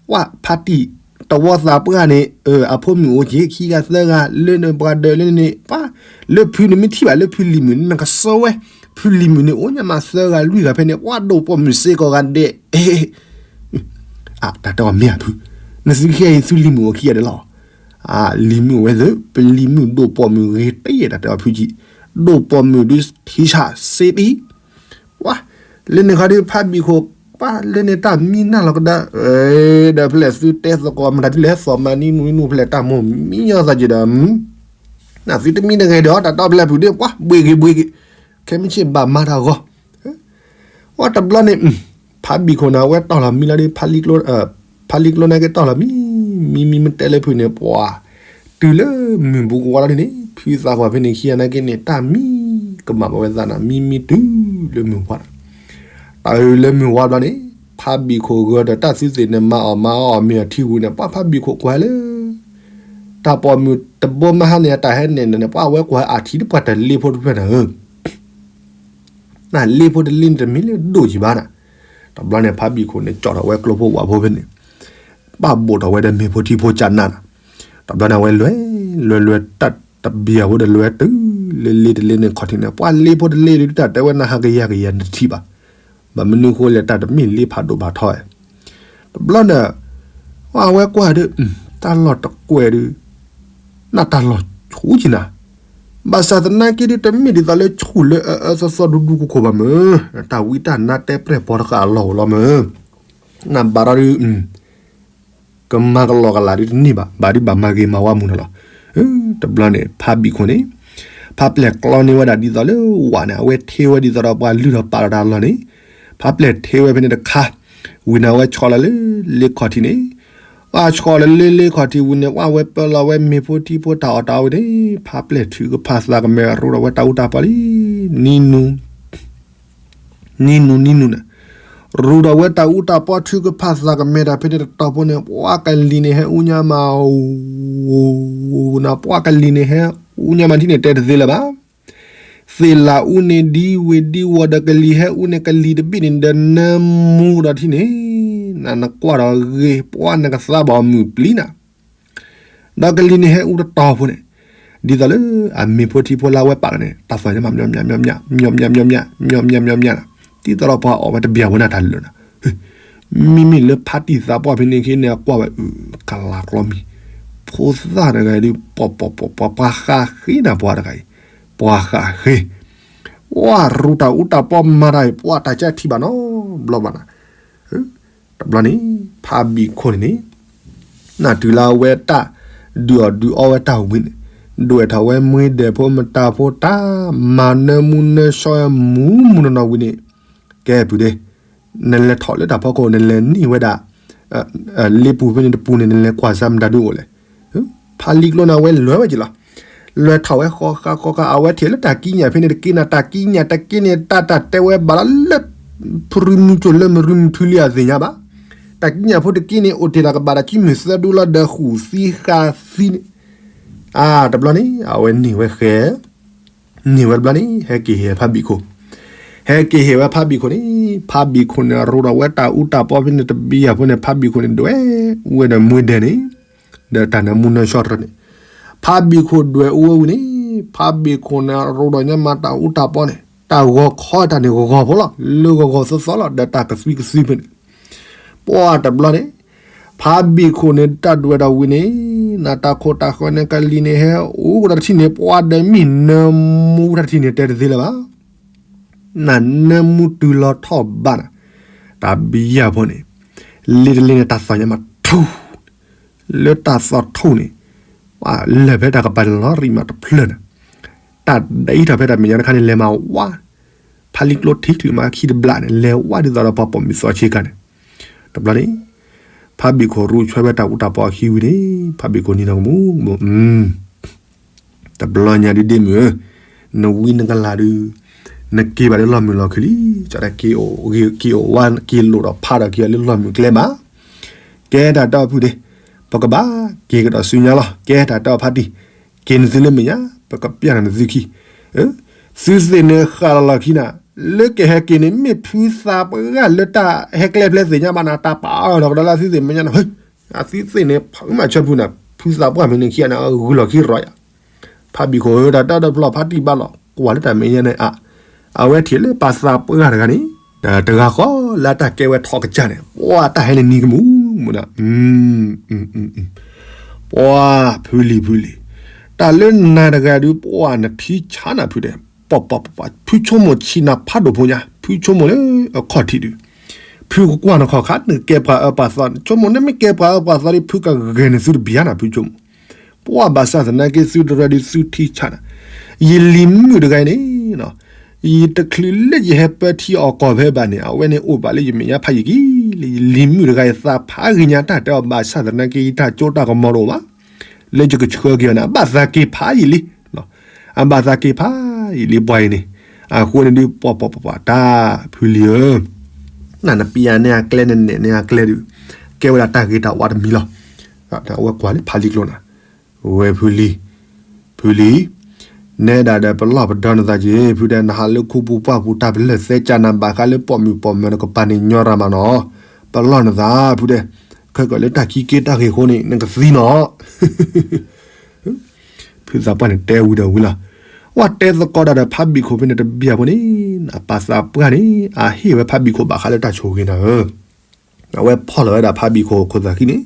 ပှၢ်ဖါတံၢ်တဝီသးပှၢ်န့ၣ် အဖိမုၣ်အိၣ်က့ၤ ခံဂၤသၢဂၤ လၢနပှၤဒၢးလၢန့ၣ် ပှၢ်လၢဖုန့ၣ်မ့ၢ်ထံၣ်ဘၣ်လၢဖုလံၤမုၣ်န့ၣ် နကစီဝဲ, ဖုလံၤမုၣ်န့ၣ် အိၣ်ညါမးသၢဂၤလွံၢ်ဂၤဖဲန့ၣ် ပှၢ်ဒိၣ်ပိာ်မုၣ်စ့ၢ်ကီးဂၤဒဲး တၢ်တဲအီၤမ့ၢ်ဧါဖု, နသုခံဂၤအံၤသုလံၤမုၣ်အိၣ်ခံဂၤဒဲးလီၤ. လံၤမုၣ်ဝဲသ့ၣ် ပလံၤမုၣ်ဒိၣ်ပိာ်မုၣ်ဂ့ၤတယဲၢ် တၢ်တဲအီၤဖုကံ, ဒိၣ်ပိာ်မုၣ်ဒုးထံဆးစ့ဒံ, ပှၢ်လၢန့ၣ်ခီဒုးဖါဘံၣ်ခိၣ်, ပှၢ်လၢန့ၣ်တၢ်မံနၢ်လီၤကဒါ, ဒီးဖဲလဲၣ်သုတဲသကိးမတၤဒ်လဲၣ် သီၣ်မၤနံနူနံနူဖဲလဲၣ်တၢ်မိၢ်မံညီသးက့ၤဒီး နသုတမံတဂ့ၤဒီး တၢ်တဲအီၤဖဲလဲၣ်ဖုဒုး ပှၢ်ဘှ့ၣ်ဂ့ၤဘှ့ၣ်ဂ့ၤ, ခဲမုၢ်ဆ့ၣ်ဘၣ်မၤတၢ်ဂီၤ ပှၢ်တဘျီန့ၣ်, ဖါဘံၣ်ခိၣ်န့ၣ် အဝဲတီၢ်လီၤမံလီၤဒီး ဖါလံၤကျိန့ၣ်က့တီၢ်လီၤမံ, မံမံမ့ၢ်တဲလၢဖုန့ၣ် ပှၢ်တုၤလၢမုၢ်ဘူးကဝါလီၤဒ်န့ၣ် ဖုသးပှၢ်ဖဲန့ၣ်ခံဂၤနာ်က့န့ၣ် တၢ်မံကမၣ်ဘၣ်ဝဲသးနၤ မံမံတုၤလၢမုၢ်ဝါဒီး, တၢ်အုးလၢမုၢ်ဝါဘျီန့ၣ်, ဖါဘံၣ်ခိၣ်ဂၢၢ်ဒီးတၢ်သုသ့ၣ်န့ၣ် မၤအီၣ်မၤအီၣ်မ့ၢ်အထံဝံၤန့ၣ် ပှၢ်ဖါဘံၣ်ခိၣ်ကွၢ်လၢ တၢ်ပိာ်မုၣ်တဘိမဟါန့ၣ် အတၢ်ဟဲနဲၣ်န့ၣ် ပှၢ်ဝဲကွၢ်အထံတပှၢ်တလ့ဖိတဖျၢၣ်န့ၣ်ဧၢ နလ့ဖိတလ့န့ၣ် တမ့ၢ်လၢဒိၣ်ကံဘၣ်နၤ, တဘျီန့ၣ် ဖါဘံၣ်ခိၣ်န့ၣ် ကၠီၣ်ထီၣ်ဝဲကျိဖိဝၣ်ဖိဖဲန့ၣ်, ပၢ်ဘိၣ်ထီၣ်ဝဲဒီးမ့ၤဖိထံဖိကၢ်နၢ်နၤ, တဘျီန့ၣ် အဝဲလဲၤ လဲၤလဲၤတၢ်တဘံၣ်အဃိဒီး လဲၤတုၤလၢလ့တလ့န့ၣ်ခီၣ်ထံးန့ၣ် ပှၢ်လ့ဖိတလ့ဒီး တၢ်တဲဝဲနၤဟးကယၤကယၤနတထံၣ်ဘၣ်, ဘၣ်မနုၤဃိလဲၣ် တၢ်တမ့ၢ်လ့ဖးဒိၣ်ဖးထီဧါ တဘျီန့ၣ် အဝဲကွၢ်ဒီး တၢ်လီၢ်တကွဲးဒီး နတၢ်လီၢ်ဆူၣ်ကံနၤ, ဘၣ်ဆၣ်သနာ်က့ဒီး တမ့ၢ်ဒ်သိးလၢဆူၣ်လၢအအၢအၢသီသီဒူဒူခိၣ်ခိၣ်ဘၣ်မၢ်, တၢ်ဝံတၢ်နါတဲပြဲၢ်ပီတဃၣ်အလီၢ်အိၣ်လီၤမၢ်, နဘၣ်ဒီး ကမၤကလီကလးဒ်တန့ၢ်ဘၣ်, ဘၣ်ဒ်ဘၣ်မၤဂ့ၤမၤဝါမူးနၤလီၤ. တဘျီန့ၣ် ဖါဘံၣ်ခိၣ်န့ၣ် ဖါပျဲၢ်ကျီန့ၢ်ဝဲဒၣ်ဒ်သိးလၢဝၣ်န့ၣ် အဝဲထ့ဝဲဒ်သိးဒီးပှၤလုၢ်ထီၣ်ပာ်လီၤတၢ်အလီၢ်န့ၣ်, ဖါပျဲၢ်ထ့ဝဲဖဲန့ၣ်တခါ, ဝံၤန့ၣ် အဝဲဆီလီၤလၢလ့ခီၣ်ထံးန့ၣ်, ပှၢ်ဆီလီၤလၢလ့ခီၣ်ထံးဝံၤန့ၣ် ပှၢ်ဝဲပၢလီၤဝဲမ့ၤဖိထံဖိတၢ်အီၣ်တၢ်အီဝံၤန့ၣ် ဖါပျဲၢ်ထုကဖၣ်သးကမဲာ်ရူဒီးဝဲတၢ်အူတၢ်ပီလံ, နံၤနူ နံၤနူနံၤနူန့ၣ်, ရူဒီးဝဲတၢ်အူတၢ်ပီထုကဖၣ်သးကမဲာ်တၢ်ဖဲန့ၣ်တတီၤဖိန့ၣ် ပှၢ်ကလံၤန့ၣ်ဟဲအူညါမး, နပှၢ်ကလံၤန့ၣ်ဟဲအူညါမးထံၣ်န့ၣ် တဲတသ့လၢၤဘၣ်. သ့ၣ်လၣ်အူန့ၣ်ဒ်ဝ့ၤဒ်ဝီၤဒီးကလံၤဟဲအူန့ၣ် ကလံၤတဘ့ၣ်န့ၣ်ဒီးနၢမူဒီးထံၣ်န့ၣ်, နနကွၢ်ဒီးဂ့ၤ ပှၢ်နကသးဘၣ်အီၤမုာ်ပျံၤနၤ ဒီးကလံၤန့ၣ်ဟဲအူတတီၤဖိန့ၣ်, ဒ်သိးလၢအမ့ၤဖိထံဖိလါဝဲပာ်ကန့ၣ် တၢ်သီၣ်ညါမး မညီမညီမညီ မညီမညီမညီ မညီမညီမညီ ဒ်သိးဒီးပှၤအီၣ်ဝဲတဘျီဝဲန့ၣ်တၢ်လၢာ်န့ၣ် မ့မ့ၢ်လၢဖါတံၢ်သးပှၢ်ဖဲန့ၣ်က့န့ၣ် အကွၢ်ဝဲအု ကလၤကျီမံၤ ဖိသၣ်တဂၤဒုး ပှၤပှၤပှၤပှၤဃးဃ့နၤပှၤတဂၤအံၤ ပှၤဃးဃ့ ပှၤရူးတၢ်အူတၢ်ပီမၤတၢ်အံၤ ပှၤတၢ်ကဲထံၣ်ဘၣ်နီတဘျီဘၣ်နၤ တဘျီန့ၣ် ဖါဘံၣ်ခိၣ်န့ၣ်န့ၣ် နတုၤလၢအဝဲတၢ်ဒုးအီၣ်ဒုးအီဝဲတၢ်ဝံၤန့ၣ် ဒွဲၣ်ထီၣ်ဝဲမှ့ဒဲးဖိမတၤဖိတၢ် မၤနၢမူနၢဆှီဝဲမူမူနီၢ်နီၢ်ဝံၤန့ၣ် ကဲဖုဒ့ နလဲၤထီၣ်လၢတၢ်ဖီခိၣ် နလဲၤန့ၢ်ဝဲဒၣ် လ့ပူၤဖဲန့ၣ်တပူၤန့ၣ် နလဲၤကွၢ်စၢ်မတၤဒုအိၣ်လဲၣ် ဖါလံကျိန့ၣ် အဝဲလဲၤဝဲက့ၤလီၤ. လဲၤထီၣ်ဝဲဃီဃါဃီဃါ အဝဲထံၣ်လၢတၢ်ကံးညာ်ဖဲန့ၣ်တက့ၢ်နၤ တၢ်ကံးညာ်တက့ၢ်န့ၣ် တၢ်တၢ်တဲဝဲဘၣ်လီၤလၢ ဖရူမုၢ်ကၠိၣ်လၢမရူမုၢ်ထူလံအသ့ၣ်ညါဘၣ်. တၢ်ကံးညာ်ဖိတက့ၢ်န့ၣ် အိၣ်တ့ၢ်တၢ်ကဘၣ်တၢ်ခံမုၢ်သၢဒူလီၤဒီးဃုာ်သံဃာ်သံန့ၣ် အါတဘျီန့ၣ် အဝဲန့ၢ်ဝဲဃဲ န့ၢ်ဝဲတဘျီန့ၣ် ဟဲက့ၤဟ့ၣ်ဖါဘံၣ်ခိၣ် ဟဲက့ၤဟ့ၣ်ဝဲဖါဘံၣ်ခိၣ်န့ၣ် ဖါဘံၣ်ခိၣ်န့ၣ် ရူးထီၣ်ဝဲတၢ်အူတၢ်ပီဖဲန့ၣ်တဘံၣ်ယၤဖိန့ၣ် ဖါဘံၣ်ခိၣ်န့ၣ် ဒွဲၣ်အူဝဲဒီးမှ့ဒဲးန့ၣ် ဒီးတၢ်နၢမူနၢဆှီတရၢန့ၣ် ဖါဘံၣ်ခိၣ်ဒွဲၣ်အူဝဲဝံၤန့ၣ် ဖါဘံၣ်ခိၣ်န့ၣ် ရူးထီၣ်ညါမးတၢ်အူတၢ်ပီန့ၣ် တၢ်ဂီၤခီတၢ်န့ၣ်ဂီၤဂီၤဖိလီၤ လၢဂီၤဂီၤသီသီလီၤ ဒီးတၢ်ကသွံကသွံဖဲန့ၣ် ပှၤတဘျီန့ၣ် ဖါဘံၣ်ခိၣ်န့ၣ် တၢ်ဒွဲၣ်ထီၣ်ဝံၤန့ၣ် နတၢ်ခိၣ်တၢ်ဃၢၤန့ၣ် ကလံၤန့ၣ် ဟဲအိၣ်ကဒီးတထံၣ်န့ၣ် ပှၤဒီးမ့ၢ်နၢမူတၢ်တထံၣ်န့ၣ် တဲတသ့လၢၤဘၣ်. နနၢမူတုၤလီၤထီၣ်ဘးနၤ တၢ်ဘံယၤဖိန့ၣ် လ့တလ့န့ၣ် တၢ်သီၣ်ညါမးထူ လၢတၢ်သီၣ်ထူန့ၣ် လၢာ်ဖဲတၢ်ကပၤန့ၣ်လီၤရံၣ်မးတဖျၢၣ်န့ၣ် တၢ်ဒ်အံၤထီၣ်ဖဲတၢ်မဲာ်ညါတခါန့ၣ် လဲၤမၤဝါ ဖါလံကျိထံချုးမးခံတဘျီန့ၣ် လဲၤဝါဒ်သိးဒီးပှၤပိာ်မုၣ်သီဆ့ကၤန့ၣ် တဘျီန့ၣ် ဖါဘံၣ်ခိၣ်ရူးဆွဲဝဲတၢ်အူတၢ်ပီအခံဝံၤန့ၣ် ဖါဘံၣ်ခိၣ်နံၤနီၢ်ကမူၣ် တဘျီညါဒုဒ့မုၣ်ဧၢ, နဝံနကလၤဒု, နက့ၤဘၣ်လၢလီၢ်မုာ်လီၢ်ခုလံ, ကၠီဒၣ်က့ၤအိၣ်ဝါက့ၤလိာ်ဒီးဖးဒီးက့ၤအီၤလၢလီၢ်မုာ်ကျဲဘၣ်. ကဲတၢ်တဲအီၤဖုဒ့, ပကဘၣ်က့ၤကဒီးဆူညါလီၤ. ကဲတၢ်တဲအီၤဖါတံၢ်, က့ၤနသုလၢမဲာ်ညါ, ပကပျၢ်နသုခံ. သုသ့ၣ်န့ၣ်ဃၣ်လီၤလီၢ်ခံနၤ, လၢကဟဲက့ၤန့ၣ် မ့ၢ်ဖုသးပှၢ်လၢတၢ်ဟဲကျဲဖျဲးသ့ၣ်ညါဘၣ်နၤ, တၢ်ပာ်အီၤဒီးကဒီးလၢသုသ့ၣ်မဲာ်ညါန့ၣ်, အသုသ့ၣ်န့ၣ် ဖုမၤဆၢဖုနၤ, ဖုသးပှၢ်မ့ၢ်န့ၣ်ခံဂၤန့ၣ် ဂုာ်လီၤခံရီယၤ. ဖါဘံၣ်ခိၣ်ဧၢ, တၢ်တဲဒီးဖျီဖါတံၢ်ဘၣ်လီၤ, ကွၢ်လၢတၢ်မဲာ်ညါန့ၣ်အါ, အဝဲထံၣ်လၢပှၤသးပှၢ်တဂၤန့ၣ်, တဂၤဃီလၢတၢ်ကဲဝဲထီၣ်ကစၢ်န့ၣ်, ပှၤတၢ်ဟဲန့ၣ်နံၤကမူၣ်မူၣ်နၤ, ပှၤဖုလံၤဖုလံၤ, တၢ်လၢနၤတဂၤဒုး ပှၤနထံဆါနၤဖုဒဲး, ပှၤပှၤပှၤ ဖုဆိကမိၣ်ဆံးနၤဖးဒိၣ်ဖိညါ, ဖုဆိကမိၣ်လၢအခီၣ်ထံးဒုး, ဖုကကွၢ်နခီၣ်ခါ နကဲပှၤအၢပှၤသီ, ဆိကမိၣ်နမ့ၢ်ကဲပှၤအၢပှၤသီဒီး ဖုကဂဲၤနသုတဘျီနၤ ဖုဆိကမိၣ်. ပှၤဘၣ်ဆၣ်သနာ်က့သုတရၢဒုးသုထံဆါနၤ, ယလံၤမုၣ်တဂၤအံၤန့ၣ် ယတချုးလၢယဟဲပၢထံအီၣ်ကီၢ်ဖဲဘၣ်န့ၣ် အဝဲန့ၣ်အိၣ်ဘၣ်လၢယမဲာ်ညါဖးယံာ်ကံလံ, ယလံၤမုၣ်တဂၤအံၤ သးဖးဂ့ၤညါတၢ်တဲအီၤ, ဘၣ်ဆၣ်သနာ်က့ယတၢ်စိတၢ်ကမီၤတအိၣ်ဘၣ်, လၢယကဆှၢက့ၤအီၤန့ၣ် အဘၣ်သးက့ၤဖးယံာ်လံ, အဘၣ်သးက့ၤဖးယံာ်လံပှၤအံၤန့ၣ်, အဃိန့ၣ်ဒုး ပှၤပှၤပှၤပှၤ တၢ်ဖုလံၤဧၢ, နနပျၢ်န့ၢ်အကျဲ နနဲၣ်န့ၢ်အကျဲဒုး, ကဲဝဲဒၣ်တၢ်ဂ့ၤတၢ်ဝါတမံၤလီၤ. အဝဲကွၢ်လၢဖးလံၤကျိနၤ, ဝဲဖုလံၤ, ဖုလံၤ, နဲဒၣ်ဒီးပလီၢ်ပဒီနသးက့ၤ, ဖုဒဲး နဟးလၢခူပူၤပှၢ်ပူၤ တၢ်ပလၢၢ်သဲကၢ်နၤ ဘၣ်ဃးလၢပိာ်မုၣ်ပိာ်မၢၤနကပၤန့ၣ်ညီရၤမးနီၤ, ပလီၢ်နသးဖုဒဲး, ခဲကီးလၢတၢ်ခံက့တၢ်ဂ့ၤအဃိန့ၣ် နကသံနီၤ ဖုသးပှၢ်န့ၣ်တဲဝံၤဒီးဝံၤလီၤ. ဝဲတဲသကိးတၢ်ဒီးဖးဘံၣ်ခိၣ်ဖဲန့ၣ်တဘျီဖိန့ၣ်, နပာ်သးပှၢ်န့ၣ် အဟ့ၣ်ဝဲဖးဘံၣ်ခိၣ်ဘၣ်ဃးလၢတၢ်ဆိၣ်ဂ့ၤနၤဧၢ, အဝဲဖီၣ်လီၤဝဲဒၣ်ဖးဘံၣ်ခိၣ်ခိၣ်သးခံန့ၣ်,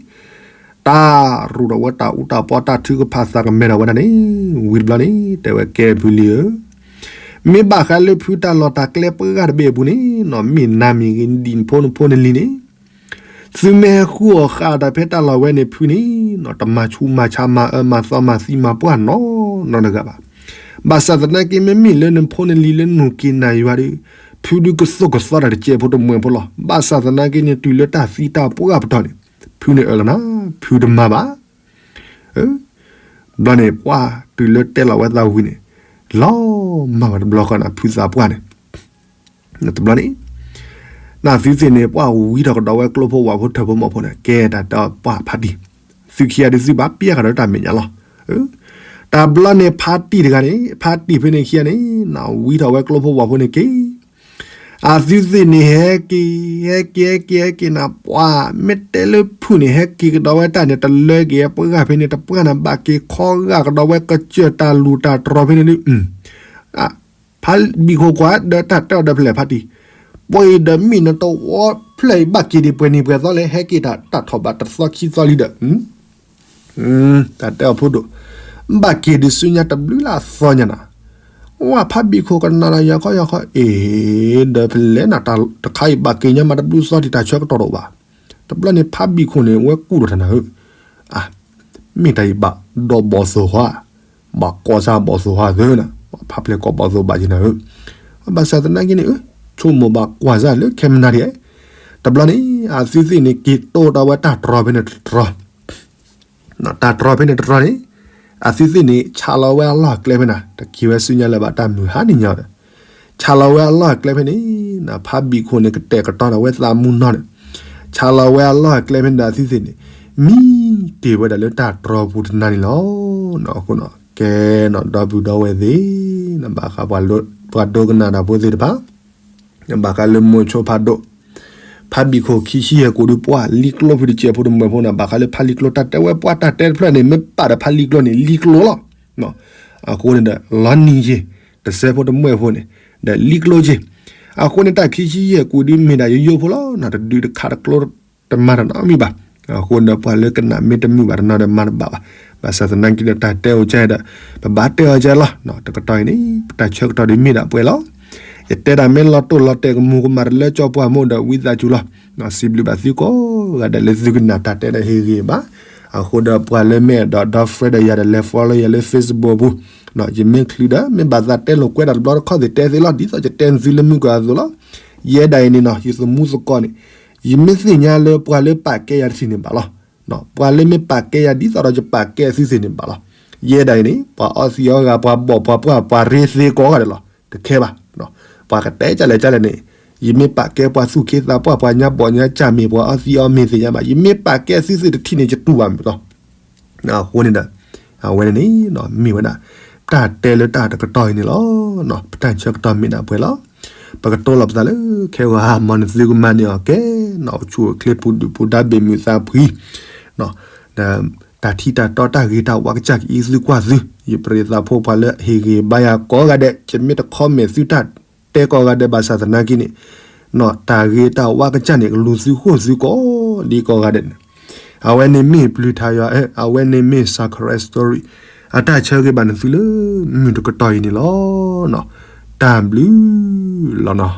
တၢ်ရူးထီၣ်ဝဲတၢ်အူတၢ်ပီ တၢ်ထုကဖၣ်သးကမဲထီၣ်ဝဲဒၣ်န့ၣ်, ဝံၤတဘျီန့ၣ် တဲဝဲကဲဖုလံၤဧၢ, မ့ၢ်ဘၣ်ဃးလၢဖုတၢ်လီၢ်တၢ်ကျဲပှဲၤဂၤတဘ့ၣ်အပူၤန့ၣ်, နီၢ်မ့ၢ်နၤမ့ၢ်ဂ့ၤ နဒံၣ်နဖိနဖိနလံၤန့ၣ် သုမ့ၢ်ဟဲဃုအီၣ်ဃာ်တၢ်ဖဲတၢ်လီၢ်ဝဲန့ၣ် ဖုန့ၣ် တမၤဆူးမၤဆါမၤအၢမၤသီမၤသံမၤပှၢ်နီတဂၤဘၣ်. ဘၣ်ဆၣ်သနာ်က့ မ့မ့ၢ်လၢနဖိနလံၤလၢနုၢ်က့ၤနၤယွၤဒီး ဖုဒုးကသိၣ်ကသီတၢ်တစဲးဖိတမှဲၤဖိလီၤ. ဘၣ်ဆၣ်သနာ်က့န့ၣ် တုၤလၢတၢ်သံတၢ်ပှၢ်ပတီၢ်န့ၣ် ဖုန့ၣ်အၢၣ်လီၤနၤ, ဖုတမၤဘၣ် ဘျီန့ၣ် ပှၢ်တုၤလၢတဲလီၤဝဲသးဝံၤန့ၣ် လီၤမၢ်ဝဲတဘျီဃီနၤ ဖုသးပှၢ်န့ၣ် တဘျီန့ၣ် နသုသ့ၣ်န့ၣ် ပှၢ်ဝံထီၣ်ကဒီးဝဲကျိဖိဝၣ်ဖိထၢၣ်ဖိမီၢ်ဖိန့ၣ် ကဲတၢ်တဲပှၢ်ဖါတံၢ်, သုခံဂၤဒုးသုဘၣ်ပျဲဃာ်ဒီးတၢ်မဲာ်ညါလီၤ. တဘျီန့ၣ်ဖါတံၢ်တဂၤန့ၣ် ဖါတံၢ်ဖဲန့ၣ်ခံဂၤန့ၣ် နဝံထီၣ်ဝဲကျိဖိဝၣ်ဖိန့ၣ်က့ၤ အသုသ့ၣ်န့ၣ် ဟဲက့ၤ ဟဲက့ၤ ဟဲက့ၤ ဟဲက့ၤနၤ ပှၤမ့ၢ်တဲလၢဖုၣ်န့ၣ် ဟဲက့ၤကဒီးဝဲတၢ်န့ၣ် တလၢက့ၤပှၢ်ဖဲန့ၣ် တပှၢ်နၤ ဘၣ်က့ၤခီဂာ်ကဒီးဝဲကစၢၢ်တၢ်လူၤတၢ်တြီၤဖဲန့ၣ်ဒုး ဖးဘံၣ်ခိၣ်ကွၢ်ဒီးတၢ်တဲအီၤဒီးဖဲလဲၣ်ဖးတံၢ်, ပှၤအံၤဒီးမ့ၢ်နတဝီဖျၢၣ်အံၤဘၣ်က့ၤဒံးပှဲၤနံၤပှဲၤသီလဲၣ် ဟဲက့ၤတၢ်ထီၣ်ဘးတသီခံသီလံဒီး တၢ်တဲအီၤဖိဒိၣ်, ဘၣ်က့ၤဒံးဆူညါတဘျုးလၢအသီညါနီၤ, ဝဲဖးဘံၣ်ခိၣ်ကနၣ်ဒီးယၤခီယၤခီအ့ၣ်, ဒီးဖဲလဲၣ်နၤ တၢ်တခါအံၤဘၣ်က့ၤညါမးတဘျုးသီဒံးတၢ်ဆၢကတီၢ်တအိၣ်ဘၣ်, တဘျီန့ၣ်ဖးဘံၣ်ခိၣ်န့ၣ် ဝဲကူၣ်ဒီးတၢ်နၤဧၢ, အ မ့ၢ်တၢ်အံၤဘၣ်ဒီးဘီၣ်သိၣ်ဃီ, ဘၣ်ကွၢ်စၢ်ဘီၣ်သိၣ်ဃီသၢနၤ, ဖးဖျဲးကိးဘီၣ်သိၣ်ဘၣ်က့ၤနၤဧၢ, ဘၣ်ဆၣ်သနာ်က့န့ၣ် ဆိကမိၣ်ဘၣ်ကွၢ်စၢ်လၢခဲမနၤဒံး, တဘျီန့ၣ် အသုသ့ၣ်န့ၣ် က့ၤတိၢ်ဒီးဝဲတၢ်တြီၤဖဲန့ၣ်တတြီၤ တၢ်တြီၤဖဲန့ၣ်တတြီၤန့ၣ်, အသုသ့ၣ်န့ၣ် ဆးလီၤဝဲအလီၢ်အကျဲဖဲနၤ တက့ၤဝဲဆူညါလၢၤဘၣ်တၢ်မုၢ်ဟါန့ၣ်ညါဒီး, ဆးလီၤဝဲအလီၢ်အကျဲဖဲန့ၣ်, ဖးဘံၣ်ခိၣ်န့ၣ် ကတဲာ်ကတီၤဒီးဝဲသးမူနီၤန့ၣ်, ဆးလီၤဝဲအလီၢ်အကျဲဖဲန့ၣ်ဒီးအသုသ့ၣ်န့ၣ်, မံတ့ၢ်ဝဲဒၣ်လၢတၢ်တြီၤပူၤတနၤန့ၣ်လီၤ. အဃိ ကဲနီၤ ဒီပုၢ်ဒီဝဲၢ်သ့ၣ်, ဘၣ်ဃးပှၤဒိကနၣ်တၢ်ဖိသ့ၣ်တဖၣ် ဘၣ်ဃးလၢမိၤဆိဖးဒိၣ်, ဖးဘံၣ်ခိၣ်ခံဆံယဲၢ်ကိၣ်ဒုးပှၢ် လံကျိဖုတစဲးဖိတမှဲၤဖိန့ၣ် ဘၣ်ဃးလၢဖးလံကျိတၢ်တဲဝဲပှၢ်တၢ်တဲတဖျၢၣ်န့ၣ် မ့ၢ်ပာ်ဒီးဖးလံကျိန့ၣ် လံကျိလီၤ. အဃိန့ၣ်ဒီး လီၤနံၤယ့ၤ တစဲးဖိတမှဲၤဖိန့ၣ် ဒီးလံကျိယ့ၤ, အဃိန့ၣ်တၢ်ခံဆံယဲၢ်ကိၣ်ဒုးမ့ၢ်ဒၣ်ယိယိဖိလီၤ. တဒုးတခးတကျိ တမၤတနီတမံၤဘၣ်. အဃိန့ၣ်ဒီးပှၤလၢကနၣ်မ့ၢ်တမုာ်ဘၣ်တနီၤဒီးမၤတဘၣ်ဘၣ်. ဘၣ်ဆၣ်သနာ်က့ဒီးတၢ်တဲအိၣ်ကဲဒီး ပဘၣ်တဲအီၤကဲလီၤ. တကတီၢ်အံၤန့ၣ် ပတၢ်ဆၢကတီၢ်ဒုးမ့ၢ်ဒၣ်ပှဲၤလီၤ. ယတဲဒၣ်မ့ၢ်လီၤတိၢ်လီၤတဲာ်ကမူၤကမၣ်တလၢကၠီပှၢ်မ့ၢ်ဒီးဝံသးစူၤလီၤ. စံးဘျုးဘၣ်သုကိးဂၤဒဲးလၢသုကနၣ်တၢ်တဲဒီးဟ့ၣ်ဂ့ၤဘၣ်. အဃိဒီးပှၤလၢမ့ၢ်အဲၣ်ဒိးဒီ friend ဒီးယၤဒီးလဲၤ follow ယၤလၢ Facebook ပူၤ, ယမ့ၢ်ချုးဒီး မ့ၢ်ဘၣ်သးတဲလိာ်ကွဲတၢ်တဘျီတခီၣ်သ့ၣ်တဲသ့လီၤ. ဒ်သိးယတဲသုလၢမုၢ်ကီၢ်အသိးလီၤ. ယဲဒၣ်အံၤန့ၣ်နီၤ ယသမူသကိးန့ၣ် ယမ့ၢ်သ့ၣ်ညါလၢပှၤလၢပာ်ကဲယၤတထံၣ်န့ၣ်ဘၣ်လီၤ. ပှၤလၢမ့ၢ်ပာ်ကဲယၤဒ်သိးဒီးယပာ်ကဲအသုသ့ၣ်န့ၣ်ဘၣ်လီၤ. ယဲဒၣ်အံၤန့ၣ် ပှၤအီသံးအီဂၤ ပှၤဘီၣ်ပှၤပှၢ် ပှၤရ့သ့ကိးဂၤဒဲးလီၤ. တခဲဘၣ်. ပှၤကတဲကလဲၣ်ကလဲၣ်န့ၣ် ယမ့ၢ်ပာ်ကဲပှၤသူၣ်က့သးပှၢ် ပှၤညါဘီၣ်ညါကၢ်မ့ၢ် ပှၤအီသံးအီမ့ၢ်သ့ၣ်ညါဘၣ်. ယမ့ၢ်ပာ်ကဲအသုသ့ၣ်တထံၣ်န့ၣ် ယတူၢ်ဘၣ်မုာ်လီၤ. အဃိန့ၣ်ဒီး အဝဲန့ၣ်န့ၣ် မ့ၢ်ဝဲဒၣ် တၢ်တဲလၢတၢ်တကတီၢ်အံၤန့ၣ်လီၤ. ပတၢ်ဆၢကတီၢ်မ့ၢ်ဒၣ်ပှဲၤလီၤ. ပကတိၤလီၤပသးလၢ ခဲဂီၤဟါမီၤန့ၣ် သုကမၤန့ၢ်အီၤကဲ နီၣ်အိၣ်ဆူၣ်အိၣ်ချ့ ပူၤဒုၣ်ပူၤဒါ ဘ့ၣ်မုာ်သးဖှံ ဒီးတၢ်ထံၣ်တၢ်တီတၢ်ဂ့ၤတၢ်ဝါကစၢ်ကအံးသုကွၢ်သု ယပြံၤသးဖိပှၤလၢဟ့ၣ်ဂ့ၤဘါယၤကိးဂၤဒဲး ယမ့ၢ်တ comment သုတၢ်တဲကိးဂၤဒဲး ဘၣ်ဆၣ်သနာ်က့န့ၣ် တၢ်ဂ့ၤတၢ်ဝါကစၢ်န့ၣ် ကလူၤသုဃိသုကိးဒ်ကိးဂၤဒဲးန့ၣ် အဝဲန့ၣ်မ့ၢ်ပျုၤထးယွၤ အဝဲန့ၣ်မ့ၢ် Sacred Story အတၢ်ဆၢဂ့ၤဘၣ်နသုလၢ မုၢ်တကတီၢ်အံၤန့ၣ်လီၤ. တၢ်ဘျုးလီၤနီၤ.